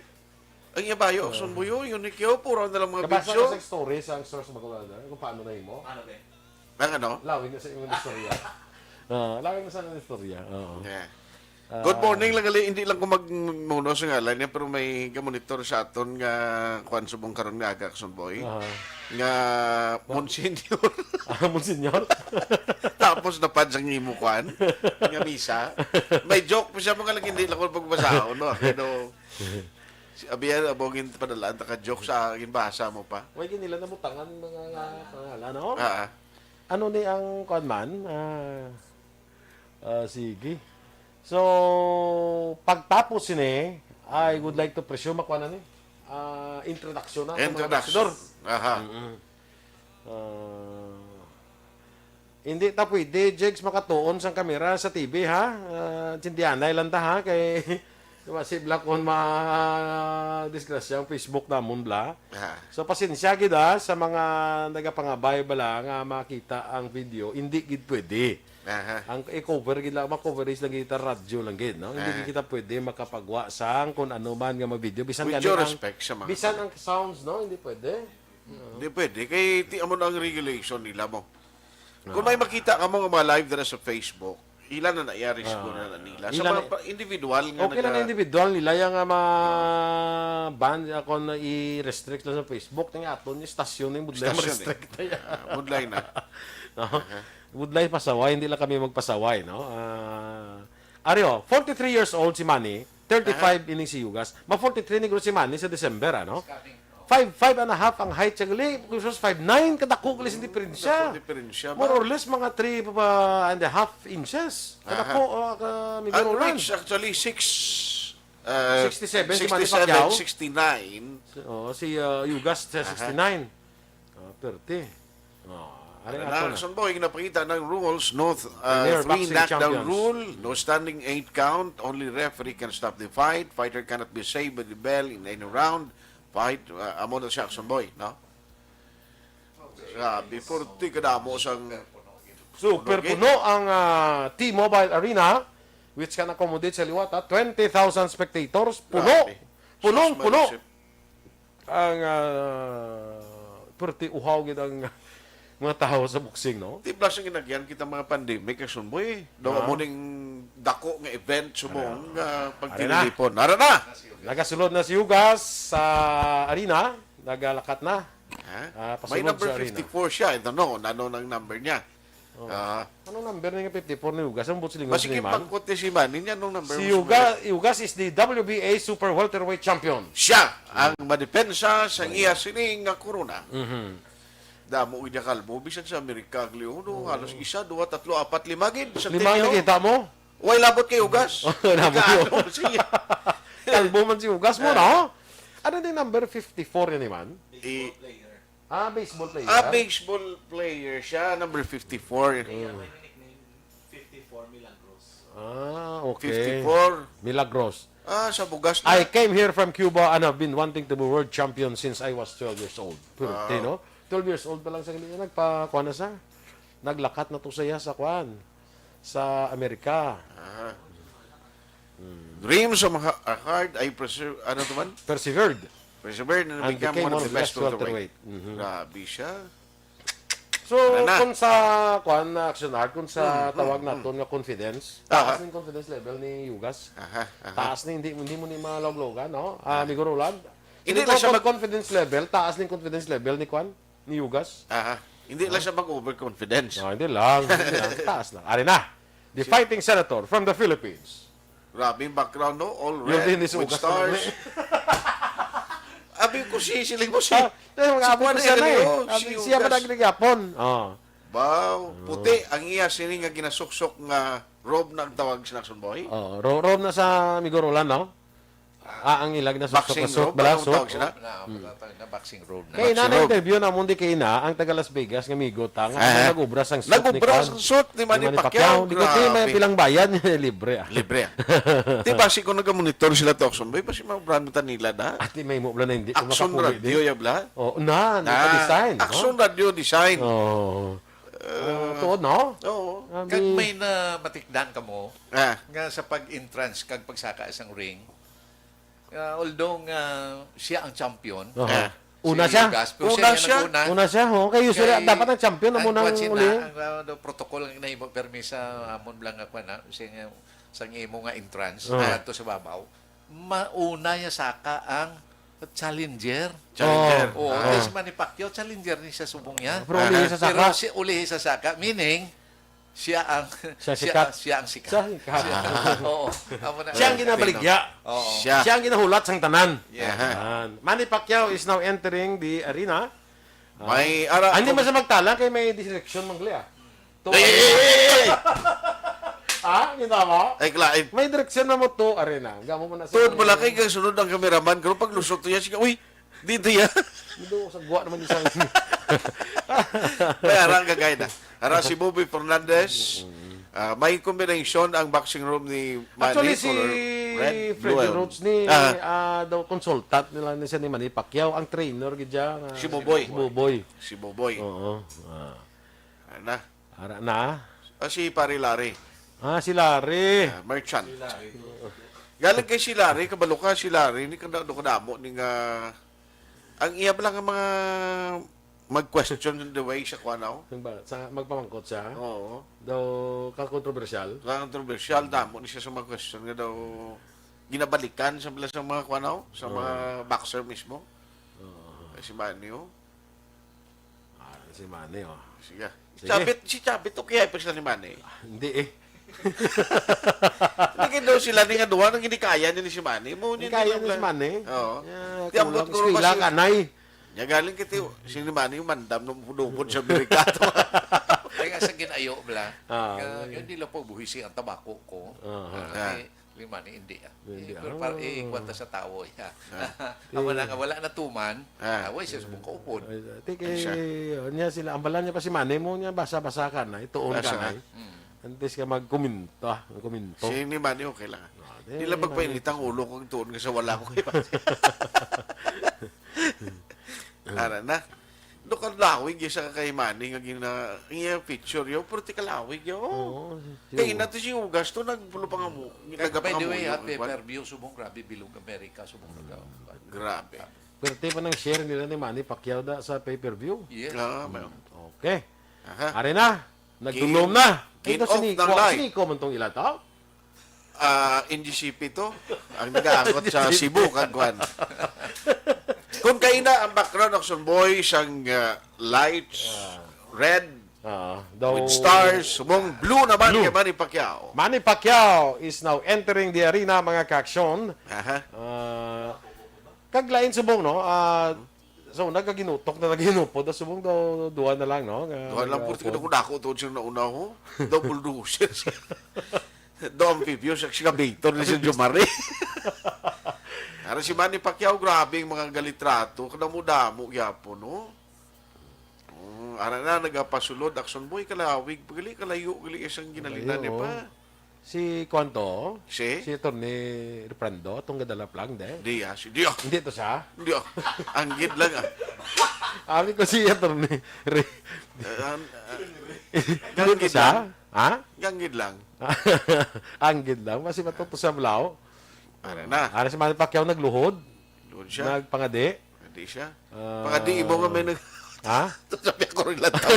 Ang iya bayo, Oh. Sun Buyo, yun ni Kyo, puro na lang mga Nabasa video. Ko sa story, sa ang source magulada, kung paano na imo. Ano ba? Ang ano? Lawig na sa imong istorya. Ah, lawig na sa imong istorya. Oo. Yeah. Ah. Good morning lang gali, hindi lang ko magmuno sa ngalan niya, pero may gamonitor sa aton nga kuwan subong karon nga aga, Sun Boy. Aha. Nga Ba- Monsignor. Ah, Monsignor? Tapos napad sa imo kuwan, nga misa. May joke pa siya, mga lang hindi lang ko pagbasahon, no? Pero, si Abiel, abong yung padalaan, taka joke sa akin, basa mo pa. Why gini lang nabutangan mga nga pangalan, no? Ah, ah. Ano ni ang kuwan man? Ah, ah, sige. So, pagtapos sini, I would like to presume, makuha na ni, ah, introduction na sa mga Introduction. Ambassador. Aha. Mm-mm. Ah, hindi ta pwede, Jegs, makatuon sang kamera sa T V, ha? Ah, tsindihanay lang ta, ha? Kay, diba, si Black on ma-, disgrasya ang Facebook namon, bla. Ah. So, pasensya gid, ha, sa mga nagapangabay bala nga makita ang video, hindi gid pwede. Aha. Ang i-cover gid lang, ma-coverage lang gid ta, radyo lang gid, no? Hindi Aha. Gid kita pwede makapagwa sang kung ano man nga mga video. Bisan With gani due ang, respect sa mga bisan tao. Ang sounds, no? Hindi pwede. Di pwede. Kay ti amo na ang regulation nila mo. Kung may Ah. Makita ka mo nga mga live dira sa Facebook, ila na na, i-arrest ko Ah. Na na nila. Sa Ila mga na pa-, individual nga Okay lang naga- ang individual nila, yung nga ma-ban, ako na i-restrict lang sa Facebook, nga aton yung stasyon, yung budlay Stasyon, ma-restrict eh. Na yan. Ah, budlay na. No? Aha. Budlay pasaway, hindi lang kami magpasaway, no? Ah, Ario, forty-three years old si Manny, thirty-five Aha. Ini si Yugas. Ma forty-three ni Guro si Manny sa December, ano? Five, five and a half ang height siya gali. Kusas five nine, kadako gali sa diferensya. Kadako diferensya ba? More or less, mga three and a half inches. Kadako, Aha. Uh, ka, Ang Roland. Reach, actually, six, uh, sixty-seven, si Manny Pacquiao. Sixty-seven, sixty-nine. So, oh, si, uh, Yugas sa Aha. Sixty-nine. Oh, thirty. Oh, ano nga na? Action Boy, ginapakita ng rules, no, uh, Premier three Boxing knockdown Champions. Rule, no standing eight count, only referee can stop the fight, fighter cannot be saved by the bell in any round, fight, uh, amo na siya, Action Boy, no? Grabe, forty kadamo sang Super Okay. Puno ang, ah, T-Mobile Arena, which can accommodate sa liwat, ah, twenty thousand spectators. Puno. Grabe. Punong Sus, puno. Marisip. Ang, ah, perti uhaw gid ang mga tao sa boxing, no? Di plus ang ginagyan kita mga pandemic, Action Boy. Daw Ah. Mo ning dako nga event, subong Ano? Nga Ara na. Pagtililipon. Ara na! Nagasulod na si Yugas sa arena. Nagalakat na. Ha? Ah, May pasulod number sa arena. Fifty-four siya. I don't know. Ano nang number niya? Oh. Ah. Anong number ni nga fifty-four ni Ugas? Ang buts lingon. Maski ni man pangkot ni si Manny, niya anong number si mo Ugas, Ugas is the W B A Super Welterweight Champion. Siya ang madepensa sa iya sini nga korona. Mhm. Damo gid niya kalbo, bisan sa Amerika, Aglio, no? Oh. Halos isa, duha, tatlo, apat, lima gid sa Lima ang tinyo. Nakita mo? Way labot kay Ugas. Oh, labot. Ikaw, sige. Kalbo man si Ugas mo, ah, no? Ano din number fifty-four yan, man? I- Ah, baseball player? Ah, baseball player siya, number fifty-four. Kaya may nickname fifty-four Milagros. Ah, okay. Fifty-four. Milagros. Ah, sa bugas na. I came here from Cuba and have been wanting to be world champion since I was twelve years old. Pero, wow, you know, twelve years old pa lang sa hindi niya nagpa-, kuha na sa, naglakat na to siya sa kuan, sa Amerika. Ah. Hmm. Dreams of ha-, a heart I preserve, ano to man? Persevered. Persevered and become one of the best welterweight. Mhm. Grabe siya. So, ano na? Kung sa, kuan na, Action Art, kung sa tawag naton nga confidence, taas ning confidence level ni Ugas. Aha, aha. Taas ni, hindi, hindi mo ni malawag-lawagan, no? Ah, Amigo Roland, hindi lang siya mag- confidence level, taas ning confidence level ni kuan, ni Ugas. Aha. Hindi lang siya mag-overconfidence. No, hindi lang, hindi lang. Taas lang. Ari na. The fighting senator from the Philippines. Grabe yung background, no? All red with stars. Abi ko si, siling mo si, ah, eh, mga si abi ko siya na eh. Abi, si siya ba Ugas? Nagligapon? Oh. Wow, puti ang iya sini nga ginasuksok nga robe na ang tawag sa Action Boy. Oh, ro-, robe na sa Amigo Roland, no? Ah, ang ilag na boxing suksok-usok, robe, bala, ano ang tawag sila? Robe na, ang tawag na boxing robe na. Kay na-interview na mo, di kay na, ang taga Las Vegas nga amigo ta, nga nag-ubra sang suit ni Pacquiao. Nag-ubra sang suit ni Manny Pacquiao, di ko, di may pilang bayad, libre, ah. Libre, ah. Di ba, si kung nagamonitor sila to, Action Boy, basi maubran mo ta nila na? Ati may mo bala na hindi ko makapuli, di. Action Radio, ya bala? Oh, na, na, naka-design, no? Action Radio design. Oh. Ah, tuod, no? Oo. Kag may na matikdan ka mo, ah, nga sa pag-entrance kag pagsaka sang ring, ah, although nga siya ang champion, una siya. Una siya. Una siya, oh. Kay usually, dapat ang champion ang munang uli. Ang, ah, protocol nga nahimo permi sa amon lang nga kuan, ah, sa, sa imo nga entrance, ah, ato sa babaw, mauna niya saka ang challenger. Challenger. Oo, ah, si Manny Pacquiao, challenger ni siya subong niya. Pero ulihi sa saka. Pero si, ulihi sa saka, meaning, siya ang, siya sikat. Siya ang sikat. Siya sikat. Oo. Amo na. Siya ang ginabaligya. Oo. Siya. Siya ang ginahulat sang tanan. Yeah. Aha. Yan. Manny Pacquiao is now entering the arena. Ah. May ara-, ah, hindi man sa magtala kay may direksyon man gali, ah. To, ay, ay, ay, ay, ay! Ah, kita mo? Ay, klain. May direksyon na mo to, arena. Gamo mo na sa tuod mo lang kay kag sunod ang cameraman, pero pag lusot to yan, sige, uy, dito yan. Dito, sa guwa naman isang. May ara ang gagay na. Ara si Bobby Fernandez. Mm-hmm. Ah, may combination ang boxing robe ni Manny, actually, si color red, Freddy blue, Rhodes ni, ah, ah, daw consultant nila ni siya ni Manny Pacquiao, ang trainer gid siya, ah, si Boboy. Si Boboy. Si Boboy. Oo. Ah. Ano na? Ara na. Ah, si Pare Larry. Ah, si Larry. Ah, merchant. Galing kay si Larry, kabalo ka, si Larry, ni kada-, kadamo ni nga, ang iya ba lang ang mga mag-question the way sa kuan, no? Ang ba, sa, magpamangkot siya? Oo. Daw, ka-controversial? Ka-controversial, damo ni siya sa mga question nga daw ginabalikan sa, sa mga kuan, no? Sa mga boxer mismo. Oo. Eh, si Manny, oh. Ah, si Manny, oh. Sige. Sige. Chavit, si Chavit, okay pa sila ni Manny. Ah, hindi eh. Hindi kayo daw sila ni nga duha, nang hindi kaya ni si Manny. Mo, hindi kaya ni si Manny. Oo. Di ambot ko eskwela ka, nay. Nya galing kiti, si ni Manny, mandam nung pudupod sa Amerika to. Kaya nga sa ginayo, bla. Ah, nga, okay. Yun, di lang po buhisi ang tabako ko. Aha. Ah, eh, Ni Manny, hindi, ah. Hindi, eh, pero ah, para, eh, kwanta sa tawo, ya. Ah. Amo na nga, wala na tuman. Ah. Away siya subong kaupod. Ay, ti kay, oh, niya sila, ang bala niya pa si Manny mo niya, basa-basa ka na, ituon ka na, eh. Mm. Antes ka magkomento, ah, magkomento. Si ni Manny, okay lang. Ah, di lang ni Manny. Pagpainit ang ulo kung tuon ka sa wala ko kay Manny. Ara na. Do ka lawig yung sa kay Manny nga gina-, iya picture yo, pero ti ka lawig yo. Oo, kay ina to si Ugas to, nagpulo pa nga mo. Kag, by the way, ha, pay-per-view, subong grabe, bilog Amerika, subong nag-, grabe. Pero ti pa nang share nila ni Manny Pacquiao da sa pay-per-view. Yes. Ah, okay. Aha. Ari na. Nagdulom na. King of the light. Ito si Nico. Si Nico man tong ila to? Ah, N G C P to. Ang nagaangot sa Cebu, kag kuan. Kung kaina ang background, Action Boy, sang, ah, lights, red, Ah, daw With stars, subong blue naman Blue. kay Manny Pacquiao. Manny Pacquiao is now entering the arena, mga kaaksyon. Aha. Ah, kag lain subong, no? Ah, so, nagaginutok na naghinupod. Ah, subong daw, duha na lang, no? Nga, Duha lang, nga purti upod. Kinakudako to siya nauna, ho. Daw bulldozer siya. Daw amphibious excavator ni si Jomari. Ara si Manny Pacquiao, grabe ang mga galitrato. Kadamo-damo gyapon, no? Mm, ara na, nagapasulod, Action Boy, kalawig. Gali, kalayo, gali, isang ginalinan Kalayo, niya pa. oh. Si kwan to? Si? Si Attorney Reprando, atong gadala plang, de? Di, ah, si, di, ah. Hindi to siya? Di, ah. Anggid lang, ah. Abi ko si Attorney Re- Eh, an- ah, Hindi to ganggid siya? lang. Ha? Ganggid lang. Anggid lang. Kasi matuto sa blaw. Ara na. Ara si Manny Pacquiao nagluhod. Doon siya. Nagpangadi. Hindi siya. Ah. Pangadi imo nga may nag- Ha? Sabi ako rin lang tao.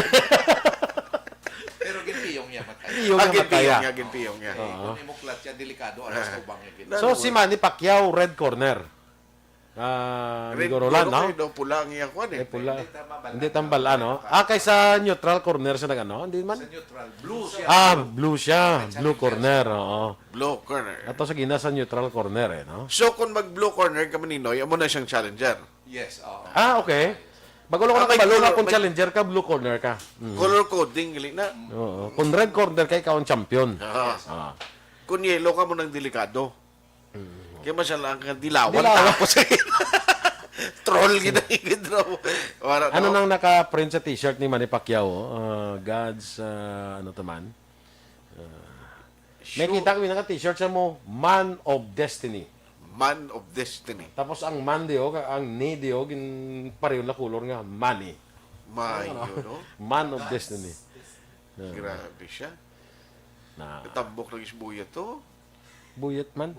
Pero ginpiyong niya, matay. Piyong Ah, niya, ginpiyong mataya. niya, ginpiyong niya. Oo. Kung imuklat siya, delikado, alas Ah. tubang niya, gid. So, Ano si ba? Manny Pacquiao, red corner. Ah, Red Negro corner, Land, no? Kay daw pula ang iya kwan, eh. Ay, pula. Hindi tama, bala. Hindi tama, bala, no? Ah, kay sa neutral corner siya nag-ano? Hindi man? Sa neutral. Blue siya. Ah, blue siya. Red Blue siya. corner, oo. Blue corner. Ato sa gina sa neutral corner, eh, no? So, kung mag-blue corner ka, Maninoy, amo na siyang challenger. Yes, oo. Ah, okay. Bago lang Ah, ko may nakabalo color, nga kung may challenger ka, blue corner ka. Mm. Color coding, gali na. Oo. Kung red corner ka, ikaw ang champion. Ah. Ah. Kung yellow ka mo nang delikado. Mm. Kaya masya lang ka, dilawan Dilawan. tapos eh. Troll gid ang gid raw. Wala Ano na. nang naka-print sa t-shirt ni Manny Pacquiao? Ah, God's, ah, ano to man? Ah, May Shoot. kita ko yung naka-t-shirt sa mo, Man of Destiny. Man of Destiny. Tapos ang man diyo, ang ni diyo, gin pareho na kulor nga money. Mayo, Ano? no? Man of Destiny. Ah. Grabe siya. Na. Tambok lagi si Buyat to. Buyat man.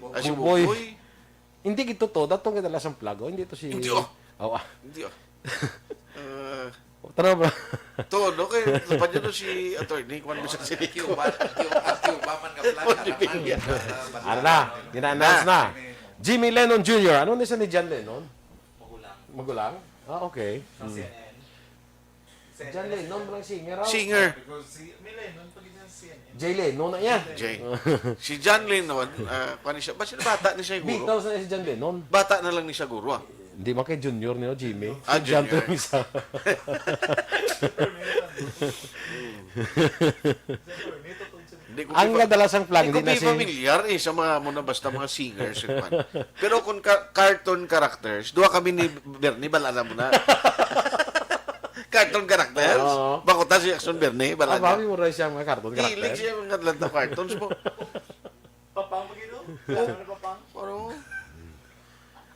Ah, si Buboy. Buboy. Hindi gid to, datong kadala sang plago. Hindi to si Hindi, oh. Oh, ah. Hindi, oh. Ah, Tara ba? To, no? Kay, pa dyan, no, si attorney, kuwan mo sa sili ko. Cuba, Cuba, Cuba man nga flag, Oh, di harapan. Pinga. Ah, Ano na? Gina-announce Na. na. Jimmy Lennon Junior. Ano ni sa ni John Lennon? Magulang. Magulang? Ah, okay. Sa Hmm. C N N. Si John Lennon, walang singer, ah. Singer. Because si, may Lennon, pag yun sa C N N. Jay Leno na yan. Jay. Si John Lennon, ah, kuwan ni siya. Ba siya bata ni siya, guro? Beatles na si John Lennon. Bata na lang ni siya, guro, ah. Hindi man kay junior niyo, Jimmy. Ah, Si John junior. Teresa. Hindi ko Ang pa- nadala sang flag, Hindi ko hindi na pa si familiar eh sa mga, mo na basta mga singers, eh, kuwan. Pero kung ka- cartoon characters, duha kami ni Bernie, bala na mo na. Cartoon characters? Oo. Bako ta si Action Bernie, bala Ah, niya. Bami mo rin siya mga cartoon Hilig character? siya mga Atlanta cartoons mo. Papang, pag ino? Ano, Papang? Ano?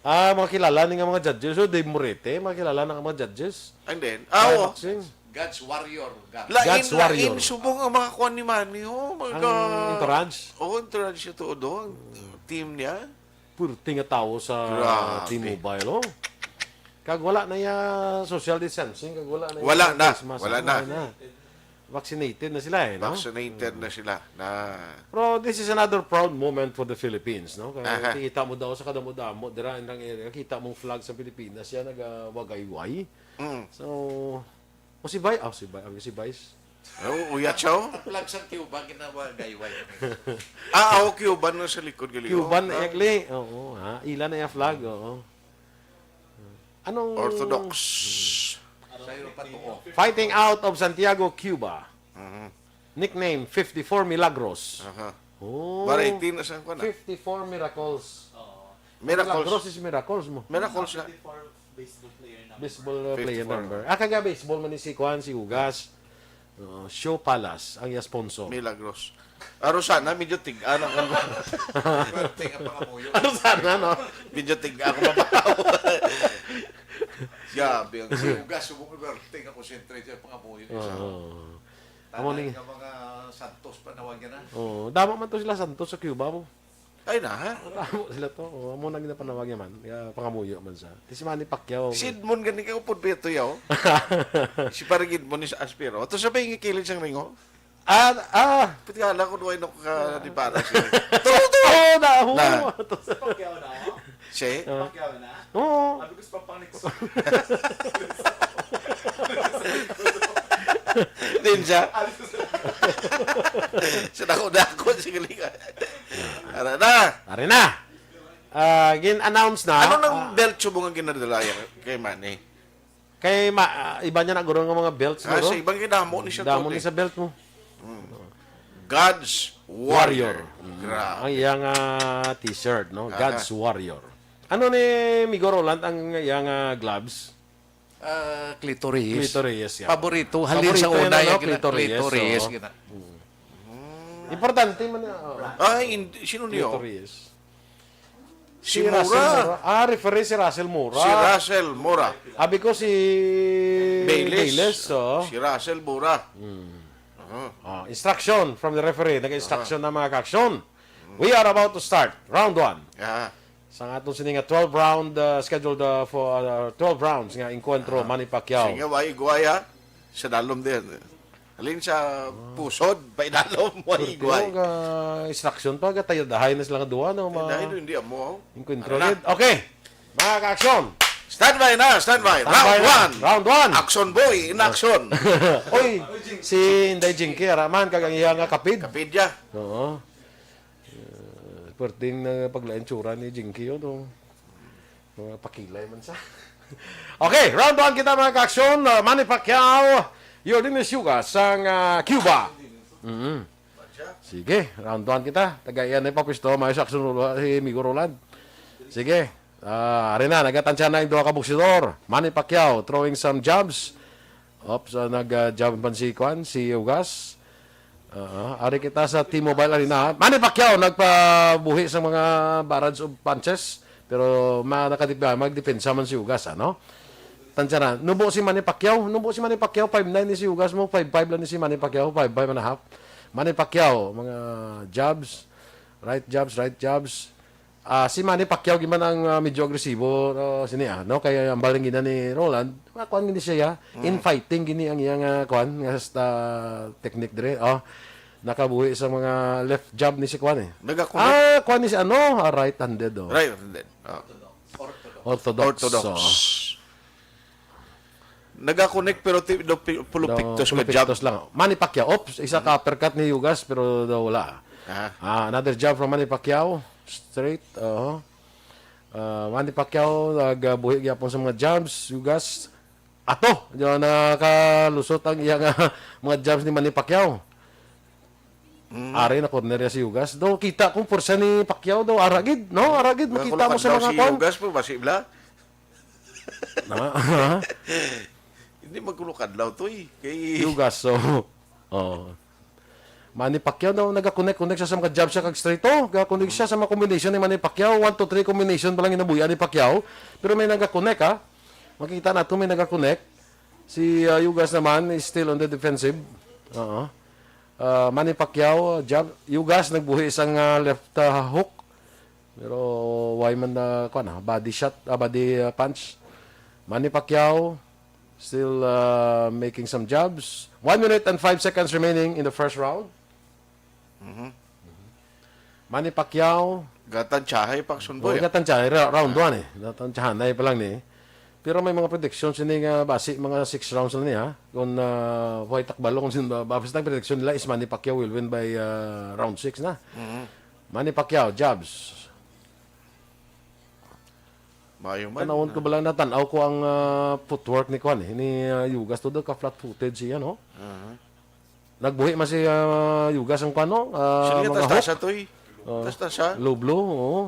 Ah, mga kilala ni nga mga judges. So, Dave Morete, mga kilala na nga mga judges. And then, Kaya ah, oo. boxing. God's Warrior. God. Lain, God's lain, Warrior. subong ang mga kuwan ni Manny, oh, mga Ang ka- entourage? Oo, entourage siya to, do. Ang team niya. Purti nga tawo sa Grabe. T-Mobile, oh. Kag wala na ya social distancing, kag wala na ya Wala na, Christmas, wala ano, na. wala na. Vaccinated na sila, eh, no? Vaccinated na sila. Na Pero this is another proud moment for the Philippines, no? Kaya Aha. kita mo daw sa kadamo-damo, dira ang area, kita mong flag sa Pilipinas, siya nagawagayway. Mm. So, o si Vice, oh, si Vice, si Vice. Oh, uyat siya, oh. Flag sa Cuba, ginawagayway. Ah, oh, Cuban na sa likod, gali, Cuban oh. na, gali. Oo, ha? Ila na yung flag, oo. Anong Orthodox. Sayo pa to, oh. Fighting out of Santiago, Cuba. Mhm. Nickname, fifty-four Milagros. Aha. Oh. Variety na sa kuwan, ah. Fifty-four Miracles. Oo. Miracles. Milagros is miracles mo. Miracles na. Fifty-four baseball player number. Baseball, uh, player Fifty-four. number. Ah, kaga baseball man ni si Kwan, si Ugas. Uh, Show Palace, ang iya sponsor. Milagros. Aro sana, medyo tig-a na kung Swerte nga pangamuyo. Ano sana, no? Medyo tig-a ako mabaw. Grabe ang Si Ugas, subok ko, pero tingnan ko, siyempre, siya pangamuyo niya sa Oo. Amo Tanan ni nga mga Santos, panawag niya na. Oo. Damo man to sila Santos sa Cuba mo. Ay na, ha? Damo sila to. Oo, amo na ginapanawag niya man. Kaya pangamuyo man siya. Di si Manny Pacquiao. Si Edmond gani ka upod pa ito, yaw. Si Parang Edmond is aspiro. Ito sa may kilid sang ringo. Ah, ah. Pati ka lang kung why no ka di para siya. Tulo to! Oo, na, oo. Na. Ito sa Pacquiao na, oh. Si? Ah. Pacquiao na. Oo. Sabi ko sa Pampang Nixon. Din siya. Sa dako-dako, sige, liga. Ara na. Ari na. Ah, gin-announce na. Ano nang Ah, belt siya mo nga ginadala yan kay Manny? Kay ma, ah, iba niya na guro nga mga belt Ah, siguro. Sa ibang gidamo ni siya Damo to, ni eh. Sa belt mo. God's Warrior. Warrior. Mm. Grabe. Ang iyang ah, t-shirt, no? Aha. God's Warrior. Ano ni Migo Roland ang iyang ah, gloves? Ah, clitoris. Clitoris, yeah. Paborito, halin sa Paborito una, yan, yung ano, gina-, clitoris, clitoris, oo. Gina-, Importante man na. Oh. Ay, hindi. Sino niyo? Clitoris. Si Si Russell Mora. Mora. Ah, referee si Russell Mora. Si Russell Mora. Abi ko si Bayless. Bayless, oh. Si Russell Mora. Oo. Ah, instruction from the referee. Nag-instruction na, mga kaaksyon. We are about to start round one. Ah. Sa aton sini nga twelve round, uh, scheduled uh, for uh, twelve rounds nga enkwentro, Manny Pacquiao. Sige, way igway, ha? Sa dalom din. Halin sa pusod, pa idalom, way Pero igway. Ga instruction pa, gatayadahay na sila nga duha, no? Ay, dahil hindi amo, oh. Enkwentro Ano na? Gid. Okay. Mga kaaksyon. Standby na, standby. Round Standby na. One. Round one. Action boy in action. Oy, si Inday Jinky, araman, kag ang iya nga kapid. Kapidya. Oo. Uh, perting na paglain tsura ni Jinky, oh, no? Mga pakilay man sa. Okay, round one kita, mga kaaksyon. Uh, Manny Pacquiao, Yordenis Yugas sang uh, Cuba. Mm. Sige, round one kita. Tagayan na ipapisto, may action rule, si Migo Roland. Sige, ah, ari na, nagatansya na yung duha ka boksidor. Manny Pacquiao throwing some jabs. Oops, ah, nag-jab man si Kwan, si Yugas. Ah, ari kita sa T-Mobile Arena. Manny Pacquiao nagpabuhi sa mga barrage of punches, pero ma nakadip-, magdepensa man si Yugas, ano? Tansya na. Nubo si Manny Pacquiao. Nubo si Manny Pacquiao. Five nine ni si Yugas mo. Five five lang ni si Manny Pacquiao. Five five and a half. Manny Pacquiao, mga jabs. Right jabs, right jabs. Ah, si Manny Pacquiao gid man ang ah, medyo agresibo, no, sini, ah, no? Kay ang baling gina ni Roland, makuan gini siya, ya. In fighting gini ang iyang ah, kuan nga sa technique dire, oh. Nakabuhi sa mga left jab ni si kuan eh. Nagakunik. Ah, kuan ni si ano, ah, right-handed, oh. Right-handed. Oh. Orthodox. Orthodox. Oh. Nagakonek pero ti-, do pi-, pulupiktos ka jab. Pulupiktos lang. Manny Pacquiao. Oops, isa ka uppercut ni Yugas pero daw wala. Aha. Ah, another jab from Manny Pacquiao. Straight. Oo. Ah, Manny Pacquiao nagabuhi gyapon sa mga jabs. Yugas. Ato, di ba, nakalusot ang iya nga mga jabs ni Manny Pacquiao. Mm. Ari na corner niya si Yugas. Do kita kung pursa ni Pacquiao daw aragid, no? Aragid makita mo sa mga si kwan. Yugas po, basi bla. Na, ha? Hindi magkulukadlaw to eh. Kay Yugas, so. Oh. Manny Pacquiao daw nagakonek-konek siya sa mga jab siya kag straight. Oh, gakonek siya sa mga combination ni Manny Pacquiao. One, two, three combination pa lang ginabuhian ni Pacquiao. Pero may nagakonek, ha? Makita nato may nagakonek. Si ah, Yugas naman is still on the defensive. Oo. Ah, Manny Pacquiao, jab. Yugas nagbuhi isang ah, left ah, hook. Pero why man na, kuwan na, body shot, ah, body ah, punch. Manny Pacquiao still ah, making some jabs. One minute and five seconds remaining in the first round. Mhm. Manny Pacquiao. Gatansyahay pa, Action Boy, ah. Gatansyahay, ra-, round one eh. Gatansyahanay pa lang ni. Pero may mga prediction sini nga basi mga six rounds lang ni, ha. Kung ah, way takbalo kung sin ba, basta ang prediction nila is Manny Pacquiao will win by ah, round six na. Mhm. Manny Pacquiao, jabs. Mayo man. Tanawon ko ba lang natan-aw ko ang ah, footwork ni kuan eh, ni ah, Yugas, todo ka flat-footed siya, no? Aha. Nagbuhi man si ah, Yugas ang kuan, no? Ah, Sige, mga tas-tasa hook. To eh. Oh. Tas-tasa. Low blow, oo.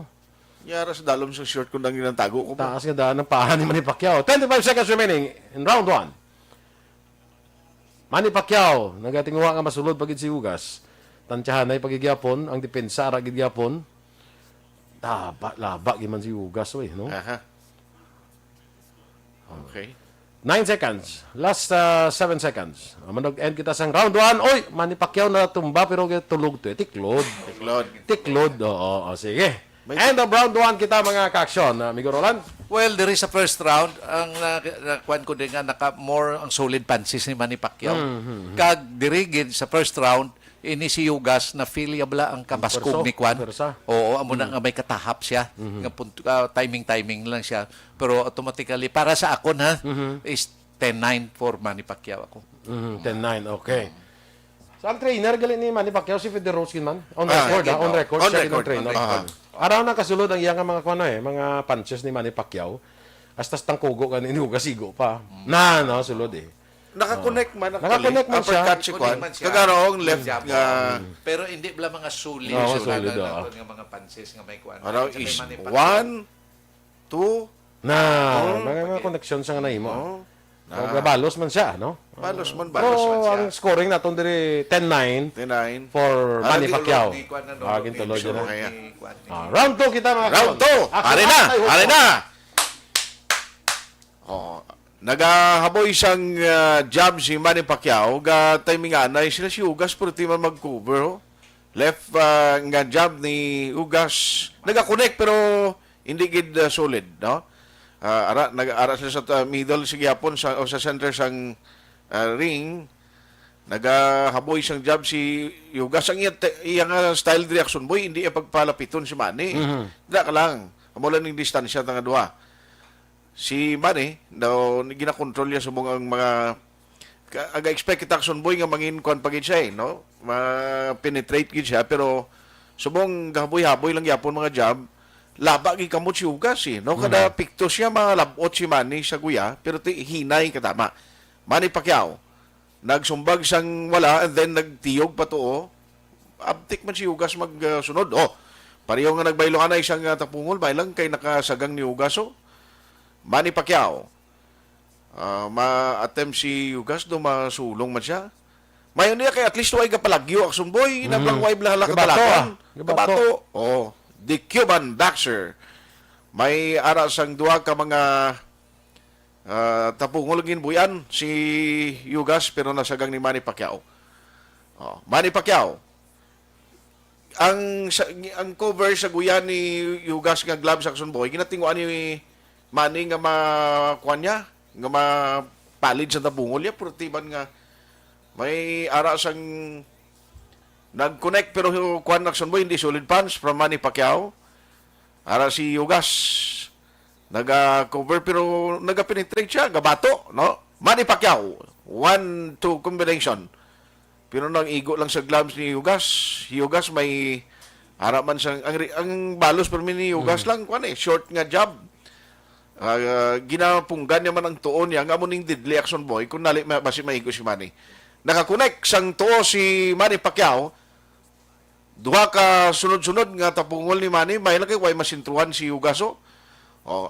Yara sa dalom sa short kung nang ginantago ko pa. Taas nga daan ang pahan ni Manny Pacquiao. Twenty-five seconds remaining in round one. Manny Pacquiao, nagatinguha nga masulod pa gid si Yugas. Tansyahanay pa gid gyapon, ang depensa ara gid gyapon. Laba, laba gid man si Yugas, oy, no? Aha. Okay. Nine seconds. Last uh, seven seconds. Ah, mag-end kita sang round one. Oy, Manny Pacquiao natumba pero tulog to eh. Tiklod. Tiklod. Tiklod. Oo, oo, sige. May End of round one kita, mga ka-aksyon, ah, Amigo Roland. Well, diri sa first round, ang na, na, kuwan ko din nga, naka, more ang solid punches ni Manny Pacquiao. Mm, mm, mm. Kag diri gid sa first round, ini si Yugas na feel ya bala ang kabaskog Pwersa, ni kuwan. Pwersa. Oo, amo na Mm. nga may katahap siya. Mhm. Nga punto, ah, timing-timing lang siya. Pero automatically, para sa akon ha, Mhm. is ten nine for Manny Pacquiao ako. Mhm, ten nine, okay. So, ang trainer gali ni Manny Pacquiao, si Fedor Roskin man. On Ah, record, ah, on record, on siya record, ang trainer. On record. Araw na kasulod ang iyang mga, kuwan, eh, mga punches ni Manny Pacquiao. Hasta sa tangkugo ka ni Nuga, sigo pa. Na, no, sulod eh. Naka-connect man, actually. Naka-connect man siya. Uppercut si Kuan. Connect man siya. Kag aro ang left Jab. nga Pero hindi bala mga solid. Oo, solid, nga, oo. Nga mga punches nga may kuan. Araw Sa may is Manny Pacquiao. One, two. Na, Oh, mga, mga okay. Connection sa nga nahimo. Oh. Oh, Ah. Gabalos man siya, no? Balos man, Pero balos man siya. Ang scoring naton diri, ten nine Ten nine. For Ah, Manny Pacquiao. Ni kuan na, no? Ah, gintulod Ni yun, ah. Ni kuan, ni Ah, round two kita, mga Round kapuso. Two. Action, Ari na, ay, ari husto. na. Oh, nagahaboy sang, ah, jab si Manny Pacquiao, ga timing anay sila si Ugas, pero di man mag-cover, oh. Left, ah, nga jab ni Ugas. Nagakonek, pero hindi gid, ah, solid, no? Ah, ara, nag-, ara sila sa, ah, middle, sige, hapon sa, o sa center sang, ah, ring. Nagahaboy sang jab si Ugas. Ang iya, iya nga style diri, Action Boy, hindi iya pagpalapiton si Manny. Mhm. Dira ka lang. Amo lang ning distansya ta nga duha. Si Manny, daw, ginakontrol niya subong ang mga, ka-, aga-expect kita, Action Boy, nga mangin kuan pa gid siya, eh, no? Ma-penetrate gid siya, pero subong gahaboy-haboy lang gyapon mga jab, laba gid kamot si Ugas, eh, no? Kada Mhm. pikto siya, malabot si Manny sa guya, pero ti-, hinay katama. Manny Pacquiao, nagsumbag sang wala, and then nagtiyog pa to, oh. Abtik man si Ugas mag, ah, sunod. Oh, pareho nga nagbaylo anay sang, ah, tapungol, may lang kay nakasagang ni Ugas, oh. Manny Pacquiao. Ah, ma-attempt si Ugas, do masulong man siya. Mayon niya kay at least way gapalagyo, Action Boy. Mhm. Nablang way bala Gabato, ah. Kabalakan. Gabato. Gabato. Oh, the Cuban boxer. May ara sang duha ka mga, ah, tapungol ginbuyan si Ugas, pero nasagang ni Manny Pacquiao. Oh, Manny Pacquiao. Ang sa, ang cover sa guya ni Ugas nga gloves, Action Boy, ginatinguan ni Manny nga ma-, kuan niya, nga mapalid sa tabungol niya, pero timan nga may ara sang nag-connect, pero kuan, Action Boy, hindi solid punch from Manny Pacquiao. Ara si Ugas, naga-cover, pero naga-penetrate siya, gabato, no? Manny Pacquiao, one two combination. Pero nang igo lang sa gloves ni Ugas, si Ugas may ara man sang, ang, ri-, ang balos permi ni Ugas Mm. lang, kuan eh, short nga jab. Ah, ginapunggan niya man ang tuo niya, nga amo ning deadly, Action Boy, kung nali ma-, basi maigo si Manny. Nakakonek sang tuo si Manny Pacquiao, duha ka sunod-sunod nga tapungol ni Manny, may lagi way masintruhan si Ugas, oh. Oh.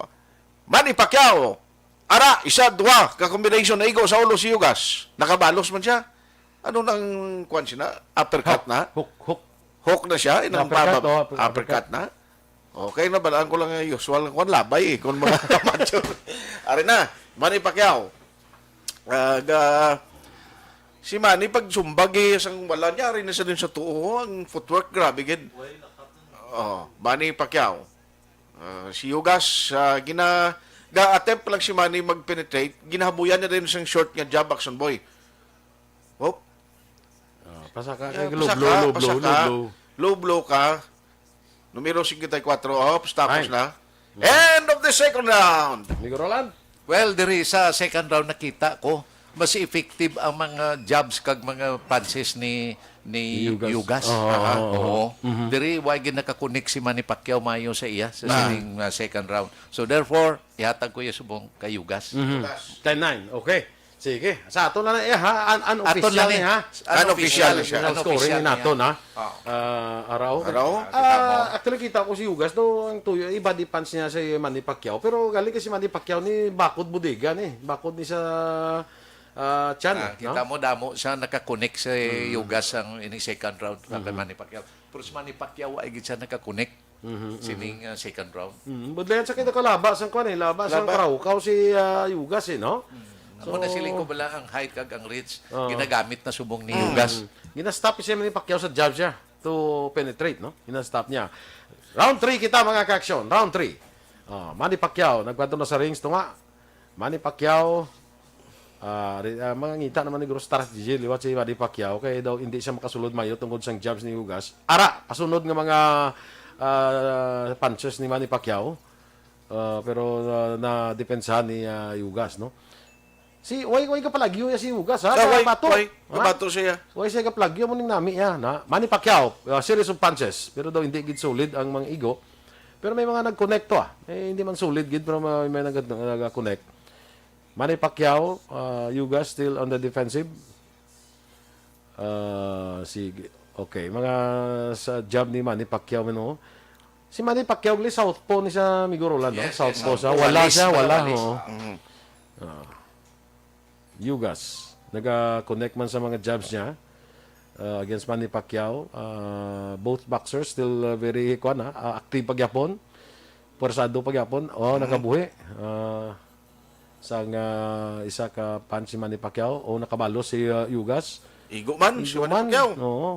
Manny Pacquiao, ara, isa, duha ka combination, naigo sa ulo si Ugas. Nakabalos man siya. Ano nang, kuwan siya na? Uppercut Hook, na? hook, hook. Hook na siya, inang Uppercut, pabab-, oh, upper-, uppercut uppercut. na. Okay, nabalaan ko lang nga usual nga kuwan, labay eh, kung mga amateur. Ari na, Manny Pacquiao. Ah, ga-, si Manny, pag sumbag eh, sang wala niya, ari na sa din sa tuo, ang footwork, grabe gid. Oh, Manny Pacquiao. Ah, si Ugas, ah, gina-, ga-attempt lang si Manny mag-penetrate, ginahabuyan niya din sang short nga jab, Action Boy. Oh. Ah, pasaka Ah, kay low pasaka, blow, low blow, pasaka. low blow. Low blow ka. Numero singkwenta y kuwatro, oh, tapos Fine. na. Mm. End of the second round. Amigo Roland. Well, diri sa second round nakita ko, mas effective ang mga jabs kag mga punches ni, ni Ni Ugas. Ugas. Oo, Aha, oo, oo. oo. Mhm. Diri, wa gyud nakakonek si Manny Pacquiao mayo sa iya sa Ah. sining, uh, second round. So therefore, ihatag ko iya subong kay Ugas. Mhm. Ugas. Ten nine. Okay. Sige. Sa ato na na, eh, ha? Un-, Ato unofficial na ni, ni, ha? Unofficial Unofficial. siya. Ang scoring Unofficial ni nato, niya. ha? Oo. Ah, Araw. Araw? Ah, Kita mo. actually, kita ko si Ugas, no, ang tuyo, iba di punch niya si Manny Pacquiao. Pero galing kasi Manny Pacquiao ni bakod bodega ni, bakod ni sa, ah, tiyan, Ah, no? kita mo, damo siya nakakonek sa Hmm. Ugas ang ining second round na kay Mhm. Manny Pacquiao. Pero si Manny Pacquiao, ay gid siya nakakonek Mhm, sining, mhm. ah, second round. Mhm. Budlayan sa kita kalaba, sang kwan eh, laba, sang Laba. Karaukaw si, ah, Ugas eh, no? Mhm. Amo na So, sila ko bala ang height kag ang reach, ah. ginagamit na subong ni Mm. Ugas. Gina-stop siya ni Pacquiao sa jab siya to penetrate, no? Gina-stop niya. Round three kita, mga ka-action. Round three. Ah, Manny Pacquiao, nagkwanto na sa rings to nga. Manny Pacquiao, ah, ri-, ah, mga ngita naman ni Guru Stars D J, liwat si Manny Pacquiao, kay daw hindi siya makasulod mayo tungod sang jabs ni Ugas. Ara, pasunod nga mga, ah, punches ni Manny Pacquiao. Ah, pero, ah, na depensahan ni, ah, Ugas, no? Si, way, way kapalagyo ya si Ugas, ha? Sa way, Kabato. Way, Ha? Kabato siya. Way siya kapalagyo, mo ning nami, ya, na. Manny Pacquiao, uh, series of punches. Pero daw hindi gid solid ang mga igo. Pero may mga nag-connect to, ah. Eh, hindi man solid gid, pero may, may nag-, nag-connect. Manny Pacquiao, uh, Ugas still on the defensive. Ah, sige. Okay, mga sa jab ni Manny Pacquiao, man, oh. Si Manny Pacquiao, gali, southpaw ni sa Migo Roland, no? Yes, yes, southpaw sa, southpaw. Wala Walis, siya, wala, walis. Oo. Mhm. Ah. Ugas. Naga-connect man sa mga jabs niya, ah, against Manny Pacquiao. Ah, both boxers still, ah, very, kuwan, ha? Ah, active pa gyapon. Pwersado pa gyapon. Oh, Mhm. nakabuhi. Ah, sang, ah, isa ka punch si Manny Pacquiao. Oh, nakabalos si, ah, Ugas. Igo man, si Igo Manny man. Pacquiao. Oo.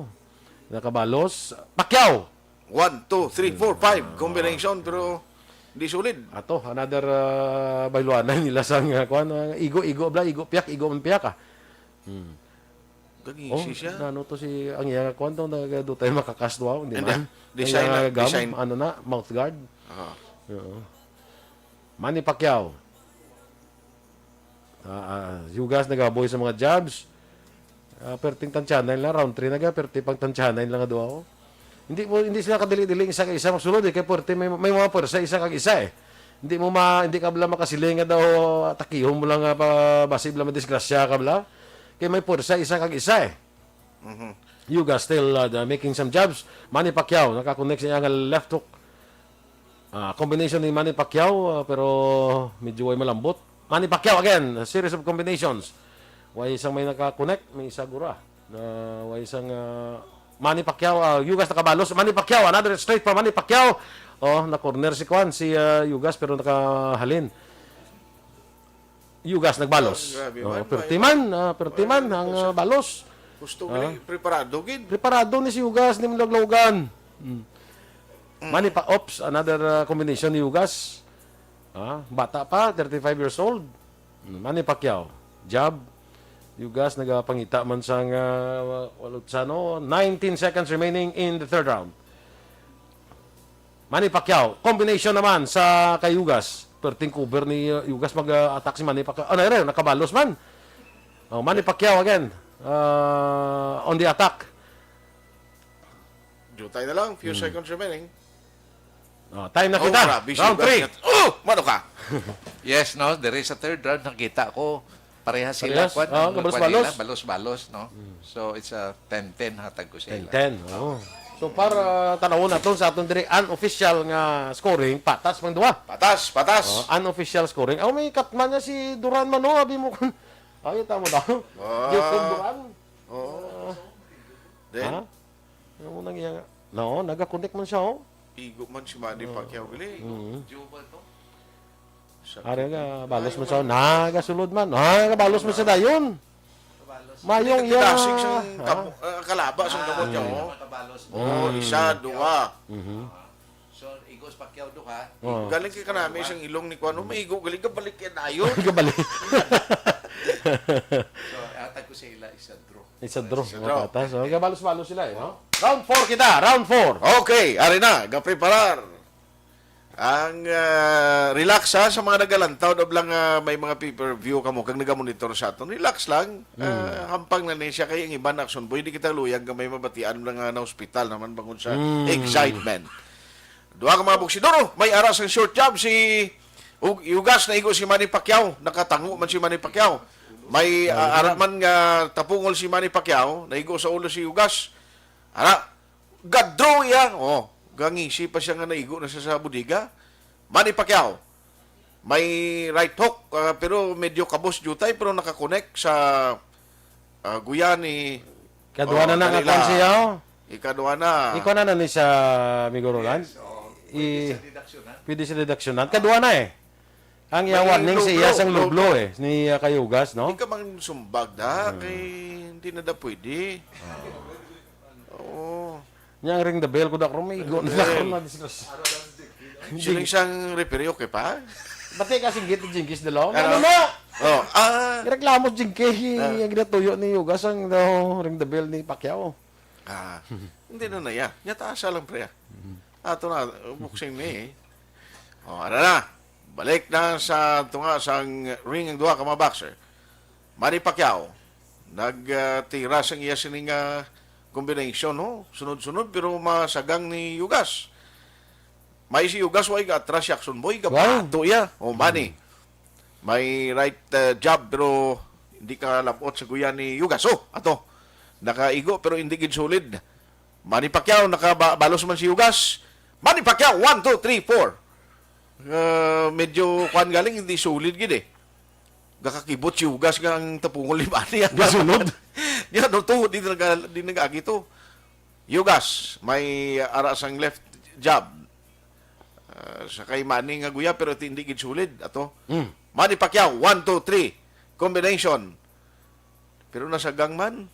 Nakabalos. Pacquiao! One, two, three, four, five. Ah. Combination, pero di solid. Ato, another, ah, bayluanan nila sang, ah, kuwan, ah, igo, igo, bla, igo, piyak, igo, man, piyak, ah. Hmm. Gangisi Oh, siya. Nano to si, ang iya nga kuwan to, nag-, do tayo makakas to, di Hindi. man? Design Ang iya na, nga gam, design. Ano na, mouth guard. Ah. Oo. Manny Pacquiao. Ah, ah, Ugas nagaboy sa mga jabs. Ah, perting tansyanan lang, round three na ga, perti pang tansyanan lang nga duha, oh. Hindi mo, hindi sila kadili-dili isa ka isa magsulod, eh, kay puwerte, may, may mga pwersa isa kag isa, eh. Hindi mo ma-, hindi ka bala makasiling nga daw atakihon mo lang nga pa, basi bala madisgrasya ka bala. Kay may pwersa isa kag isa, eh. Mhm. Ugas still, uh, the, making some jabs. Manny Pacquiao, nakakonect siya nga left hook. Ah, combination ni Manny Pacquiao, ah, pero medyo way malambot. Manny Pacquiao again, a series of combinations. Way isang may nakakonect, may isa gura. Na way isang, ah, Manny Pacquiao, ah, Ugas nakabalos. Manny Pacquiao, another straight from Manny Pacquiao. Oh, na-corner si Kwan, si, ah, Ugas, pero nakahalin. Ugas nagbalos. Ah, grabe Oh, man, perti may man, ah, perti may man ang, person. Ah, balos. Gusto Ah. gali, preparado gid. Preparado ni si Ugas, ni Malaglagan. Mm. Mm. Manny pa, oops, another, ah, combination ni Ugas. Ah, bata pa, thirty-five years old. Mm, Manny Pacquiao, jab. Ugas nagapangita man sang, ah, Walutsano. Nineteen seconds remaining in the third round. Manny Pacquiao, combination naman sa kay Ugas. Perting cover ni, uh, Ugas, mag-attack si Manny Pacquiao. Ano, ere, nakabalos man. Oh, Manny Pacquiao again. Uh, on the attack. Jutay na lang, few Hmm. seconds remaining. Oh, time na Oh, kita. Grabe si Round Ugas three. Nga. Oh, mano ka? Yes, no? There is a third round, nakita ko. Pareha sila, Parehas? Kwan, Ah, ang kabalos-balos? Kwan nila, balos-balos, no? Mm. So, it's a ten ten hatag ko sa ila. Ten ten, oo. So, para tanawon naton sa aton diri unofficial nga scoring, patas man duha. Patas, patas. Oh, unofficial scoring. Oh, may katman niya si Duran man, no? Abi mo kun, ay, tamo daw. Ah. Jacob Duran. Oo. Ah. Then? Ha? Ano mo nang iya nga? No, nagakontak man siya, oh. Igo man si Manny Oh. Pacquiao, gali. Mm. Joe ba to? Sakit. Ari nga, balos man sa, nagasulod man. Ah, nagabalos man sa dayon. Mayong Hindi iya. Nagdasig siyang Ha? kamo-, ah, kalaba siyang Ah, kamot niya, hindi oh. Nakabalos. Oh, Mm. isa, duha. Mhm. So, igos Pacquiao duha. Oh. Galing kay kanami siyang ilong ni Kuan, oh, maigo, galing kabalik yan ayo. Kabalik. So, atag ko sa ila, isa draw. Isa draw, Isa mga draw. patas. Oh, kabalos-balos sila, eh, no? Round four kita, round four. Okay, ari na, gapreparar. Ang, ah, relax, ha, sa mga nagalantaw, daw lang, ah, may mga pay-per-view kamo kag nagamonitor sa aton. Relax lang. Hmm. Ah, hampang na ni siya kay ang iban action boy, di kita luyag nga may mabatian lang nga na hospital naman bangod sa Hmm. excitement. Duha ka mga boksidor, oh, may aras ang short jab si Ug-, Ugas, naigo si Manny Pacquiao. Nakatango man si Manny Pacquiao. May, ah, ara man nga tapungol si Manny Pacquiao, naigo sa ulo si Ugas. Ara, Ga-draw iya. Oh, gangisi pa siya nga naigo na siya sa bodega. Manny Pacquiao. May right hook, ah, pero medyo kabos jutay, pero nakakonek sa, ah, guya ni, Kadwa oh, na na nga kanila. Kwan siya, oh. Ikadwa na. Ikaw na na ni sa Migo Roland? Yes, oo. Pwede I-, siya deduksyonan. Pwede siya deduksyonan. Kadwa na eh. Ang iya May warning low sa iya blow, sang low low blow blow. Eh. Ni, ah, Kayugas, no? Di ka man sumbag da, Hmm. kay hindi na da pwede. Ah. Oo. Nya ang ring the bell ko da karon, may igo na Ring. Ako na discuss. Sino yung isang referee, okay pa? Bati ka singgit ni Jinkies Dalong? Ano? Ano na? Oh, ah. Reklamo si Jinkies, Ah. yung ginatuyo ni Ugas ang daw ring the bell ni Pacquiao. Ah, hindi na na iya. Nya taasa lang, pre, ah. Mhm. Ato na, boxing ni, eh. Oh, ano na? Balik na sa tunga sang ring ang duha ka mga boxer. Manny Pacquiao, nagtira sang iya sining, ah, combination, no? Sunod-sunod, pero masagang ni Yugas. May si Yugas, way ga-atras si Action Boy, Wow. gapato iya. O, Manny. May right, ah, jab, pero hindi ka labot sa guya ni Yugas. Oh, ato. Nakaigo, pero hindi gid solid. Manny Pacquiao, nakabalos man si Yugas. Manny Pacquiao, one, two, three, four. Ah, medyo, kuwan galing, hindi solid gid eh. Gakakibot si Yugas nga ang tapungol ni Manny. Gasunod. Di ano to, di naga-, di nag-agi to. Yugas, may ara sang left jab. Ah, sa kay Manny nga guya, pero hindi gid solid. Ato. Mm. Manny Pacquiao, one, two, three. Combination. Pero nasagang man.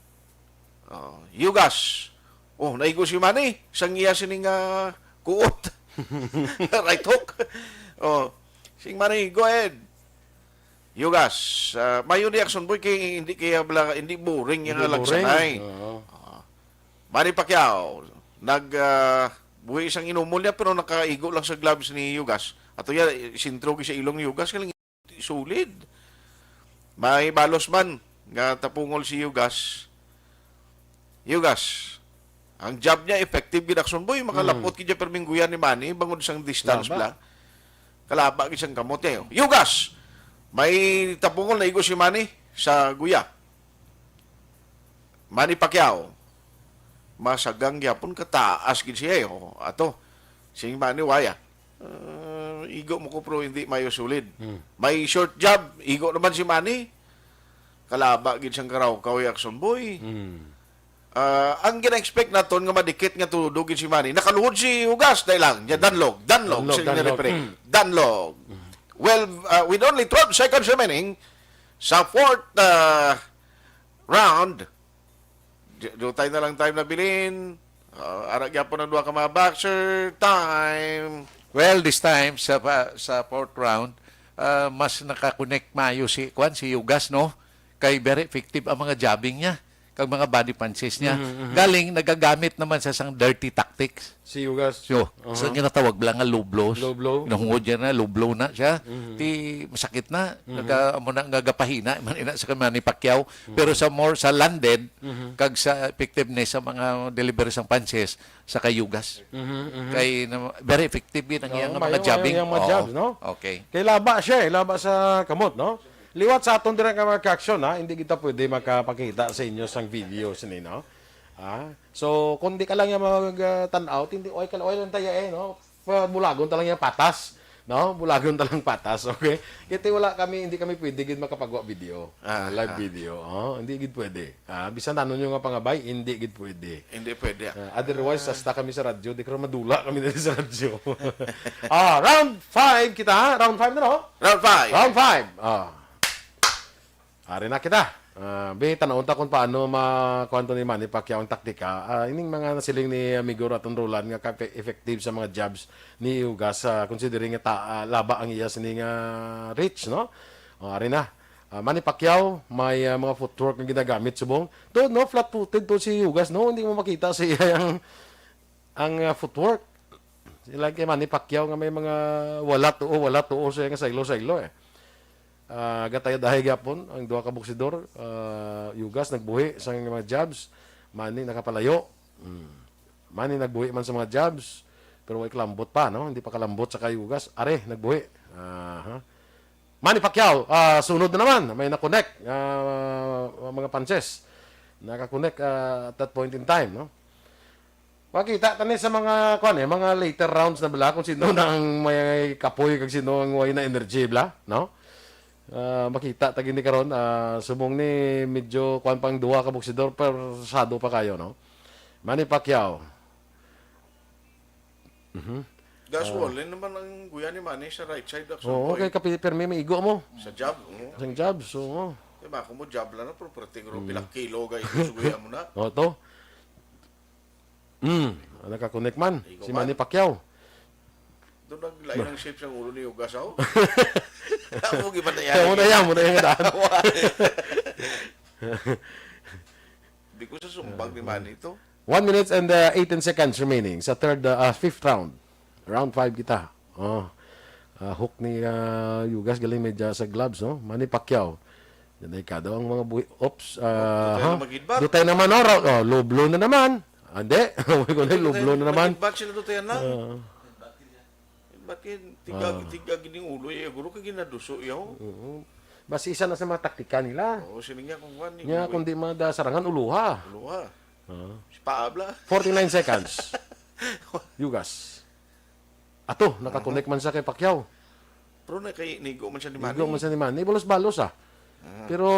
Oh, Yugas. Oh, naigo si Manny. Sang iya sining, ah, kuot. Right hook. Oh, sing Manny, go ahead. Yugas. Ah, mayo ni Action Boy kay hindi kaya bala, hindi boring yung Hindi boring. Lagsanay. Oo. Ah. Manny Pacquiao, nag, ah, buhi isang inumol niya pero nakaigo lang sa gloves ni Yugas. Ato ya, sentro sa ilong ni Yugas, kaling solid. May balos man nga tapungol si Yugas. Yugas, ang jab niya effective gid, Action Boy, makalapot Hmm. gid siya perming guya ni Manny bangod sang distance Laba. bla. Kalaba gid sang kamot niya. Yugas, may tapungol, naigo si Manny sa guya. Manny Pacquiao, masagang gyapon, kataas gid siya eh. Oh, ato. Sing Manny, waya. Ah, igo mo ko, pero hindi mayo sulid. Hmm. May short jab, igo naman si Manny. Kalaba gid sang karaw-kaw, Action Boy. Hmm. Ah, ang gina-expect naton nga madikit nga tudo gid si Manny. Nakaluhod si Yugas, dahil lang. Niya, danlog, danlog, Danlog, sa danlog. referee. Hmm. Danlog. Hmm. Well, ah, with only twelve seconds remaining, sa fourth, ah, round, di-, dutay na lang time na bilin. Ah, ara gyapon ang duha ka mga boxer. Time. Well, this time, sa pa-, sa fourth round, ah, mas nakakonect maayo si, kwan, si Yugas, no? Kay very effective ang mga jabbing niya, kag mga body punches niya. Mhm, mhm. Galing, nagagamit naman sa sang dirty tactics. Si Yugas. So, Aha. sa ginatawag lang nga low blows. Low blow. Nahungod niya na, low blow na siya. Mhm. Ti, masakit na. Mhm. Naga, amo na, nga gapahina, man ina sa kay Manny Pacquiao. Mhm. Pero sa more, sa landed, Mhm. kag sa effectiveness sa mga delivery sang punches, sa kay Yugas. Mhm, mhm. Kay na, very effective gid ang Oo, iyang mga mayo, jabbing. mayo ang mga Oo. jabs, no? Okay. Kay laba siya eh, laba sa kamot, no? Liwat sa aton dira nga mga ka-action, ha? Hindi kita pwede makapakita sa inyo sang video sini, no? Ah, so, kung di ka lang yung mag, ah, tan-aw, hindi, oy, kal-, oy lang tayo eh, no? Pa-, bulagon ta lang yung patas, no? Bulagon ta lang patas, okay? Kaya wala kami, hindi kami pwede gid makapagwa video. Ah, Live ah. video, oh, hindi gid pwede. Ah, bisan ano nyo nga pangabay, hindi gid pwede. Hindi pwede. Ah, otherwise, hasta kami sa radyo, di karon madula kami diri sa radyo. Ah, round five kita, ha? Round five na, no? Round five. Round five. Ah. Ari na kita. Ah, bi, tan-awon ta kung paano ma-, kuwan to ni Manny Pacquiao ang taktika. Ah, ining mga nasiling ni Amigo Raton Roland nga ka-, effective sa mga jabs ni Ugas, ah, considering nga ta-, ah, laba ang iya sini nga reach, no? Oh, ari na. Ah, Manny Pacquiao, may, ah, mga footwork nga ginagamit subong. To, no, flat-footed to si Ugas, no? Hindi mo makita sa iya ang, ang, ah, footwork. Sila kay Manny Pacquiao nga may mga wala tuo, wala tuo siya nga saylo-saylo eh. Ah, gatayad-ahay gyapon ang duha ka boksidor. Ah, Ugas nagbuhi sa mga jabs. Manny nakapalayo. Hmm. Manny nagbuhi man sa mga jabs, pero way kalambot pa, no? Hindi pa kalambot sa kay Ugas. Are, nagbuhi. Aha. Manny Pacquiao, ah, sunod na naman. May na-connect. Ah, mga punches. Naka-connect, ah, at that point in time, no? Makita tani sa mga, kuwan eh, mga later rounds na bala kung sino na ang may kapoy kag sino ang way na energy bala, no? Ah, makita ta gini karon, ah, subong ni medyo kuwan pang duha ka boksidor, pero sado pa kayo, no? Manny Pacquiao. Mhm. Gas Ah. Swollen naman ang guya ni Manny sa right side, Action Oo, Boy. Kay kapi-, pirmi may igo mo. Sa jab, oo. Sa jab, so, oo. Diba, kung mo jab lang na, pero perting ro, Mm. pila kilo ga ito sa guya mo na. Oo, to. Mm, naka-connect man. Igo Si man. Manny Pacquiao. Doon naglain ang shape sa ulo ni Ugas, oh. Ako, gibatayan. Kaya mo na yan, mo na yan, daan. Di ko sa sumbag ni Manny ito. One minute and, uh, eighteen seconds remaining sa third, uh, uh, fifth round. Round five kita. Oh. Uh, hook ni, uh, Ugas, galing medya sa gloves, no? Manny Pacquiao. Delikado ang mga buhi. Oops. Ah, dutay ha? Na magidbat. Dutay naman, oh, ra-, oh, low blow na naman. Ande, ko na low blow na naman. Magidbat sila, dutay na. Ah. Ba't yun? Tiga, ah, tiga gining ulo, eh, guro ka ginaduso, yaw. Oo. Basi isa na sa mga taktika nila. Oo, sila nga kung kuwan, eh, nya, kung di madasarangan, uluha. Uluha. Ah. Si Paabla. Forty-nine seconds. Yugas. Ato, nakakonek man siya kay Pacquiao. Pero na kay nigo man siya ni Manny. Nigo man siya ni Manny. Balos-balos, ah. Ah. Pero,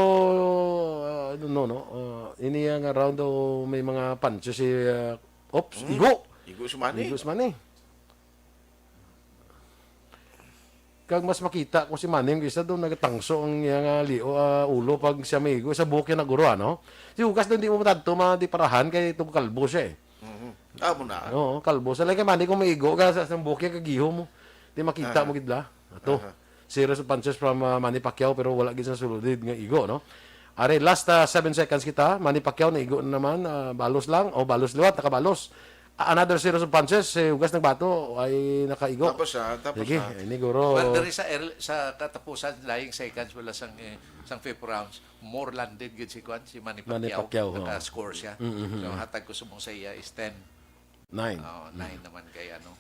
ah, I don't know, no? Ah, ini nga round daw may mga punches si, ah, oops, igo. Igo si Manny. Igo si Manny. Kag mas makita ko si Manny, ang isa daw nagatangso ang iya nga lio, ah, ulo pag siya maigo sa buhok niya naguro, ano? Si Yugas daw hindi mo matadto madiparahan kay tong kalbo siya, eh. Mhm. Amo na. Oo, kalbo. Sa lagi kay Manny, kung maigo ka sa, sa buhok niya, kagihom mo. Di makita mo gid la. Ato. Aha. Series of punches from, ah, Manny Pacquiao, pero wala gid sa sulodid nga igo, no? Are, last, ah, seven seconds kita. Manny Pacquiao, naigo na naman. Ah, balos lang. O, balos liwat, nakabalos. A-, another series of punches. Si Yugas nagbato, ay nakaigo. Tapos, ah, tapos, sige, ah, ini guro. Well, diri sa early, sa katapusan, lying seconds, wala sang, eh, sang fifth rounds, more landed gid si Kwan, si Manny Pacquiao. Manny Pacquiao, oh. Naka-score siya. Mm, mm, mm. So, hatag ko subong sa iya is ten. Nine. Oh, nine naman kay ano.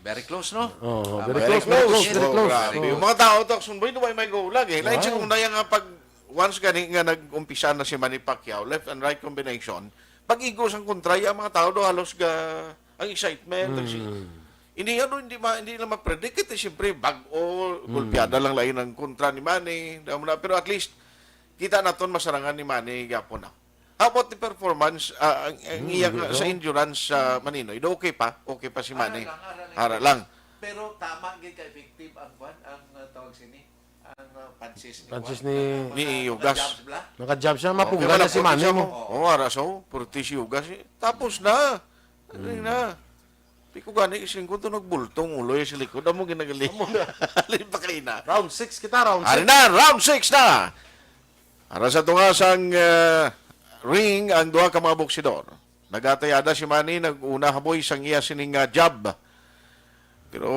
Very close, no? Oh, ah, very close, very close, very close. Oh, grabe. Oh. Yung mga tao, Takson Boy, duway may goal lagi. Lain siya kung daya nga pag once gani nga nag-umpisa na si Manny Pacquiao, left and right combination, pag igo sang kontra, ang mga tao do halos ga, ang excitement, ang si-, hindi, ano, hindi ma-, hindi lang ma-predict. Ito, siyempre, bag-o, gulpiada lang lain ang kontra ni Manny. Damo na, pero at least, kita naton masarangan ni Manny gyapon na. How about the performance, ah, ang, ang iya nga, sa endurance, ah, Maninoy? Do okay pa? Okay pa si Manny? Ara lang, ara lang. Ara lang. Pero tama gid ka effective ang kwan, ang, ah, tawag sini, ang, ah, punches ni Punches kwan, ni ang mga Yugas. Naka-jabs bla? Naka-jab siya, mapuga na si Manny mo. Oh, ara, so, purti si Yugas, eh. Tapos na. Ano na? Di ko gani, ising ko, tunog bultong ulo, eh, sa likod. Amo ginagali. Amo na. Alin pa kayo na? Round six kita, round six. Ari na, round six na. Ara sa tunga sang, eh, ring ang duha ka mga boksidor. Nagatayada si Manny, nag-una haboy sang iya sining nga jab. Pero,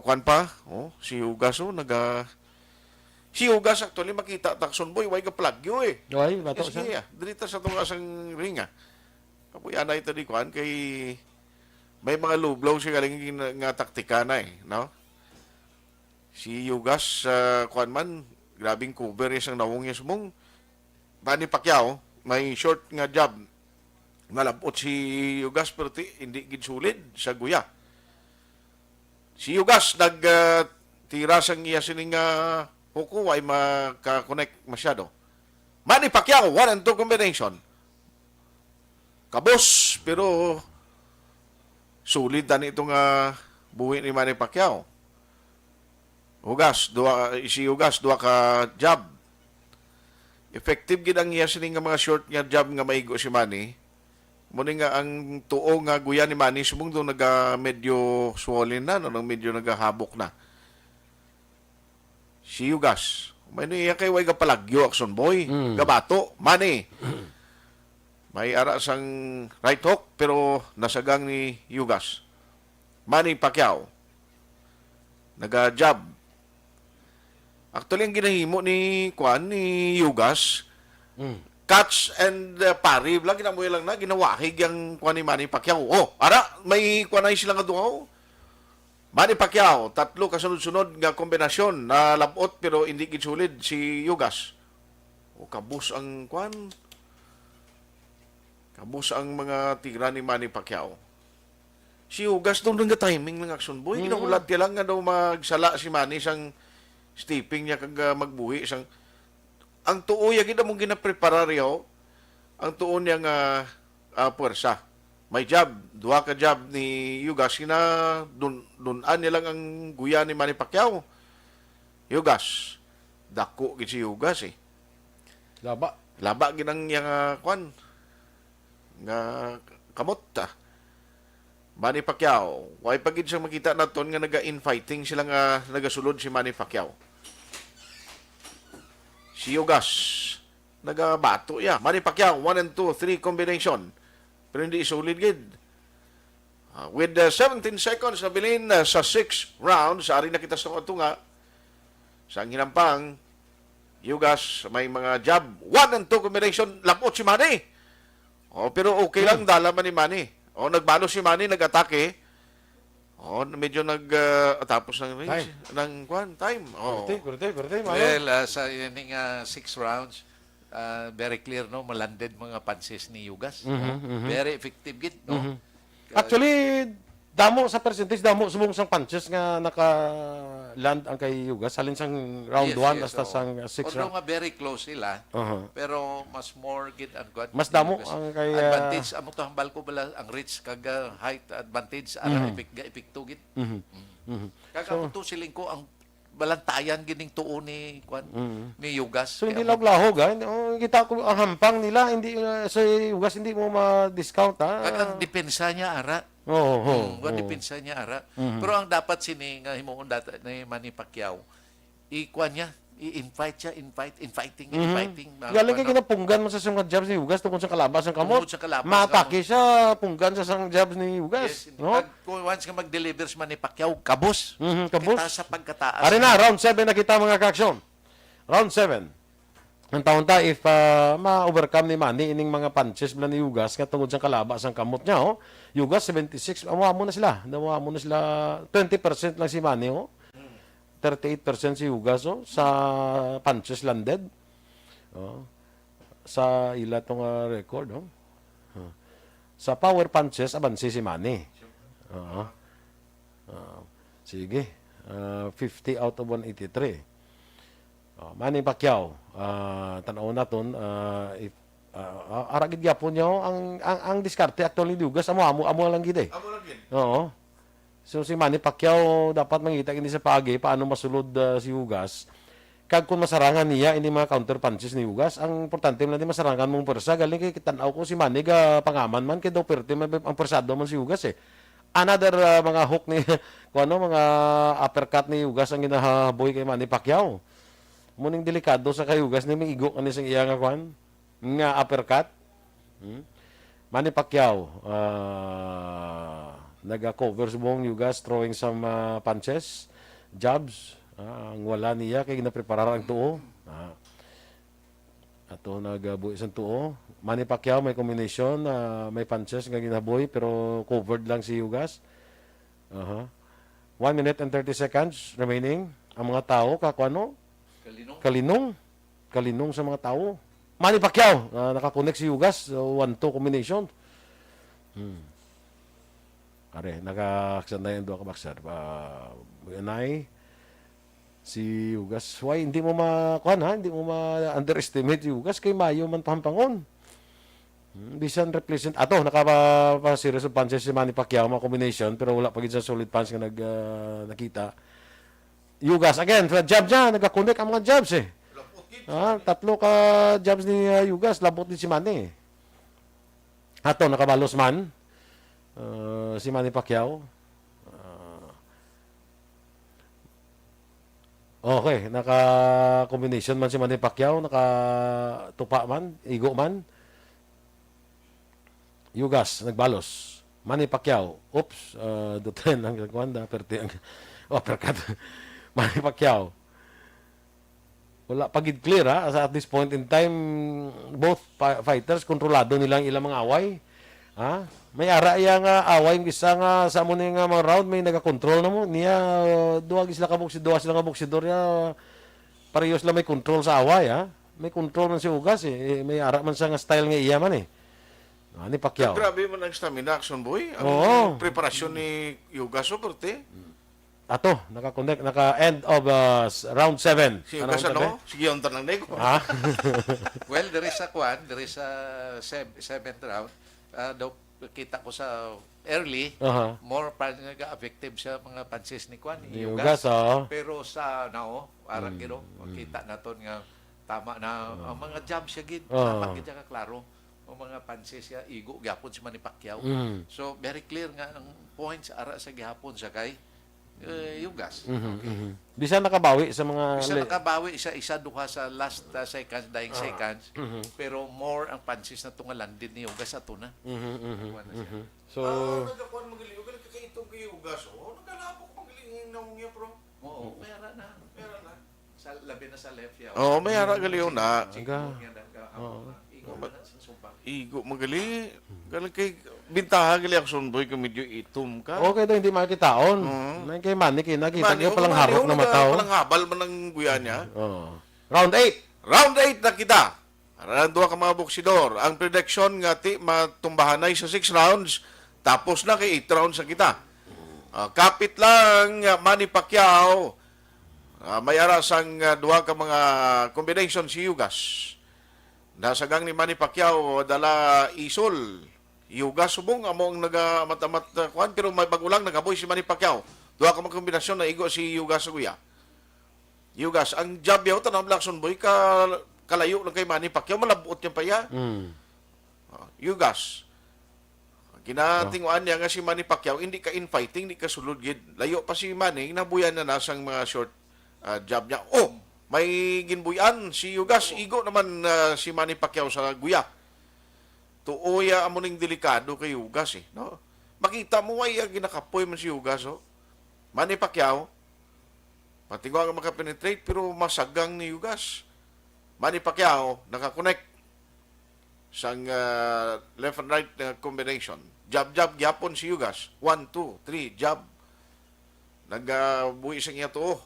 kwan pa, oh, si Yugas, oh, naga-, si Yugas, actually, makita, Takson Boy, way ka palagyo, eh. Way, bato siya. Sige, ah, diri ta sa tunga sang ring, ah. Kapuyan na ito di kwan, kay may mga low blow siya galing nga, nga taktika na, eh, no? Si Yugas, ah, kuwan man, grabing cover niya sang nawong niya sumong. Manny Pacquiao, may short nga jab. Nalabot si Yugas, pero ti-, hindi gid sulid sa guya. Si Yugas nag, ah, tira sang iya sining, ah, huko, way makakonek masyado. Manny Pacquiao, one and two combination. Kabos, pero solid tani ito nga buhi ni Manny Pacquiao. Hugas, duha, si Hugas, duha ka jab. Effective gid ang iya sini nga mga short nga jab nga maigo si Manny. Mo ni nga ang tuo nga guya ni Manny, subong do naga medyo swollen na, no, nang medyo nagahabok na. Si Yugas. May niya kay way kapalagyo, Akson Boy. Mm. Gabato, Manny. May ara sang right hook, pero nasagang ni Yugas. Manny Pacquiao. Naga-jab. Actually, ang ginahimo ni, kuan, ni Yugas, Mm. catch and, uh, parry. Wala, ginamuya lang na, ginawahig ang, kuan, ni Manny Pacquiao. Oh, ara, may, kuan, na sila nga duha, oh. Manny Pacquiao, tatlo ka sunod-sunod nga kombinasyon, nalabot pero hindi gid sulid si Yugas. O, kabus ang kwan. Kabus ang mga tira ni Manny Pacquiao. Si Yugas daw nang timing lang, Akson Boy. Mm. Ginahulat niya lang nga daw magsala si Manny sang stepping niya kag, ah, magbuhi sang Ang tuo ya gid among ginapreparar yaw, ang tuo niya nga, ah, puwersa. May jab, duha ka jab ni Yugas, gina-, dun-, dun-an niya lang ang guya ni Manny Pacquiao. Yugas, dako gid si Yugas, eh. Laba. Laba gid ang iya nga, kwan, nga kamot, ah. Manny Pacquiao, way pa gid siya makita naton nga naga-infighting sila nga nagasulod si Manny Pacquiao. Si Yugas, nagabato ya. Manny Pacquiao, one and two, three combination. Pero hindi solid gid. Ah, with, uh, seventeen seconds na bilin, uh, sa sixth round, sa ari na kita sa tunga, sa hinampang, Yugas, may mga jab. One and two combination. Labot si Manny. Oh, pero okay lang, dala man ni Manny. Oh, nagbalo si Manny, nag-atake. Oh, medyo nag, ah, tapos ng range, Time. ng kwan, time. Oh. Kurte, kurte, kurte, Mayo. Well, ah, sa ining, ah, six rounds, ah, very clear, no? Malanded mga punches ni Yugas, Mhm, no? mhm. Very effective gid, no? Mhm. Ka- Actually, damo sa percentage, damo subong sang punches nga naka-land ang kay Yugas, halin sang round Yes, one yes, hasta oo. sang, uh, six Although round. nga very close sila, Aha. pero mas more gid ang kwan Mas ni damo Yugas. ang kay, uh, Advantage, amo to, hambal ko bala, ang reach kag, uh, height advantage, ara Mhm. epek-, ga-epekto gid. Mhm. Mhm. Kag So ako to, siling ko, ang balantayan gid ning tuo ni, kwan, Mhm. ni Yugas. So, Kaya hindi mo lahog-lahog, ah. Hindi, oh, kita ko ang hampang nila, hindi, uh, sa Yugas, hindi mo ma-discount, ah. Kag ang depensa niya, ara. Oo, oo, Mm, wa oo. depensa niya, ara. Mhm. Pero ang dapat sini nga himuon data ni Manny Pacquiao, i-kuan niya, i-invite siya, invite, inviting, Mhm. inviting, mga Galing kay kuan, no? ginapunggan man sa siyang jabs ni Yugas tungkol sa kalaba sang kamot. Tungkol sa kalaba sa Maatake kamot. siya, punggan sa sang jabs ni Yugas, Yes, no? Kag kung once nga mag-deliver si Manny Pacquiao, kabos. Mhm, kabos. Kita sa pagkataas Ari na, niya. round seven na kita, mga ka-aksyon. Round seven. Ang taon ta, if, ah, ma-overcome ni Manny ining mga punches bala ni Yugas nga tungod sa kalaba sang kamot niya, oh. Yugas, seventy-six, amo, amo na sila. Amo, amo na sila. Twenty percent lang si Manny, oh. Thirty-eight percent si Yugas, oh, sa punches landed. Oh. Sa ila to nga record, oh. Oh. Sa power punches, abansi si Manny. Oo. Ah, sige. Ah, fifty out of one eighty-three. Oh, Manny Pacquiao, ah, tan-aw naton, ah, if, ah, ah, ara gid gyapon niya, oh, ang, ang, ang diskarte actually ni Yugas, amo, amo, amo lang gid eh. Amo lang gid. Oo. So, si Manny Pacquiao dapat mangita gid sa paagi paano masulod, ah, si Yugas. Kag kung masarangan niya ini mga counter punches ni Yugas, ang importante man di masarangan mong pwersa. Galing kay tan-aw ko si Manny ga pangaman man kay daw perte man ang pwersado man si Yugas eh. Another, ah, mga hook ni kuno, mga uppercut ni Yugas ang ginahaboy kay Manny Pacquiao. Mo ning delikado sa kay Yugas ni may igo kani sang iya nga kwan, nga uppercut. Hmm? Manny Pacquiao, ah, naga-cover subong Yugas, throwing some, ah, punches, jabs. Ah, ang wala niya kay ginapreparar ang tuo. Ah. Ato nagabuhi sang tuo. Manny Pacquiao may combination, ah, may punches nga ginabuhi pero covered lang si Yugas. Aha. One minute and thirty seconds remaining. Ang mga tao, kakuano? Kalinong. Kalinong. Kalinong sa mga tao. Manny Pacquiao, ah, nakakonek si Yugas, so one two combination. Hmm. Are, nakaksanday ang duha ka boxer. Ah, anay, si Yugas, why, hindi mo ma-, kuwan, ha? Hindi mo ma-underestimate si Yugas kay mayo man pahampangon. Hmm, bisan replacement. Ato, nakapa-, pa series of punches si Manny Pacquiao, mga combination, pero wala pa gid sa solid punch nga nag-, ah, nakita. Yugas, again, sa jab niya, nagka-connect ang mga jabs eh. Lapot gid si Ah, Manny. tatlo ka jabs ni, ah, Yugas, labot din si Manny. Ato, nakabalos man. Ah, si Manny Pacquiao. Ah, okay, naka-combination man si Manny Pacquiao, nakatupa man, igo man. Yugas, nagbalos. Manny Pacquiao. Oops, ah, dutren ang kuwan da, perte ang uppercut. Manny Pacquiao. Wala pa gid clear, ha. Sa, at this point in time, both fi-, fighters, kontrolado nila ang ilang mga away. Ha? May ara iya nga away, ang isa nga sa amo ni nga mga round, may nagakontrol na mo. Niya, uh, duha gid sila ka boksi-, duha sila nga boksidor niya, pareho sila may control sa away, ha? May control man si Ugas, eh. Eh, may ara man siya nga style nga iya man, eh. Ah, ni Pacquiao. Grabe man ang stamina, Action Boy. Ang Oo. preparasyon ni Ugas, oh, perte. Ato, naka-connect, naka-end of, uh, s-, round seven. Si Anong Ugas, ano? Sige, unta lang, Nick. Ha? Well, there is a kwan, there is a sev-, seventh round. Ah, daw, kita ko sa early, Aha. more pa nga effective sa mga punches ni kwan, ni Ni Ugas. Ugas, oo. Pero sa, no, arang Mm, gino, mm. makita naton nga tama na, Oo. ang mga jab siya gid, Oo. dapat gid siya kaklaro. Ang mga punches siya, igo gyapon si Manny Pacquiao. Mm. So, very clear nga ang points ara sa gihapon sa kay, eh, Ugas. Mhm, Okay. mhm. Bisan nakabawi sa mga Bisan li- nakabawi siya isa, duha sa last, uh, seconds, dying Ah. seconds, Mhm. pero more ang punches na tungalan din ni Ugas ato na. Mhm, mhm, Kuwan na siya. mhm. So Ah, nagkakuan magaling, magaling ka kay itong kay Ugas, oh. Nagalabok magaling yung naong niya, bro. Oo, Mm. pera na. Pera na. Sa labi Oo, may ara gali na. Aga. Oo. Igo magali. Galing kay bintaha gali ako, Sunboy, kung medyo itom ka. Okay daw, hindi makitaon. Oo. Nang kay Manny, kay nakita Manny, niya, oh, palang Manny, harok oh, na mata, oh. Palang habal man ang guya niya. Oo. Round eight. Round eight na kita. Ang duha ka mga boksidor. Ang prediction nga ti matumbahanay sa six rounds, tapos na kay eight rounds na kita. Ah, kapit lang, ah, Manny Pacquiao. Ah, may ara sang, ah, duha ka mga combination si Yugas. Nasagang ni Manny Pacquiao, dala isol. Yugas subong, amo ang nagamat-amat, ah, kuan, pero may bago lang, nagaboy si Manny Pacquiao. Duha ka mga kombinasyon, naigo si Yugas sa guya. Yugas, ang jab yaw, tanam lang, Sunboy, ka, kalayo lang kay Manny Pacquiao, malabot niya pa iya. Mm. Ah, Yugas. Ginatinguan niya nga si Manny Pacquiao, hindi ka infighting, hindi ka sulod gid. Layo pa si Manny, nabuyan na nasang mga short, ah, jab niya. Oh, may ginbuyan si Yugas, igo naman, ah, si Manny Pacquiao sa guya. Tuoy, ah, amo ning delikado kay Yugas, eh, no? Makita mo, way, ah, ginakapoy man si Yugas, oh. Manny Pacquiao, patingwa nga makapenetrate, pero masagang ni Yugas. Manny Pacquiao, nakakonect sang, ah, left and right nga combination. Jab-jab gyapon si Yugas. One, two, three, jab. Nagabuhi sang iya tuo.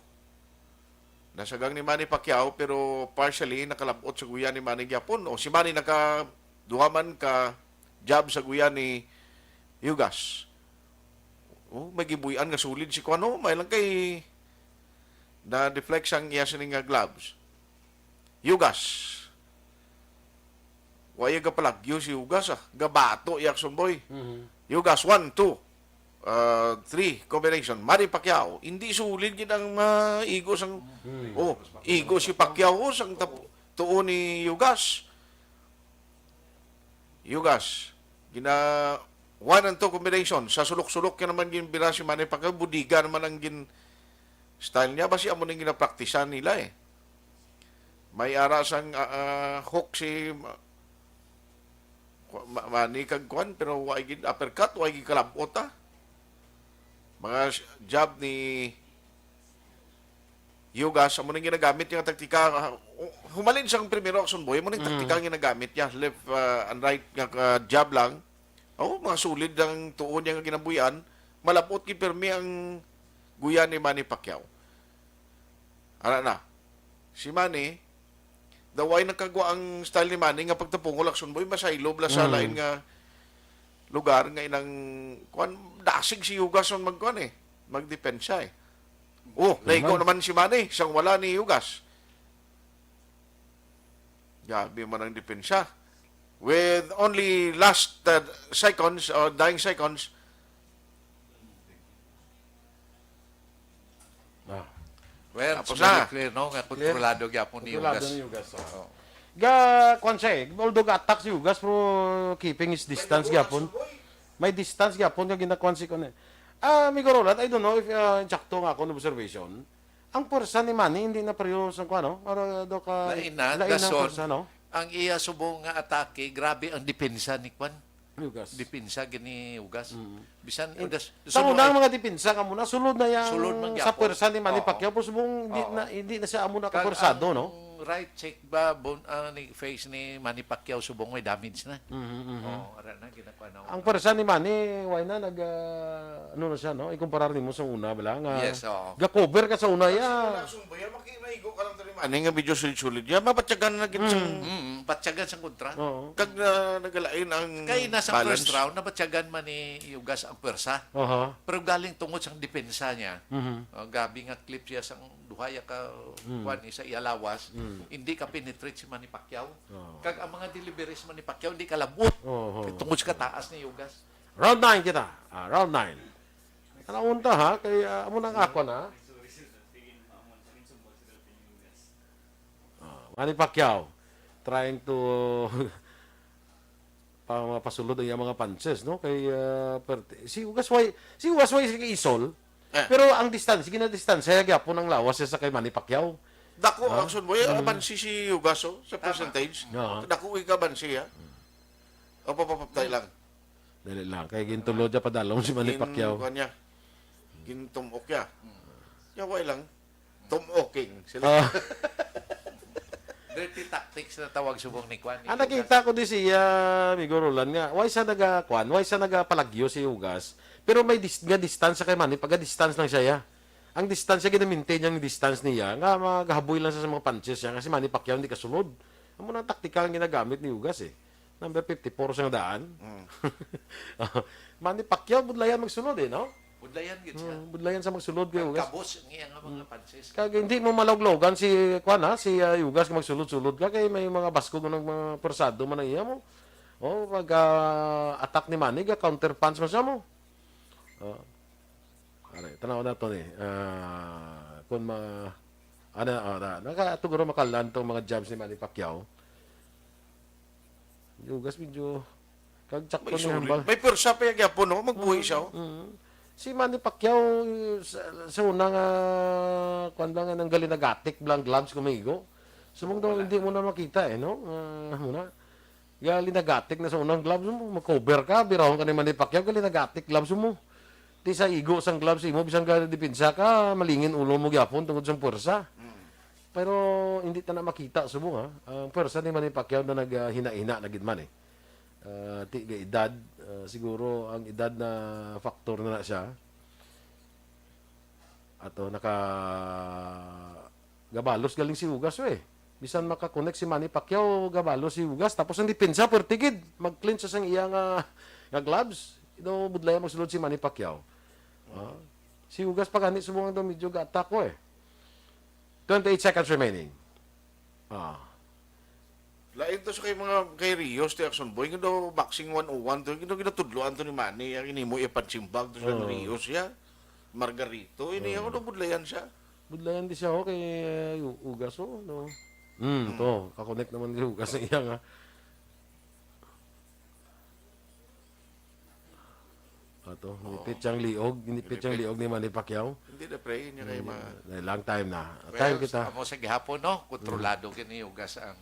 Nasagang ni Manny Pacquiao, pero partially nakalabot sa guya ni Manny gyapon. O si Manny naka duha man ka jab sa guya ni Yugas. Oh, may gibuy-an nga sulid si kuan, oh. May lang kay na-deflect sang iya sini nga gloves. Yugas. Wa iya gapalagyo si Yugas, ah. Gabato iya, Action Boy. Mhm. Yugas, one, two, ah, three, combination. Manny Pacquiao. Hindi sulid gid ang, ah, igo sang, Mm. oh, igo si Pacquiao, oh, sang tap-, tuo ni Yugas. Yugas. Gina, one and two combination. Sa sulok-sulok ka naman ginbira si Manny Pacquiao. Budiga naman ang gin-, style niya. Basi amo ning ginapraktisan nila, eh. May ara sang, ah, ah, hook si Ma-, Kwa-, Ma-, Manny kag kuan, pero wa gid uppercut, wa gid kalabot, ah. Mga s-, jab ni Yugas, amo nang ginagamit niya nga taktika. Ah, hu-, humalin sang primero, Action Boy, amo nang Mm. taktika ang ginagamit niya. Left, ah, and right nga, ah, jab lang. Oh, mga sulid ang tuon niya nga ginabuhian. Malabot gid pirmi ang guya ni Manny Pacquiao. Ara na. Si Manny, daw ay nagkagwa ang style ni Manny nga pagtapungol, Action Boy, masaylo bala sa Mm. lain nga lugar nga inang, kuan, dasig si Yugas ang magkuan, eh, magdepensa, eh. Oh, Di naigo man. naman si Manny, sang wala ni Yugas. Grabe man ang depensa. With only last, uh, seconds or dying seconds, Ah. Well, it's Tapos very na. clear, no, nga Clear. kontrolado gyapon ni Kontrolado Yugas. ni Yugas, oh. Oh. Ga, kuwan siya eh. Although ga-attack si Yugas, pero keeping his distance gyapon. May distance gyapon nga ginakuwan si kuwan eh. Ah, Amigo Roland, I don't know if, ah, insakto nga akong observation. Ang pwersa ni Manny hindi na pareho sa kuwan, no? Para daw ka Lain na, lain na ang dason. pwersa, no? Ang iya subong nga atake, grabe ang depensa ni kuwan. Yugas. Depensa gid ni Yugas. Mm. Bisan, Eh, das-, sa sunod unang mga depensa nga muna, sulod na yang Sulod man sa gyapon. pwersa ni Manny Oo. Pacquiao, pero subong hindi Oo. na, hindi na siya amo na Kag kapwersado, ang no? right cheek ba, bon-, ah, ni face ni Manny Pacquiao, subong may damage na. Mhm, mhm. Oo, ara na, ginakuha na Ang ako. pwersa ni Manny, why na, nag, ah, ano na siya, no? Ikumparar nimo sa una, bala, nga Yes, oo. ga-cover ka sa una, Kasi ya. wala sumbayan, maki-, maigo ka lang dali, Manny, nga medyo sulid-sulid. Ya, mabatyagan na gid sa Mm. Mm, batyagan sa kontra. Oo. Kag na, nagalain ang Kay nasa balance. first round, nabatyagan man ni Yugas ang pwersa. Aha. Pero galing tungod sa depensa niya, Mhm. uh, gabi nga clip siya sang duha ya ka Mm. kuwan, isa iya lawas, Mm. hindi ka penetrate si Manny Pacquiao. Oo. Kag ang mga deliveries man ni Pacquiao, hindi ka labot. Oo. Tungod sa kataas ni Yugas. Round nine kita. Ah, round nine. Ano unta ha? Kay, ah, amo nang ako na. Ah, Manny Pacquiao trying to pa-, mapasulod ang iyang mga punches, no? Kay, ah, perte-, si Ugas way, si Ugas way, sige, isol. Eh. Pero ang distance, sige na distance, kaya gyapon ang lawas siya sa kay Manny Pacquiao. Dako, Ah? Action Boy, Mm. abansi si Ugas, oh, sa Tama. percentage. Oo. Dako yung kabansi, ha? Opo, opo, opo, tayo lang. Dali lang. Kay gintulod niya padalom si Manny Gin-, Pacquiao. kuwan niya. Gintumok niya. Yaway lang. Tom Oking. Sila. Dirty tactics na tawag subong ni Kwan. Ah, nakita ko di siya, Migo Roland, nga why sa naga, kwan, why sa nagapalagyo si Ugas? Pero may dis nga distance kay Manny, pag distance lang siya, ya. Ang distance siya, ginamintain niya ang distance niya, nga magahaboy lang sa, sa mga punches siya, kasi Manny Pacquiao hindi kasulod. Amo na ang taktika ang ginagamit ni Ugas eh. Number fifty-four sa daan. Manny Pacquiao, budlayan magsulod eh, no? Budlayan gid siya. Hmm, budlayan sa magsulod kay Ugas. Kabos ang iyang mga punches. Kag hindi mo malawglogan si, kwan ha, si ah, Ugas nga magsulod-sulod ka kay may mga baskog ng mga persado man ang iya mo. O pag ah, attack ni Manny, ga counter punch man siya mo. Oh. Are, tanaw na to ni. Ah, kung ma ana oh, na, naka tuguro makalan tong mga jabs ni Manny Pacquiao. Ugas medyo kag sakto May ni sulit. Hambal. May pwersa pa yung gyapon, no? Magbuhi siya, oh. Mm. Si Manny Pacquiao sa, sa una nga kwan lang nang galinagatik blang gloves kumigo. Subong daw hindi mo na makita eh, no? Ah, muna. Galinagatik na sa unang gloves mo, mag-cover ka, birahon ka ni Manny Pacquiao, galinagatik gloves mo. Ti sa igo sang gloves imo, bisan ka depensa ka, malingin ulo mo gyapon tungod sa puwersa. Pero hindi ta na makita subong ha. Ang puwersa ni Manny Pacquiao na naghina-hina na gid man eh. Ah, ti ga edad, ah, siguro ang edad na factor na na siya. Ato naka gabalos galing si Ugas eh. Bisan makakonek si Manny Pacquiao, gabalos si Ugas. Tapos ang depensa, pwerte gid. Mag-clinch sa sang iya nga, nga gloves. Ino budlaya magsulod si Manny Pacquiao. Ah, si Ugas pa gani subong daw medyo ga-attack ko eh. Twenty-eight seconds remaining. Ah. Lain to sa kay mga kay Rios, ti Action Boy, nga daw boxing one oh one to, nga daw ginatudloan to ni Manny, ang inimo ipansimbag to sa Oo. Rios, ya. Margarito, ini ako daw budlayan siya. Budlayan di siya ho kay uh, Ugas ho, no? Hmm, to. Kakonek naman kay Ugas ang iya nga. Ato, nipit siyang liog, nipit siyang liog ni Manny Pacquiao. Hindi na, pre, hindi kayo ma... Eh, long time na. Well, Time kita. Amo sa gihapon, no? Kontrolado kini Ugas ang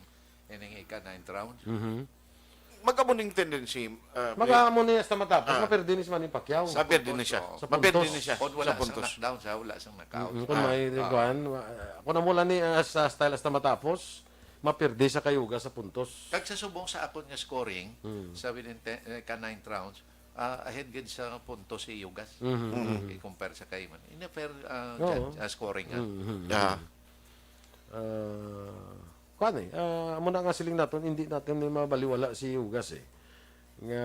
ining ika ninth round. Mhm. Magkamo ning tendency, uh, Magamo ni hasta matapos, Ah. maperde ni si Manny Pacquiao. Sa perde na siya. Sa Maperde puntos. na siya. Kung wala Sa sa puntos. knockdown, sa wala sa knockout. Mm, kung may Ah. kuan, uh, kung amo lang ni uh, sa style hasta matapos, maperde sa kay Ugas sa puntos. Kag sa subong sa akon nga scoring, Mm. sa within ten, eh, ka ninth rounds, ah, ahead gid sa puntos si Ugas. Mhm, mhm. I-compare sa kay man. In a fair ah, Oo. judge, ah, scoring. Ah. Mhm, mhm. Ah. Ah, kuan eh, ah, amo na nga siling naton, hindi natin ni mabaliwala si Ugas eh. Nga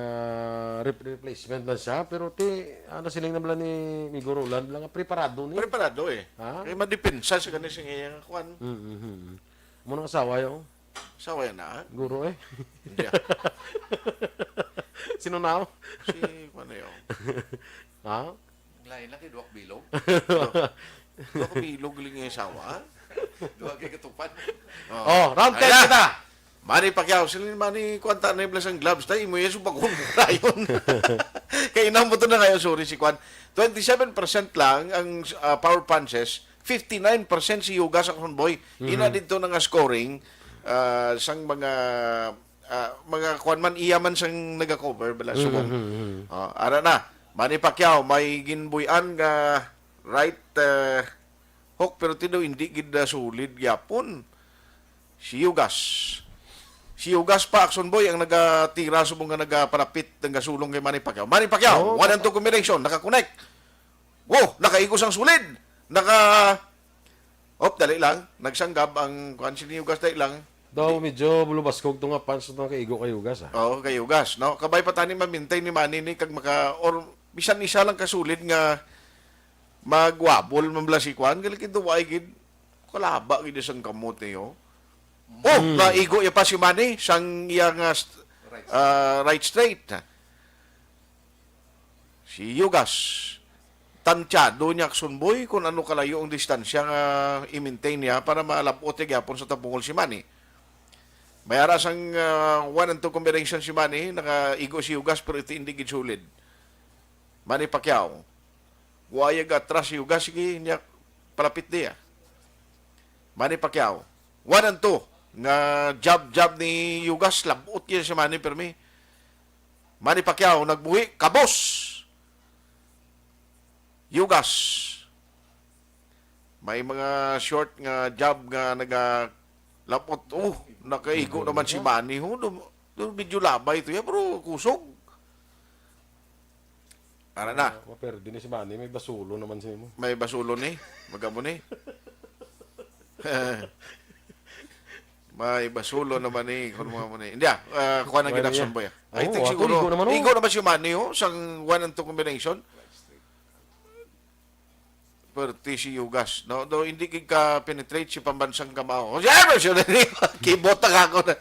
rep- replacement na siya, pero ti ano siling na bala ni Migo Roland lang nga preparado ni. Preparado eh. Ha? Kaya madepensa sa kanya sa iyang kwan. Mm, mm, mm. Amo nang asawa yo. Sawa yan na. Guro eh. Hindi. Sino na? Si, ano yun? Ha? Lain lang kay duwak bilog. Ako bilog lang yung sawa. Duwak kay katupad. Oh, round ten Ayan. kita. Manny Pacquiao, sila ni Manny, kuwan ta na yung blasang gloves, tayo mo yung subagon mo rayon. Kaya inang mo to na kayo, sorry si Kwan. Twenty-seven percent lang ang ah, power punches, fifty-nine percent si Yuga sa Convoy. Ina dito na nga scoring ah, sang mga ah, mga kuwan man, iya man sang nag-cover, bala subong. Ah, ara na, Manny Pacquiao, may ginbuy-an nga right ah, hook, pero ti daw hindi gid na solid gyapon. Si Yugas. Si Yugas pa, Action Boy, ang nagatira subong nga nagapalapit, nagasulong kay Manny Pacquiao. Manny Pacquiao, Oo, one and two combination, nakakonect. Wow, nakaigos ang sulid. Naka... Op, dali lang. Nagsanggab ang kuan si Yugas, dali lang. Daw medyo bulubaskog to nga punch to nga kaigo kay Ugas ah. Oo, kay Yugas, no? Kabay pa tani mamintay ni Manny ni kag maka... or bisan isa lang kasulid nga magwabol man bala si kuan, gali kay duway gid kalaba gid sang kamot niyo. Oh, naigo iya pa si Manny sang iya nga st- ah, right straight. Si Yugas, tantyado niya, Action Boy, kung ano kalayo ang distansya nga i-maintain niya para malabot niya gyapon sa tabungol si Manny. May ara sang ah, one and two combination si Manny, nakaigo si Yugas pero ito hindi gid sulid. Manny Pacquiao. Guayag atras si Yugas, sige niya palapit niya. Manny Pacquiao. One and two. Nga jab-jab ni Yugas, labot niya si Manny Permi. Manny Pacquiao, nagbuhi, kabos. Yugas. May mga short nga jab nga nagalapot. Oh, nakaigo naman si Manny. Oh, do, do, medyo labay to ya, pero kusog. Ara na. Ah, maperde ni si Manny, may basulo naman sa imo. May basulo ni. Magamo ni. May basulo naman ni. Kung mga mo ni. Hindi ah, ah, kuha ng Well, ginaksyon yeah. Boy. I Oo, think ato, siguro, igo naman, oh. Igo naman si Manny, oh, sang one and two combination. Perte si Yugas, no? Do hindi gid ka penetrate si pambansang kamao. Kibot na ako na.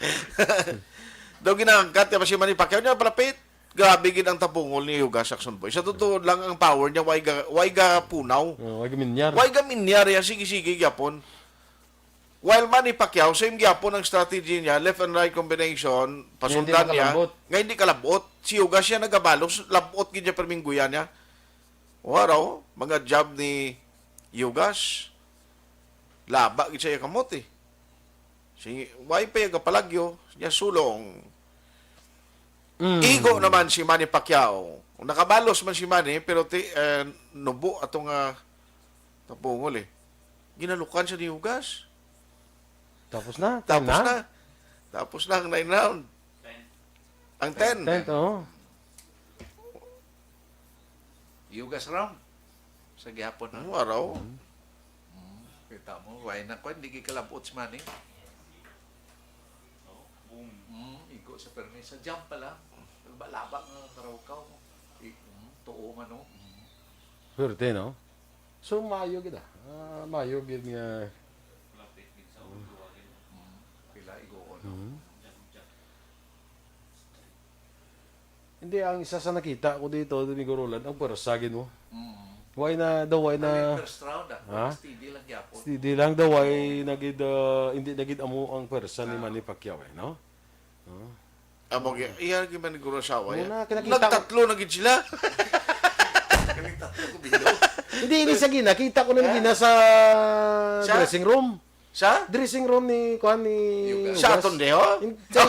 Do ginangkat niya pa si Manny Pacquiao niya palapit. Grabe gid ang tapungol ni Yugas, Action Boy. Sa totoo lang ang power niya, way ga, way ga punaw. Oh, way gaminyar. Way gaminyar ya, sige-sige gyapon. While Manny Pacquiao, same gyapon ang strategy niya, left and right combination, pasundan niya, makalabot. Nga hindi kalabot. Si Yugas siya nagabalos, labot gid niya permingguyan niya. Waraw, mga jab ni Yugas. Laba gid sa iya kamot eh. Si, way pa iya gapalagyo, niya sulong. Mm. Igo naman si Manny Pacquiao. Nakabalos man si Manny, pero ti, eh, nubo ato nga tapungol eh. Ginalukan siya ni Yugas. Tapos na? Tapos na? Tapos na ang nine round. Ang ten. Ten, oh. Yugas round. Sa gihapon na. Waraw. Mm, kita mo, why na ko, hindi gikalabot si Manny. Oh, boom. Mm, igo sa permi. Sa jump pa lang. Laba-laba nga karawkaw. I, mm, tuo man, no? Mm. Pwerte, no? So, mayo gid, ah. Ah, mayo gid nga. Lapit gid sa ulo, ah, gid. Mm, pila igoon, no? Mhm. Hindi, ang isa sa nakita ko dito, Amigo Roland, ang pwersa gid mo. Mm. Why na, daw why na Ang first round, ah. Ha? Steady lang gyapon. Steady lang daw, why na gid, ah, hindi na gid amo ang pwersa ni Ah. Manny Pacquiao, eh, no? Oh. Amo gi-, iya gid man ni Kurosawa, Muna, ya. Kinakita ko Nagtatlo na gid sila. Kami tatlo ko bilo. Hindi, hindi sa gina. Kita ko na Ha? gina sa Sa? dressing room. Sa? Dressing room ni, kuan, ni Yugas. Sa Yugas. Aton diho? In-, sa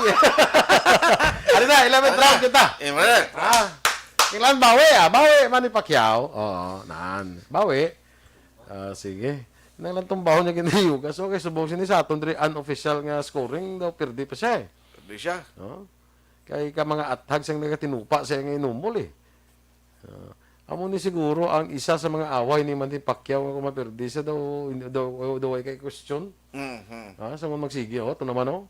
Ano na, eleventh Ano? round kita. Eh, wala. Ah, kailangan bawi, ah. Bawi, Manny Pacquiao. Oo, nan. Bawi. Ah, sige. Nang lang tumbaho niya gid ni Yugas. Okay, subong sini sa aton diri unofficial nga scoring daw, pirdi pa siya eh. Pirdi siya. Oh. Kay ka mga athag sang nagatinupa siya nga inumol eh. Ah, amo ni siguro ang isa sa mga away ni Manny Pacquiao nga kung mapirdi siya daw, daw, daw ay kay question. Mhm. Ah, sa mga magsige, oh, ito naman, oh.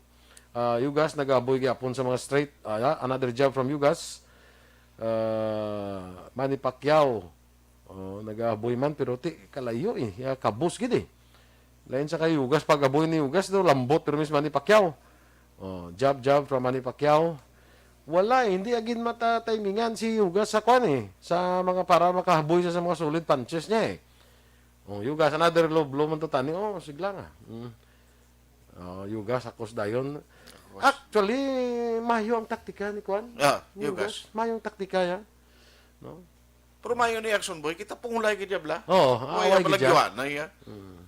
Ah, Yugas nagaboy gyapon sa mga straight. Ah, another jab from Yugas. Ah, Manny Pacquiao. Oh, nagaboy man, pero ti, kalayo eh. Ya, kabus gid eh. Lain sa kay Yugas, pag-aboy ni Yugas, do, lambot, pero mismo ni Pacquiao. Oh, jab, jab from Manny Pacquiao. Wala eh, hindi agin mata-timingan si Yugas sa kwan eh. Sa mga para makahaboy siya sa mga solid punches niya eh. Oh, Yugas, another low blow man to tani. Oh, sigla nga. Mm. Oh, Yugas, akos dayon. Akos. Actually, mayo ang taktika ni kwan. Ah, Ni Yugas. Yugas. Mayo ang taktika yan. No? Pero mayo ni Action Boy, kita pungulay gid diabla. Oo, Oy, away ang gid siya. Palagyo, anay, ah. Mm.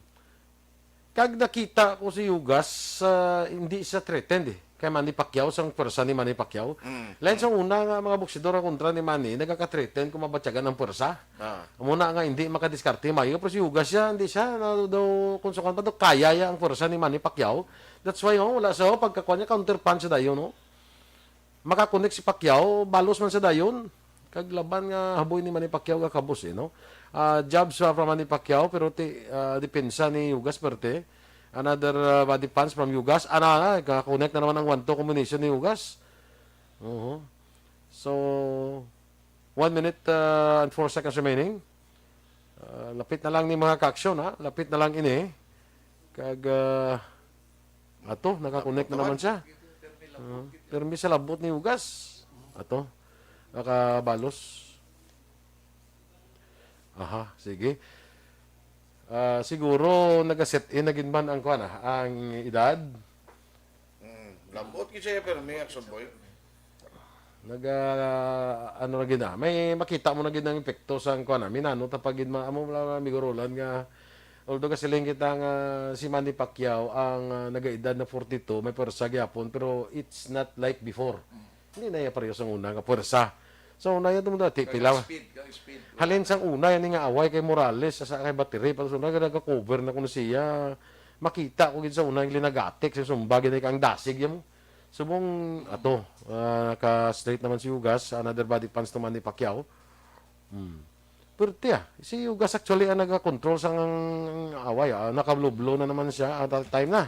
Kag nakita ko si Yugas, ah, hindi siya threatened eh. Kay Manny Pacquiao, sang pwersa ni Manny Pacquiao. Mm. Lain sa una nga mga boksidor ang kontra ni Manny, nagaka-threaten kung mabatyagan ang pwersa. Ah. Amo na nga hindi makadiskarte mayo, pero si Yugas siya, hindi siya, na, daw, kung sa kwan pa, daw, kaya ya ang pwersa ni Manny Pacquiao. That's why, oh, wala siya, oh, pagkakuha niya, counter punch dayon, no? Makakonek si Pacquiao, balos man sa dayon. Kag laban nga haboy ni Manny Pacquiao nga kabus, eh, no? Ah, jabs pa from Manny Pacquiao, pero ti, ah, depensa ni Yugas perte. Another, ah, body punch from Yugas. Ana, ana, kakonek na naman ang one two combination ni Yugas. Oo. So, one minute, ah, and four seconds remaining. Ah, lapit na lang ni mga ka-aksyon, ha? Lapit na lang ini. Kag, ah, ato, nakakonek na naman siya. Ah, pero may sa labot ni Yugas. Ato, nakabalos. Aha, sige. Ah, siguro nagaset in na gid man ang kuan, ah, ang edad. Mm, lambot gid siya, pero may Action Boy. Nag, ah, ano na gid na. May makita mo na gid ang epekto sa kuan na. Minano ta pa gid ma-, amo lang, Amigo Roland, nga although kasiling kita nga si Manny Pacquiao ang, ah, nagaedad na forty-two, may pwersa gyapon, pero it's not like before. Mm. Hindi na iya pareho sa una nga pwersa. Sa una yan, tumuda, ti, Kag pila. Speed, kag Halin sang una, yan nga away kay Morales, sa kay Batiri, pag sunod, nagakover na kuno siya. Makita ko gid sa una, yung linagatik, sa sumba, gid kang dasig, yan mo. Subong, ato, ah, ka-straight naman si Ugas, another body punch to Manny Pacquiao. Hmm. Pwerte, ah. Si Ugas actually ang nagakontrol sang away, ah. Nakalublo na naman siya at that time na.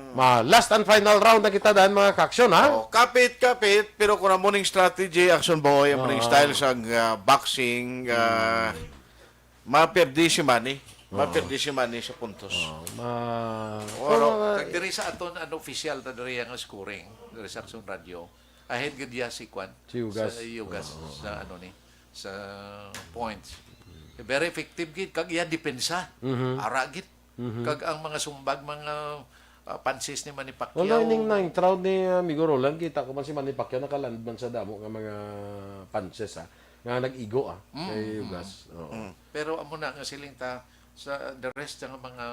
Ma, last and final round na kita dan, mga ka-aksyon, ha? Oh, kapit, kapit, pero kung amo ning strategy, Action Boy, amo ning Ah. style sang, ah, boxing, ah, maperdi si Manny. Oo. Maperdi si Manny sa puntos. Oh, ma, Oro, pero, ah, Kag diri sa aton, ano, official ta diri ang scoring, diri sa Action Radio. Ahead gid ya si Kwan, Si Ugas. sa Ugas, Oo. sa ano ni, sa points. Very effective gid, kag iya depensa. Mhm. Ara gid. Mhm. Kag ang mga sumbag, mga, ah, punches ni Manny Pacquiao. Wala, ining ninth round ni, ah, Amigo Roland, kita ko man si Manny Pacquiao nakaland man sa damo nga mga punches, ah, nga nag-igo, ah, Mm, kay mm, Ugas. Oo. mm. Pero amo na nga siling ta sa the rest nga mga,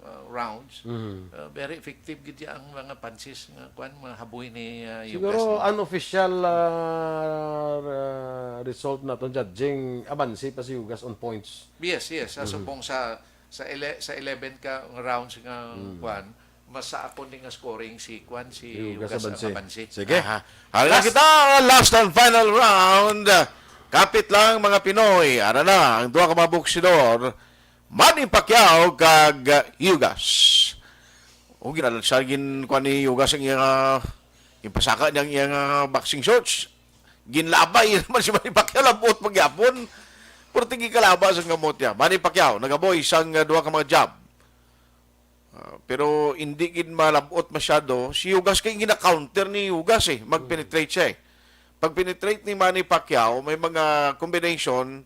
ah, rounds, Mm. ah, very effective gid ya ang mga punches nga kwan, mga haboy ni, ah, Ugas, Siguro no? unofficial, ah, ah, result naton judging, abansi pa si Ugas on points. Yes, yes. Sa Mhm. subong sa, sa ele-, sa eleven ka rounds nga Mm. kwan, mas sa akon din nga scoring si kwan, si Si Ugas Ugas ang abansi. abansi. Sige. Aha. Hala Last kita, last and final round. Kapit lang, mga Pinoy. Ara na, ang duha ka mga boksidor, Manny Pacquiao kag Ugas. O, ginalansa gin kwan ni Ugas ang iya nga, ginpasaka niya ang iya nga boxing shorts. Ginlabay naman si Manny Pacquiao, labot pa gyapon. Pero tigi kalaba sa gamot niya. Manny Pacquiao, nagaboy sang, uh, duha ka mga jab. Ah, pero hindi gid malabot masyado. Si Ugas kay gina-counter ni Ugas eh. Mag-penetrate siya eh. Pag-penetrate ni Manny Pacquiao, may mga combination.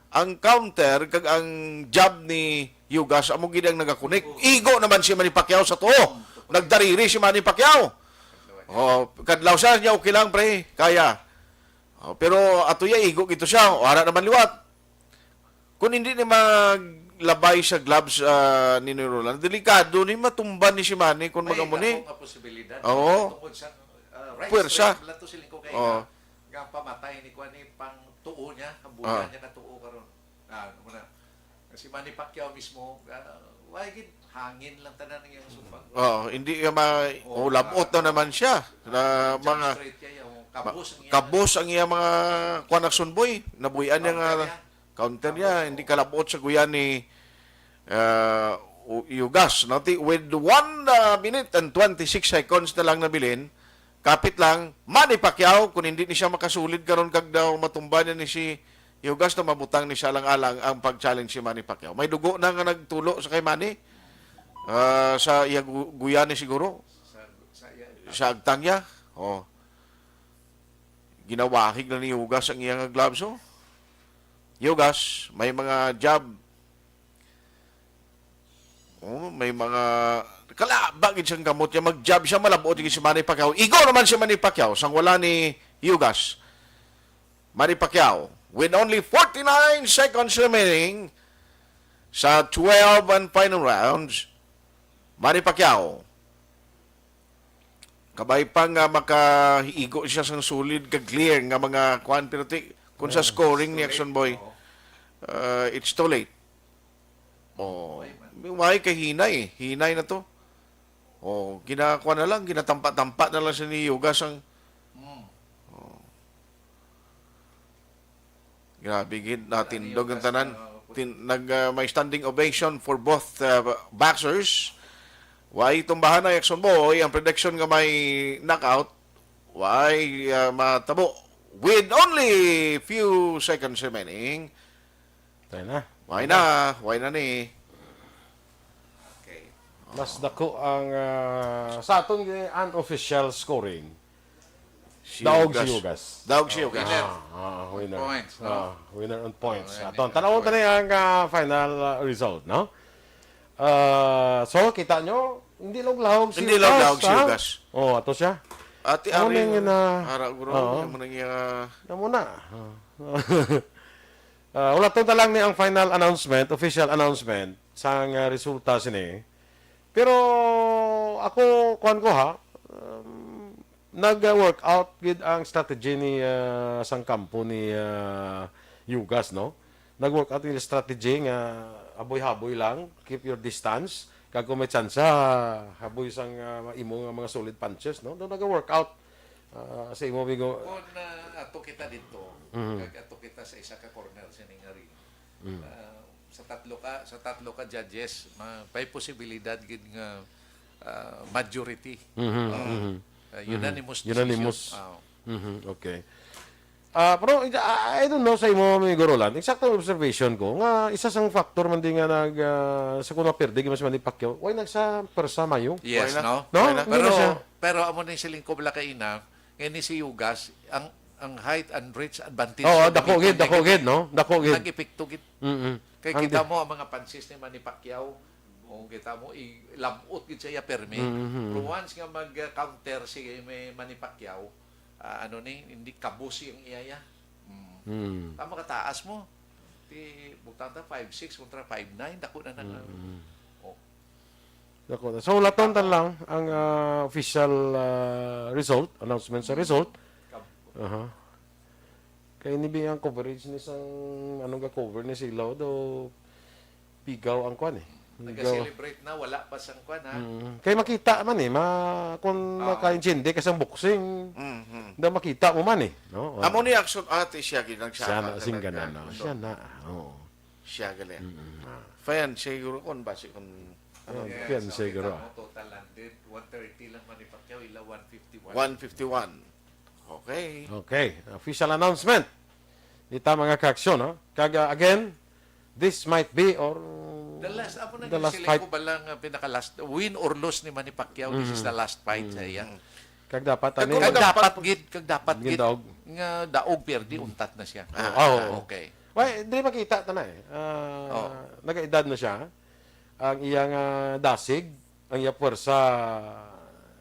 Ang counter kag ang jab ni Ugas, amo gid ang nagakunik. Igo naman si Manny Pacquiao sa tuo. Nagdariri si Manny Pacquiao. Oh, kadlaw siya niya, "Okay lang, pre. Kaya." Oh, pero ato ya, igo gito siya. O, ara naman liwat. Kung hindi ni maglabay sa gloves, ah, ni Roland, delikado ni matumban ni si Manny kung May mag-amo ni. Ako nga posibilidad. Oo. Tungod sa, ah, right Puwersa. Straight, wala to siling ko kay Oo. nga, nga pamatay ni kuan ni pang tuo niya, ang buya Ah. niya na tuo karon. Ah, ano na. Si Manny Pacquiao mismo, ah, why gid hangin lang tanan ang iyang sumpag. Oo, hindi ka ma-, Oo, oh, labot na ah, naman siya. Na jump mga straight kaya, oh, ma-, kabos ang iya. Kabos ang iya mga kuan, Action Boy. Nabuyan niya nga Counter niya. Counter niya, Oo. hindi kalabot sa guyan ni, ah, U-, Ugas. No? Ti-, with one, ah, minute and twenty-six seconds na lang nabilin, kapit lang, Manny Pacquiao, kung hindi ni siya makasulid karon kag daw matumba niya ni si Ugas, na mabutang ni siya lang alang ang pag-challenge si Manny Pacquiao. May dugo na nga nagtulo sa kay Manny, ah, sa iya gu-, guyan ni siguro. Sa, sa iya. Sa agtang niya. Oh. Ginawahig na ni Ugas ang iya nga gloves, oh. Ugas, may mga jab. Oh, may mga kalaba gid siyang kamot niya. Mag-jab siya, malabot gid si Manny Pacquiao. Igo naman si Manny Pacquiao, sang wala ni Ugas. Manny Pacquiao, with only forty-nine seconds remaining sa twelve and final rounds, Manny Pacquiao, kabay pa nga makaigo siya sang solid ka clear nga mga kuan, pero ti-, kung sa Oo, scoring ni it's too late. Action Boy, Oo. uh, it's too late. Oh, why kay hinay, hinay na to. Oh, ginakuha na lang, ginatampa-tampa na lang sa ni Ugas ang Mm. Oh. Grabe gid, natindog ang tanan. Tin-, nag, ah, may standing ovation for both, ah, boxers. Way tumbahan ang Action Boy, ang prediction nga may knockout, way, ah, matabo. With only few seconds remaining. Tayo na. Way na, way na ni. Okay. Mas dako ang, ah, sa aton, eh, unofficial scoring. Si Daog si Ugas. Ugas. Daog si Oh, Ugas. Winner. Ah, ah, winner. Points, no? Ah, winner on points. Oh, Aton, winner on tanawon points. Tani ang, ah, final, ah, result, no? Ah, so, kita nyo, hindi lang lahog si Hindi Ugas, lang lahog si ha? Ugas. Oh, ato siya. Ate Amo Ari, na yun na. Ara, guro, Oo. Amo na niya. Amo na. Ah. Ah, wala to na lang ni ang final announcement, official announcement, sa nga resulta sini. Pero ako, kuwan ko ha, um, nag-work out gid ang strategy ni, ah, sang kampo ni, ah, Yugas, no? Nag-work out yung strategy nga haboy-haboy lang, keep your distance. Kag kung may tsansa, haboy sang, ah, imo nga mga solid punches, no? Daw naga-work out, ah, sa imo, amigo. Kung, ah, ato kita dito, Mhm. kag ato kita sa isa ka corner sa ning ring, Mm. ah, sa tatlo ka, sa tatlo ka judges, ma-, may posibilidad gid nga, ah, majority. Mhm, Ah, mhm. ah, Mhm. unanimous Unanimous. decision. Ah. Mhm, okay. Ah, pero, I, I don't know sa imo, amigo Roland. Eksakto ang observation ko nga isa sang factor man di nga nag, ah, sa kuno perdi gid man si Manny Pacquiao. Why nagsa pwersa mayo? Yes, Why na? no? No? Why na? Hindi na Pero, siya. pero amo na yung siling ko bala kaina, nga ni si Yugas, ang, ang height and reach advantage Oo, niya dako gid, gamiton niya dako gid. gid, no? Dako gid. Nag-epekto gid. Mm-mm. Kay Ang kita di- mo ang mga punches ni Manny Pacquiao, o kita mo, i-, labot gid siya permi. Mm-hmm. Pero once nga mag-counter si may Manny Pacquiao, ah, ano ni, hindi kabos yung iya ya. Mm. Mm. Tama ka taas mo. Ti, butang ta five six kontra five nine, dako na na nga. Mm-hmm. Oh. Dako na. So, laton ta lang ang, ah, official, ah, result, announcement sa result. Kab- Aha. Kay ini bi ang coverage ni sang, anong ga-cover ni sila, do pigaw ang kwan eh. Pigaw. Nag-celebrate na, wala pa sang kwan, ha? Mm. Kay makita man eh, ma-, kung Oo. makaintindi ka sang boxing, Mhm. na makita mo man eh, no? Amo ni action ate siya, gid, nagsaka Siya na, talaga. singganan na. So, Siya na, oo. Siya gali. Mm-mm. Ah. Fan siguro kun basi kun ano. Ayan, Yan, so, siguro. Kita mo, total landed, one thirty lang Manny Pacquiao, ila one fifty-one. One fifty-one. Okay. Okay. Official announcement. Ita mga kaaksyon, no? Kag, ah, again, this might be or The last, amo na the yung last siling fight. ko ba lang, ah, pinaka-last, win or lose ni Manny Pacquiao, this is Mm. the last fight sa Mm. iya. Kag dapat, Kag ani, kung Kag dapat dapat gid, kag dapat gid Gindaog. nga daog, pierde, untat na siya. Ah, Oh, oh. Okay. Why, dili makita ta na eh. Ah, Oh. nagaedad na siya. Ang iyang, ah, dasig, ang iyang puwersa,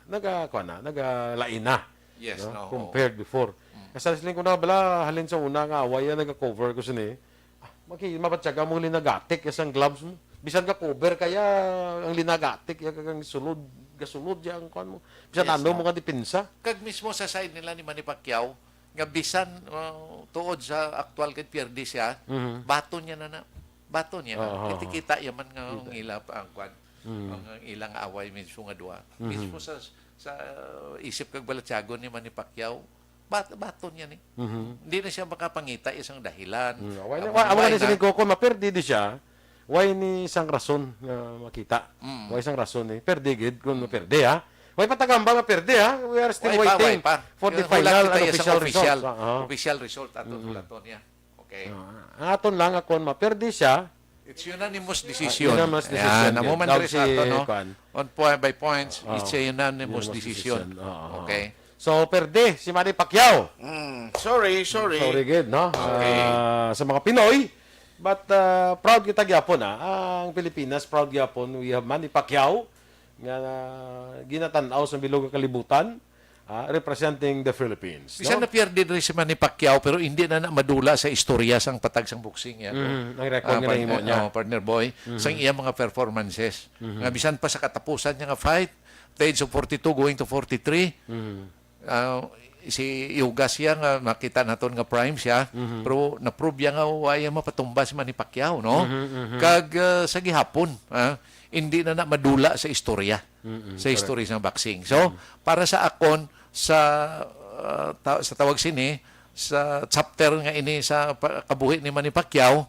naga, kuwan na, nagalain na, Yes, no? no, Compared oo. before. Mm. Kasi siling ko na bala, halin sa una nga away, ah, naga-cover ko sini. Ah, maki-, mabatyaga mo linagatik ya sang gloves mo. Bisan ka cover kaya ang linagatik, ya kang sulod, gasulod ya ang kuwan mo. Bisan Yes, ano no. mo nga depensa. Kag mismo sa side nila ni Manny Pacquiao, nga bisan, uh, tuod sa aktual kay pierde siya, Mhm. baton niya na na. Baton niya na. Oo, oo, Kita, oo. kita ya man nga Kita. ang ila pa ang kuwan, Mhm. ang, ang ilang away mismo nga duha. Mhm. Mismo sa, sa, uh, isip kag balatyagon ni Manny Pacquiao, bat-, baton niya ni. Mhm. Hindi na siya makapangita isang dahilan. Mm, why na, Amo why, na, amo why na na? sila ko, kung maperde di siya, why ni sang rason nga makita? Mm. Why sang rason ni? Perde gid kung Mm. maperde, ha? Why pa tagambal maperde, ha? We are still Why pa, waiting why pa? for the Hulat final kita and ya sa official official, result. Ah, ah. official result ato Mm. hulaton niya. Okay. Ah, ang aton lang, kung maperde siya, It's unanimous Ah, decision. unanimous Ayan, decision amo din. man Daw diri sa si ato, no? Kwan. On point by points, Oo. it's a unanimous Unanimous decision. decision. Oo, oo. Okay. So, perde si Manny Pacquiao. Mm, sorry, sorry. Sorry gid, no? Okay. Ah, sa mga Pinoy, but, ah, proud kita gyapon, ah. Ang Pilipinas, proud gyapon. We have Manny Pacquiao nga, ah, ginatan-aw sa bilog nga kalibutan, ah, representing the Philippines, Bisan no? na pierde diri si Manny Pacquiao, pero hindi na, na madula sa istorya sang patag sang boxing, ya, no? Mhm, ang record Ah, nga nahimo niya. Oh, partner Boy, Mhm. sang iya mga performances. Mhm. Nga bisan pa sa katapusan niya nga fight, the age of forty-two going to forty-three, Mhm. ah, si Yugas siya nga makita naton nga prime siya, Mhm. pero na-prove ya nga wa ya mapatumba si Manny Pacquiao, no? Mhm, mhm. Kag, ah, sa gihapon, ah, hindi na na madula sa istorya, Mm-mm, sa correct. istorya sa boxing. So, Mm. para sa akon, sa, ah, ta-, sa tawag sini, sa chapter nga ini sa pa-, kabuhi ni Manny Pacquiao,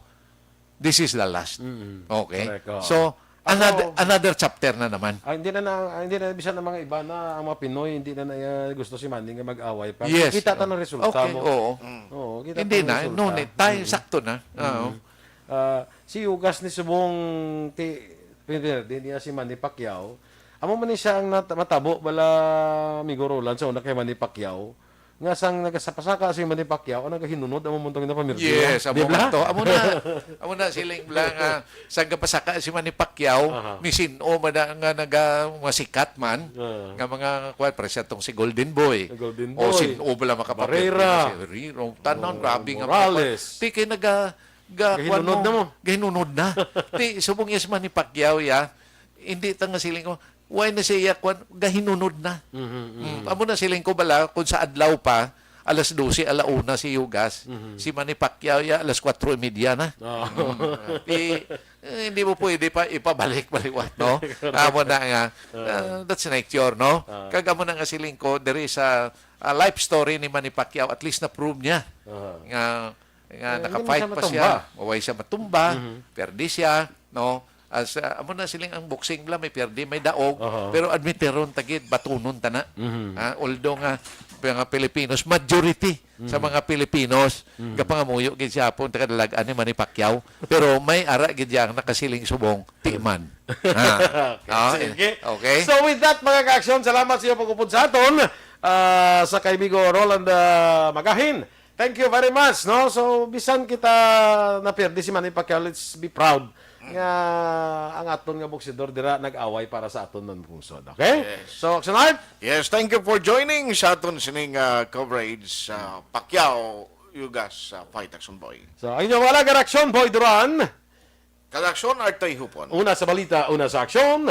this is the last. Mm-mm. Okay. Correct, oo. So, Ako another, another chapter na naman. Ah, hindi na, na, ah, hindi na, bisan ang mga iba na, ang mga Pinoy, hindi na, na, ah, gusto si Manny nga mag-away pa. Yes. Kita ta ng resulta Okay, mo. oo. Mm. Oo, kita Hindi ta ng na, resulta. no need. Tayo, Mm. sakto na. Oo. Mm. Ah, si Yugas ni subong ti-, pinirdi niya si Manny Pacquiao. Amo man ni siya ang nat-, matabo bala, Amigo Roland, sa una kay Manny Pacquiao. Nga sang nagasapasaka si Manny Pacquiao, ang nagahinunod amo man tong na pamirdi Yes, niya. amo Di ba? man to. Amo na, amo na siling bala nga sang gapasaka si Manny Pacquiao, Aha. misin-o man na nga naga-, masikat man, Ah. nga mga, kuwan, para siya tong si Golden Boy. Si Golden O Boy. sin-o bala makapapirdi Barrera. na si Riro. Tanan, Oh, grabe nga Morales. mga, ti kay naga-, ga-, Gahinunod kuwan mo, na mo. gahinunod na. Ti, subong yes Manny Pacquiao, ya. Hindi ta nga siling ko, why na siya, kuwan, gahinunod na. Mhm, mhm. Mm, amo na siling ko bala, kung sa adlaw pa, alas dose, ala una si Yugas, Mhm. si Manny Pacquiao, ya, alas kwatro y media na. Oo. Mm. Di, eh, hindi mo pwede pa ipabalik-baliwat, no? Correct. Amo na nga, Oo. ah, that's nature, no? Oo. Kag amo na nga siling ko, there is a, a life story ni Manny Pacquiao, at least na-prove niya Aha. nga, nga Eh, hindi man naka-fight siya pa siya, matumba. Way siya matumba, Mhm. perdi siya, no? As, ah, amo na siling ang boxing bala, may perdi, may daog, Aha. pero admitiron ta gid, batunon ta na. Mhm. Ah, although nga, mga Pilipinos, majority sa Mhm. mga Pilipinos, Mhm. gapangamuyo gid siya po, ang tagadalag-an ni Manny Pacquiao. Pero may ara gid yang nakasiling subong, timan. Ah. Okay, Ah, sige. Okay? So with that, mga ka-aksyon, salamat sa iyo pag-upod sa aton, ah, sa kaibigo Roland, ah, Magahin. Thank you very much, no? So, bisan kita napirdi si Manny Pacquiao, let's be proud nga ang aton nga boksidor dira nag-away para sa aton man pungsod. Okay? Yes. So, Action Art? Yes, thank you for joining sa aton sining, ah, coverage sa Pacquiao Yugas, ah, Fight, Action Boy. So, ang inyong mga lagar, Action Boy Duran. Kag Action Art Tay Hupon. Una sa balita, una sa aksyon.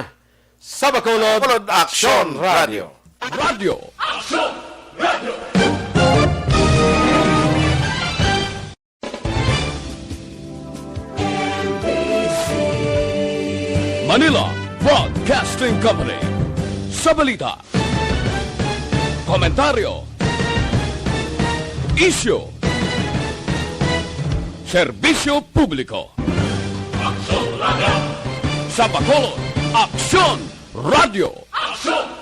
Sa Bacolod, Bacolod, Action Action Radio. Radio. Radyo. Action Radio. Manila Broadcasting Company. Sa balita, komentaryo, isyu, serbisyo publiko. Aksyon Radio. Sa Bacolod, Aksyon Radio. Aksyon